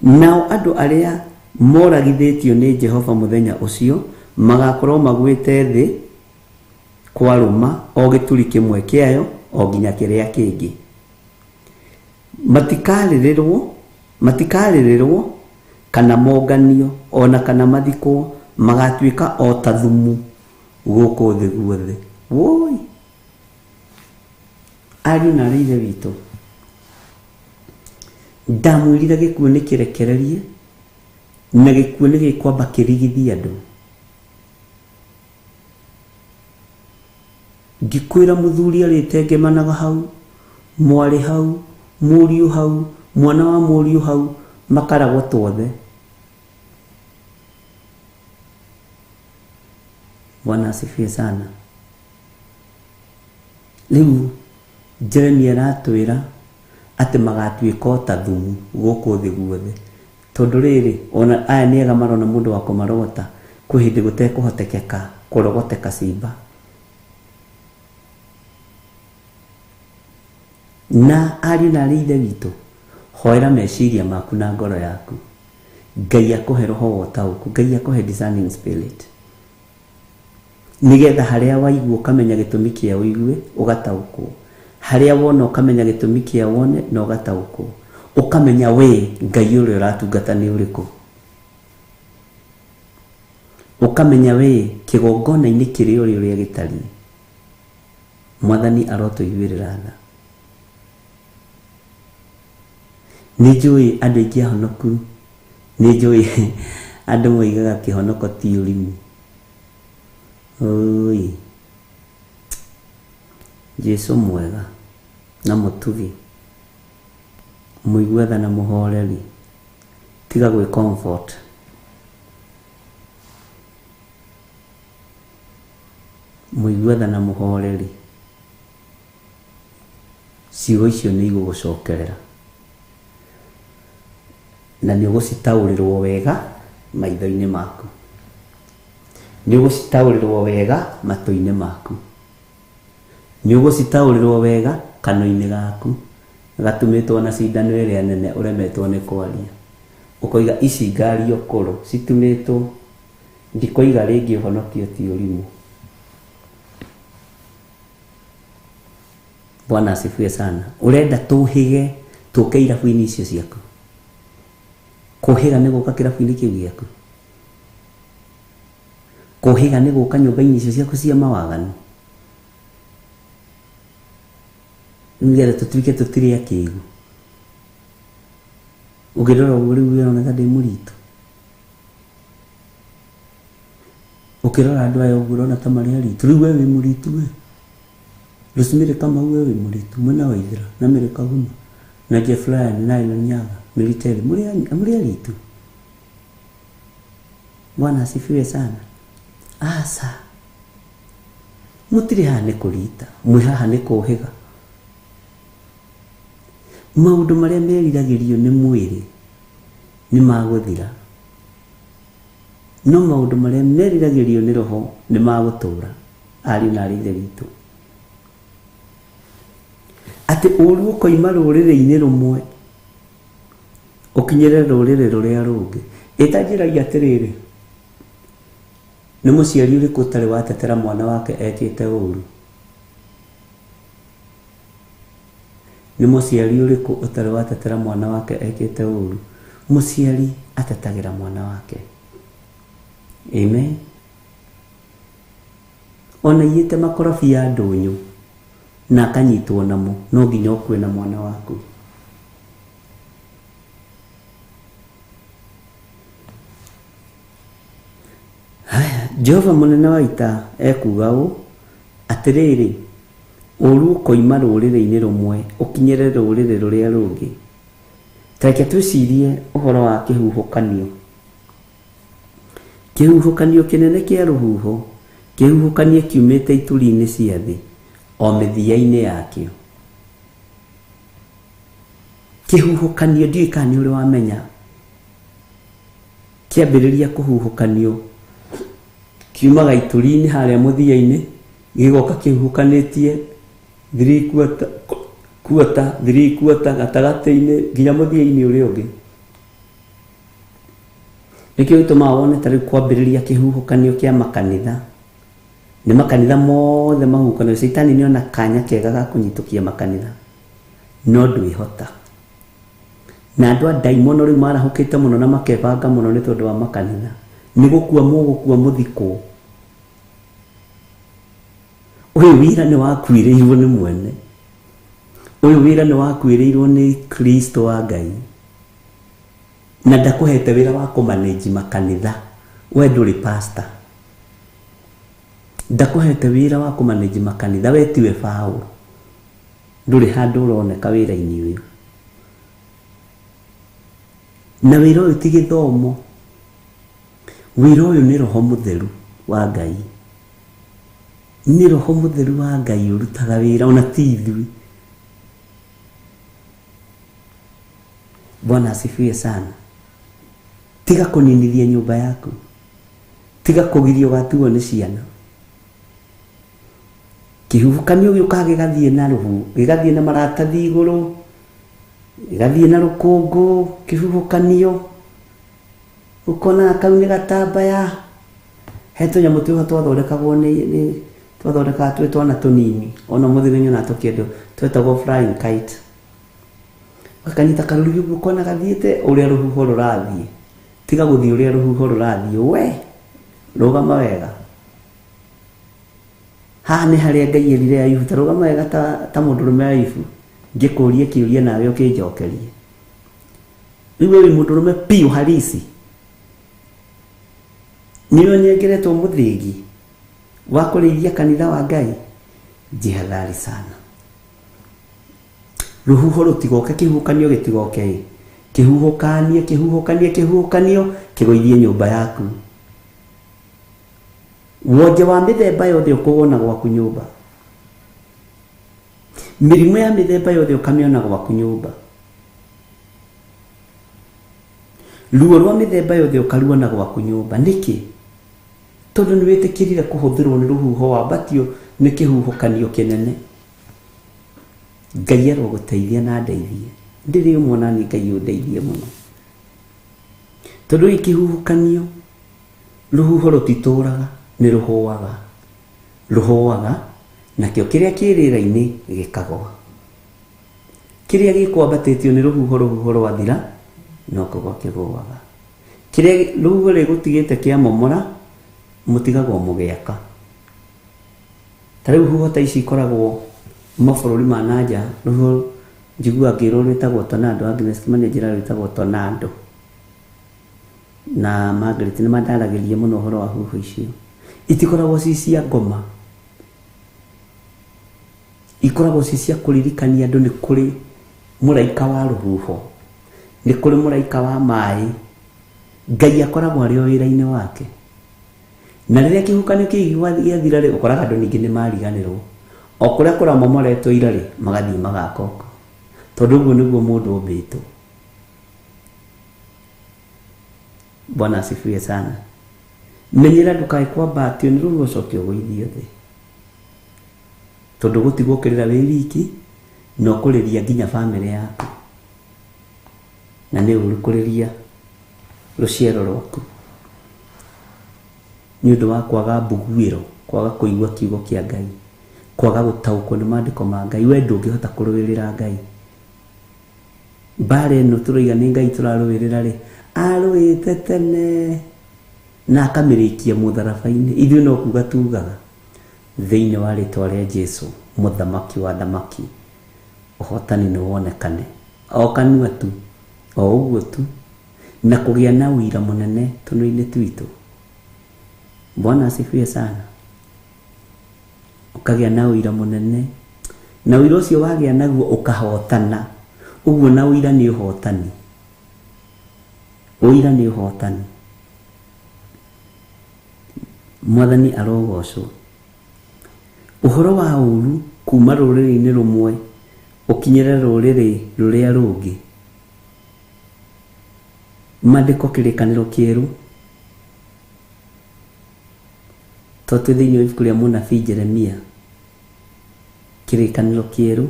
Nao andũ arĩa moragithĩtio nĩ Jehova mũthenya ũcio magakorwo magwĩte thĩ kwarũma o gĩturi kĩmwe kĩayo o nginya kĩrĩa kĩngĩ. Matikarĩrĩrwo kana monganio ona kana mathikwo, magatuĩka o ta thumu gũkũ thĩ guothe. Woi! Ariũ na aarĩ ithe witũ, ndamwĩrire gĩkuũ nĩ kĩrekererie na gĩkuũ nĩ gĩkwamba kĩrigithie andũ. Ngĩkwĩra mũthuri arĩtengemanaga hau, mwarĩ hau, mũriũ hau, mwana wa mũriũ hau, makaragwo twothe. Bwana asifiwe sana. Rĩu Jeremia aratwĩra atĩ magatuĩka o ta thumu gũkũ thĩ guothe. Tondũ rĩrĩ, ona aya nĩ ega marona mũndũ wa kũmarogota, kwĩ hĩndĩ gũtekũhotekeka kũrogoteka ciimba. Na ariũ na aarĩ ithe witũ, hoera meciria maku na ngoro yaku. Ngai akũhe roho wa ũtaũku, Ngai akũhe discerning spirit. Nĩgetha harĩa waigua ũkamenya gĩtũmi kĩa ũigue, ũgataũkwo. Harĩa wona ũkamenya gĩtũmi kĩa wone na ũgataũkwo. Ũkamenya we Ngai ũrĩa ũratungata nĩ ũrĩkũ. Ũkamenya we kĩgongona-inĩ kĩrĩa ũrĩ ũrĩa gĩtariĩ. Mwathani arotũiguĩrĩra tha. Nĩ njũĩ andũ aingĩ ahonoku, nĩ njũĩ andũ moigaga kĩhonoko ti ũrimũ. Oi, Jesu mwega na mũtugi, mũigua tha na mũhoreri, tiga gwĩ comfort. Mũigua tha na mũhoreri, ciugo icio nĩ igũgũcokerera na nĩ ũgũcitaũrĩrwo wega maitho-inĩ maku, nĩ ũgũcitaũrĩrwo wega matũ-inĩ maku, nĩ ũgũcitaũrĩrwo wega kanua-inĩ gaku gatumĩtwo na cindano ĩrĩa nene ũremetwo nĩ kwaria. Ũkoiga ici ngario kũrũ citumĩtwo, ndikoiga rĩngĩ ũhonokio ti ũrimũ. Bwana asifiwe sana. Ũrenda tũhĩge tũke irabu-inĩ icio ciaku? Kũhĩga nĩ gũka kĩrabu-inĩ kĩu gĩaku? Kũhĩga nĩ gũka nyũmba-inĩ icio ciaku cia mawaganu? Nĩgetha tũtuĩke tũtirĩ akĩgu. Ũngĩrora ũguo rĩu ũrona ta ndĩ mũritũ. Ũkĩrora andũ aya ũguo ũrona ta marĩ aritũ. Rĩu we wĩ mũritũ we. Rosemary Kamau we wĩ mũritũ, mwena wa Ithira na Mary Kaguma na Jeff Ryan na Aaron Nyaga, Military mũrĩ aritũ. Bwana asifiwe sana. Aca. Mũtirĩ haha nĩ kũrita, mwĩ haha nĩ kũhĩga. Maũndũ marĩa meriragĩrio nĩ mwĩrĩ nĩ magũthira, no maũndũ marĩa meriragĩrio nĩ roho nĩ magũtũũra. Ariũ na arĩ ithe witũ, atĩ ũru ũkoima rũrĩrĩ-inĩ rũmwe ũkinyĩre rũrĩrĩ rũrĩa rũngĩ. Ĩtanjĩragia atĩrĩrĩ, nĩ mũciari ũrĩkũ ũtarĩ watetera mwana wake ekĩte ũru? Nĩ mũciari ũrĩkũ ũtarĩ watetera mwana wake ekĩte ũru? Mũciari atetagĩra mwana wake. Amen. Ona aiyĩte makorobia ndũnyũ na akanyitwo namo, no nginya ũkue na mwana waku. Haya, Jehova mũnene wa ita ekuuga ũũ, atĩrĩrĩ, ũru ũkoima rũrĩrĩ-inĩ rũmwe ũkinyĩre rũrĩrĩ rũrĩa rũngĩ. Ta reke twĩcirie ũhoro wa kĩhuhũkanio. Kĩhuhũkanio kĩnene kĩa rũhuho kĩhuhũkanie kiumĩte ituri-inĩ cia thĩ o mĩthia-inĩ yakĩo. Kĩhuhũkanio ndiũĩ kana nĩ ũrĩ wamenya kĩambĩrĩria kũhuhũkanio kiumaga ituri-inĩ harĩa mũthia-inĩ gĩgoka kĩhuhũkanĩtie 3/4 quarter 3/4 gatagatĩ-inĩ nginya mũthia-inĩ ũrĩa ũngĩ. Nĩkĩo gĩtũmaga wone ta rĩu kwambĩrĩria kĩhuhũkanio kĩa makanitha, nĩ makanitha mothe mahuhũkanio. Caitani nĩ ona kanya kega ga kũnyitũkia makanitha, no ndwĩhota. Na andũ a ndaimono rĩu marahũkĩte mũno na makebanga mũno nĩ tondũ wa makanitha. Nĩ gũkua mũgũkua mũthikwo. Ũyũ wĩra nĩ wakuĩrĩirwo nĩ mwene. Ũyũ wĩra nĩ wakuĩrĩirwo nĩ Kristo wa Ngai. Na ndakũhete wĩra wa kũmanage makanitha. We ndũrĩ pastor. Ndakũhete wĩra wa kũmanage makanitha, we tiwe Paũlũ. Ndũrĩ handũ ũroneka wĩra-inĩ ũyũ. Na wĩra ũyũ ti gĩthomo. Wĩra ũyũ nĩ roho mũtheru wa Ngai. Nĩ roho mũtheru wa Ngai ũrutaga wĩra ona ti ithuĩ. Bwana asifiwe sana. Tiga kũninithia nyũmba yaku. Tiga kũgirio gatuo nĩ ciana. Kĩhuhũkanio gĩũkaga gĩgathiĩ na rũhu, gĩgathiĩ na maratathi igũrũ, gĩgathiĩ na rũkũngũ, kĩhuhũkanio. Ũkona kau nĩ gatambaya. He tũnyamũ twĩho twathondekagwo nĩ twathondekaga twĩ twana tũnini. Ona ũmũthĩ nĩ nyonaga tũkĩendio, twetagwo flying kite. Ũgakanyita karũrigi ũguo ũkona gathiĩte ũrĩa rũhuho rũrathiĩ. Tiga gũthiĩ ũrĩa rũhuho rũrathiĩ, we rũgama wega. Haha nĩ harĩa Ngai erire Ayubu, ta rũgama wega ta mũndũrũme Ayubu, ngĩkũrie kĩũria nawe ũkĩnjokerie. Rĩu we wĩ mũndũrũme piũ halisi. Nĩwe ũnengeretwo mũthĩgi wa kũrĩithia kanitha wa Ngai. Jihadhari sana. Rũhuho rũtigoke, kĩhuhũkanio gĩtigoke ĩ. Kĩhuhũkanie, kĩhuhũkanie, kĩhuhũkanio, kĩgũithie nyũmba yaku. Wonje wa mĩthemba yothe ũkũwona gwaku nyũmba. Mĩrimũ ya mĩthemba yothe ũkamĩona gwaku nyũmba. Ruo rwa mĩthemba yothe ũkaruona gwaku nyũmba. Nĩkĩ? Tondũ nĩ wĩtĩkĩrire kũhũthĩrwo nĩ rũhuho wambatio nĩ kĩhuhũkanio kĩnene. Ngai arogũteithia na andeithie. Ndĩrĩ ũmwe na niĩ Ngai ũndeithie mũno. Tondũ gĩ kĩhuhũkanio, rũhuho rũtitũraga, nĩ rũhũaga. Rũhũaga, nakĩo kĩrĩa kĩ rĩera-inĩ gĩkagwa. Kĩrĩa gĩkwambatĩtio nĩ rũhuho, rũhuho rwathira, no kũgwa kĩgũaga. Kĩrĩa rũhuho rĩgũtigĩte kĩamomora, mũtigagwo mũgĩaka. Ta rĩu huho ta ici ikoragwo mabũrũri ma na nja, rũhuho njiguaga ngĩrwo rwĩtagwo tornado, Agnes Kimani anjĩraga rwĩtagwo tornado. Na Margaret nĩ mandaragĩria mũno ũhoro wa huho icio. Itikoragwo ci cia ngoma. Ikoragwo ci cia kũririkania andũ nĩ kũrĩ mũraika wa rũhuho, nĩ kũrĩ mũraika wa maĩ. Ngai akoragwo arĩ o wĩra-inĩ wake. Na rĩrĩa kĩhuhũkanio kĩu gĩathira rĩ, ũkoraga andũ ningĩ nĩ mariganĩrwo. O kũrĩa kũramomoretwo ira rĩ, magathiĩ magaka ũko. Tondũ ũguo nĩguo mũndũ ombĩtwo. Bwana asifiwe sana. Menyera ndũkae kwambatio nĩ rũhuho ũcoke ũgũithio thĩ. Tondũ gũtigwo ũkĩrĩra wĩ wiki, na ũkũrĩria nginya bamĩrĩ yaku. Na nĩ ũru kũrĩria rũciaro rwaku nĩ ũndũ wa kwaga mbuguĩro, kwaga kũigua kiugo kĩa Ngai, kwaga gũtaũkwo nĩ maandĩko ma Ngai. We ndũngĩhota kũrũĩrĩra Ngai. Mbara ĩno tũroiga nĩ Ngai tũrarũĩrĩra rĩ, arũĩte tene na akamĩrĩkia mũtharaba-inĩ. Ithuĩ no kuga tugaga thĩinĩ wa rĩtwa rĩa Jesu, mũthamaki wa athamaki, ũhotani nĩ wonekane. O kanua tu, o ũguo tu, na kũgĩa na ũira mũnene tũnua-inĩ twitũ. Bwana asifiwe sana. Ũkagĩa na ũira mũnene, na ũira ũcio wagĩa naguo ũkahotana. Ũguo na ũira nĩ ũhotani. Ũira nĩ ũhotani. Mwathani arogocwo. Ũhoro wa ũru kuma rũrĩrĩ-inĩ rũmwe ũkinyĩre rũrĩrĩ rũrĩa rũngĩ. Maandĩko kĩrĩkanĩro kĩerũ to twĩ thĩinĩ wa ibuku rĩa mũnabii Jeremia, kĩrĩkanĩro kĩerũ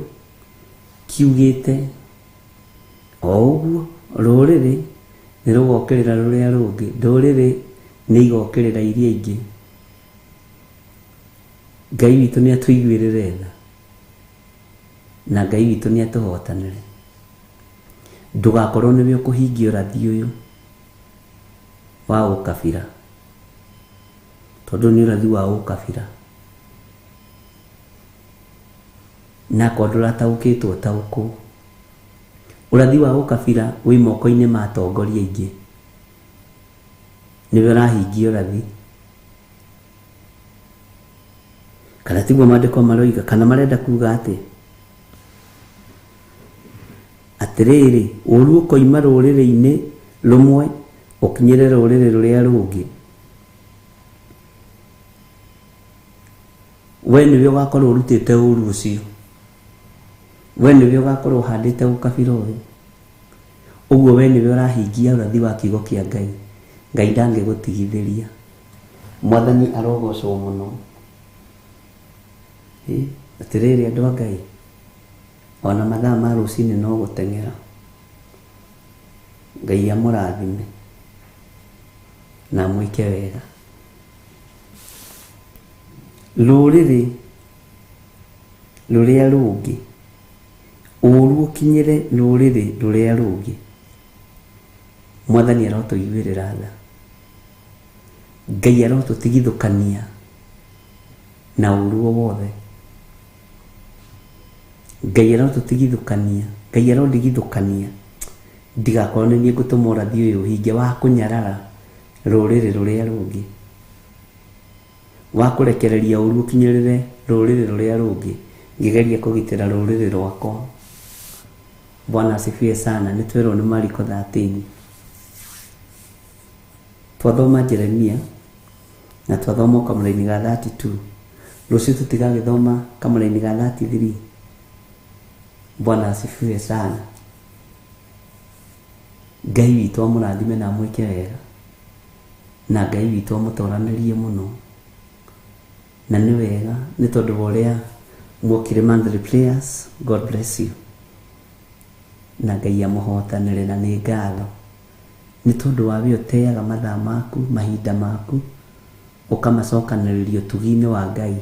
kiugĩte o ũguo rũrĩrĩ nĩ rũgokĩrĩra rũrĩa rũngĩ, ndũrĩrĩ nĩ igokĩrĩra iria ingĩ. Ngai witũ nĩ atũiguĩrĩre tha na Ngai witũ nĩ atũhotanĩre. Ndũgakorwo nĩwe ũkũhingia ũrathi ũyũ wa ũkabira, tondũ nĩ ũrathi wa ũkabira. Na akorwo ndũrataũkĩtwo taũkwo. Ũrathi wa ũkabira wĩ moko-inĩ ma atongoria aingĩ, nĩwe ũrahingia ũrathi. Kana tiguo maandĩko maroiga, kana marenda kuga atĩa? Atĩrĩrĩ, ũru ũkoima rũrĩrĩ-inĩ rũmwe ũkinyĩre rũrĩrĩ rũrĩa rũngĩ. We nĩwe ũgakorwo ũrutĩte ũru ũcio. We nĩwe ũgakorwo ũhandĩte ũkabira ũyũ. Ũguo we nĩwe ũrahingia ũrathi wa kiugo kĩa Ngai. Ngai ndangĩgũtigithĩria. Mwathani arogocwo mũno. Atĩrĩrĩ andũ a Ngai, ona mathaa ma rũcinĩ no gũteng'era. Ngai amũrathime na amwĩke wega. Rũrĩrĩ rũrĩa rũngĩ, ũru ũkinyĩre rũrĩrĩ rũrĩa rũngĩ. Mwathani arotũiguĩrĩra tha. Ngai arotũtigithũkania na ũru o wothe. Ngai arotũtigithũkania, Ngai arondigithũkania ndigakorwo nĩ niĩ ngũtũma ũrathi ũyũ ũhinge wa kũnyarara rũrĩrĩ rũrĩa rũngĩ, wa kũrekereria ũru ũkinyĩrĩre rũrĩrĩ rũrĩa rũngĩ ngĩgeria kũgitĩra rũrĩrĩ rwakwa. Bwana asifiwe sana. Nĩ twerwo nĩ Mariko 13. Twathoma Jeremia Na twathoma o kamũraini ga 32. Rũciũ tũtigagĩthoma kamũraini ga 33. Bwana asifiwe sana. Ngai witũ amũrathime na amwĩke wega, na Ngai witũ amũtoranĩrie mũno. Na nĩ wega nĩ tondũ wa ũrĩa mwokire monthly prayers. God bless you, na Ngai amũhotanĩre. Na nĩ ngatho nĩ tondũ wa we ũteaga mathaa maku, mahinda maku, ũkamacokanĩrĩria ũtugi-inĩ wa Ngai.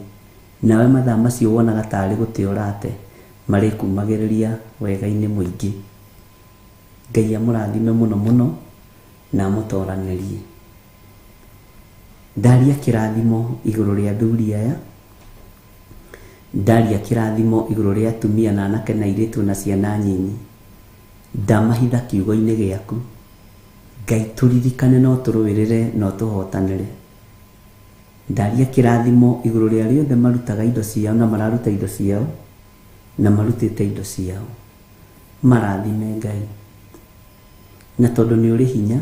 Nawe mathaa macio wonaga tarĩ gũte ũrate, marĩkumagĩrĩria wega-inĩ mũingĩ. Ngai amũrathime mũno mũno na amũtoranĩrie. Ndaria kĩrathimo igũrũ rĩa athuri aya, ndaria kĩrathimo igũrũ rĩa atumia na anake na airĩtu na ciana nyinyi. Ndamahitha kiugo-inĩ gĩaku. Ngai, tũririkane no tũrũĩrĩre na ũtũhotanĩre. Ndaria kĩrathimo igũrũ rĩa arĩa othe marutaga indo ciao na mararuta indo ciao na marutĩte indo ciao. Marathime, Ngai, na tondũ nĩ ũrĩ hinya,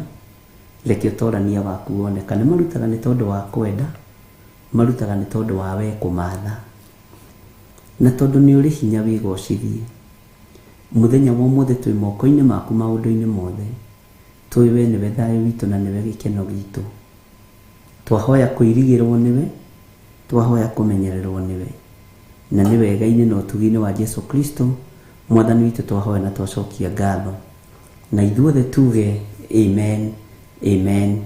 reke ũtorania waku wonekane. Marutaga nĩ tondũ wa kwenda, marutaga nĩ tondũ wa we kũmatha, na tondũ nĩ ũrĩ hinya, wĩgocithie. Mũthenya wa ũmũthĩ twĩ moko-inĩ maku maũndũ-inĩ mothe. Tũĩ we nĩwe thayũ witũ na nĩwe gĩkeno gitũ. Twahoya kũirigĩrwo nĩwe, twahoya kũmenyererwo nĩwe, na nĩ wega-inĩ na ũtugi-inĩ wa Jesu Kristo Mwathani witũ twahoya na twacokia ngatho, na ithuothe tuge amen, amen,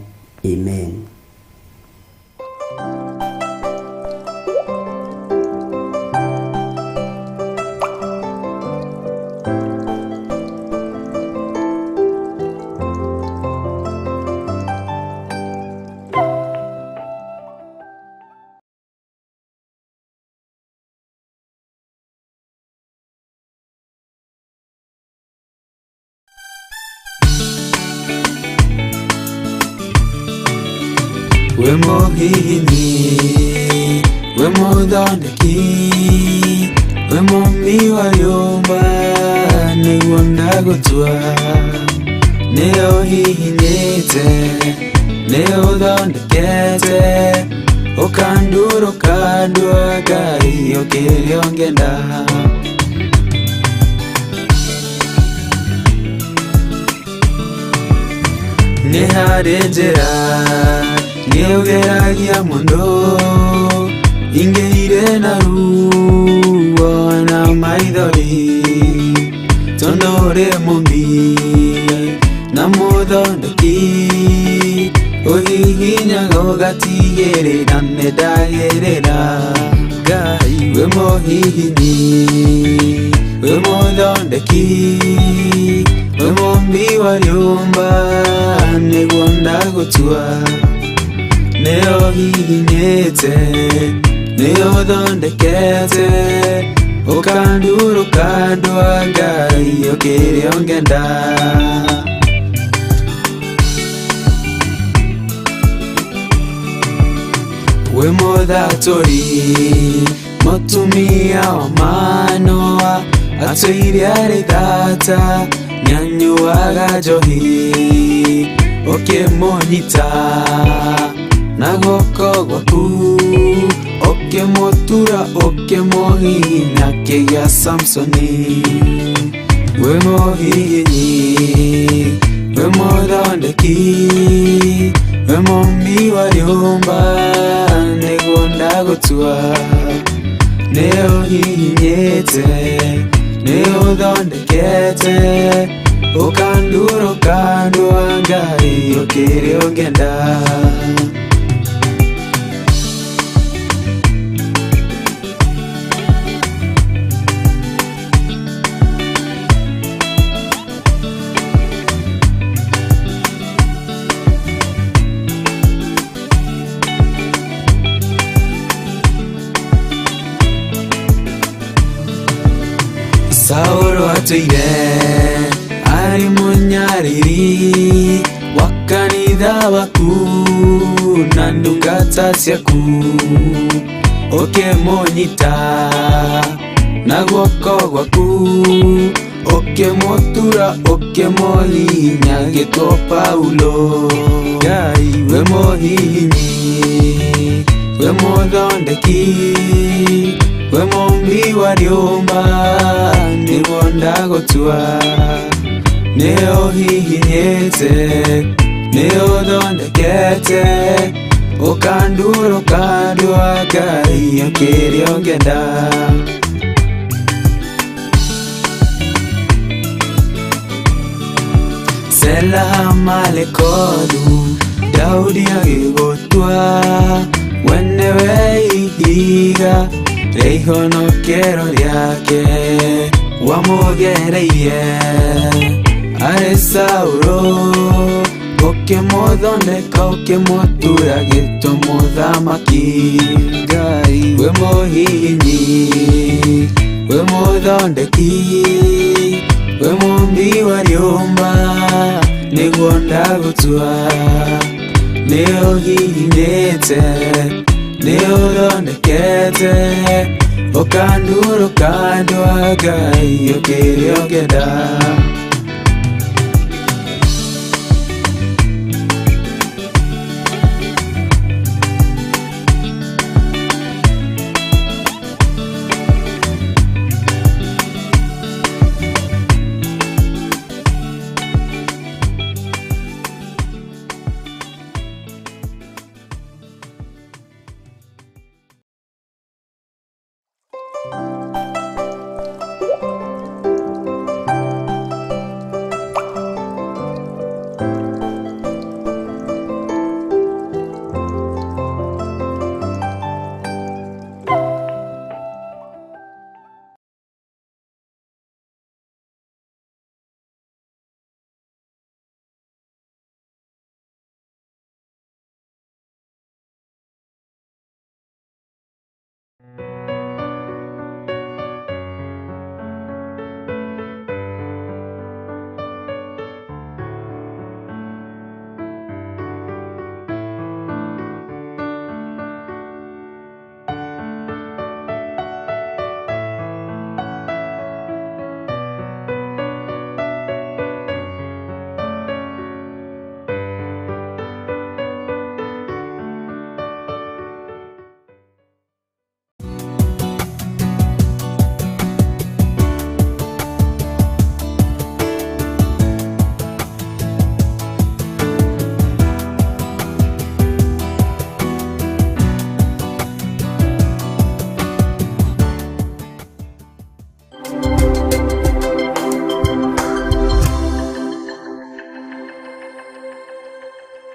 amen. Wĩ mũhihinyi, wĩ mũthondeki, wĩ mũmbi wa rĩũmba, nĩguo ndagũtua. Nĩ ũhihinyĩte, nĩ ũthondekete, ũkandura ũkandua, Ngai, ũkĩrĩa ũngĩenda. Nĩ harĩ njĩra nĩ ũgeragia mũno, ingĩire na ruo na maithori, tondũ ũrĩ mũmbi na mũthondeki, ũhihinyaga ũgatigĩrĩra nĩ ndagĩrĩra. Ngai, wĩ mũhihinyi, wĩ mũthondeki, wĩ mũmbi wa rĩũmba, nĩguo ndagũtua. Nĩ ũhihinyĩte, nĩ ũthondekete, ũkandura ũkandua, Ngai, ũkĩrĩa ũngĩenda. Wĩ mũthatũri mũtumia wa Manoa, atũire arĩ thata, nĩanyuaga njohi, ũkĩmũnyita na guoko gwaku, ũkĩmũtura, ũkĩmũhihinya, akĩgĩa Samsoni. Wĩ mũhihinyi, wĩ mũthondeki, wĩ mũmbi wa rĩũmba, nĩguo ndagũtua. Nĩ ũhihinyĩte, nĩ ũthondekete, ũkandura ũkandua, Ngai, ũkĩrĩa ũngĩenda. Saũlũ atũire arĩ mũnyariri wa kanitha waku na ndungata ciaku, ũkĩmũnyita na guoko gwaku, ũkĩmũtura, ũkĩmũhihinya, agĩtwo Paulo. Ngai, wĩ mũhihinyi, We mũthondeki, we mũmbi wa rĩũmba, nĩguo ndagũtua. Nĩ ũhihinyĩte, nĩ ũthondekete, ũkandura ũkandua Ngai o kĩrĩa ũngĩenda. Sela malekodu, Daudi agĩgũtua, we nĩwe ihiga rĩa ihonokero rĩake, wamũgereirie arĩ Saũlũ, ũkĩmũthondeka ũkĩmũtura gĩtũ mũthamaki. Ngai we mũhihinyi, we mũthondeki, we mũmbi wa rĩũmba, nĩguo ndagũtua. Nĩ ũhihinyĩte, nĩ ũthondekete, ũkandura ũkandua Ngai o kĩrĩa ũngĩenda.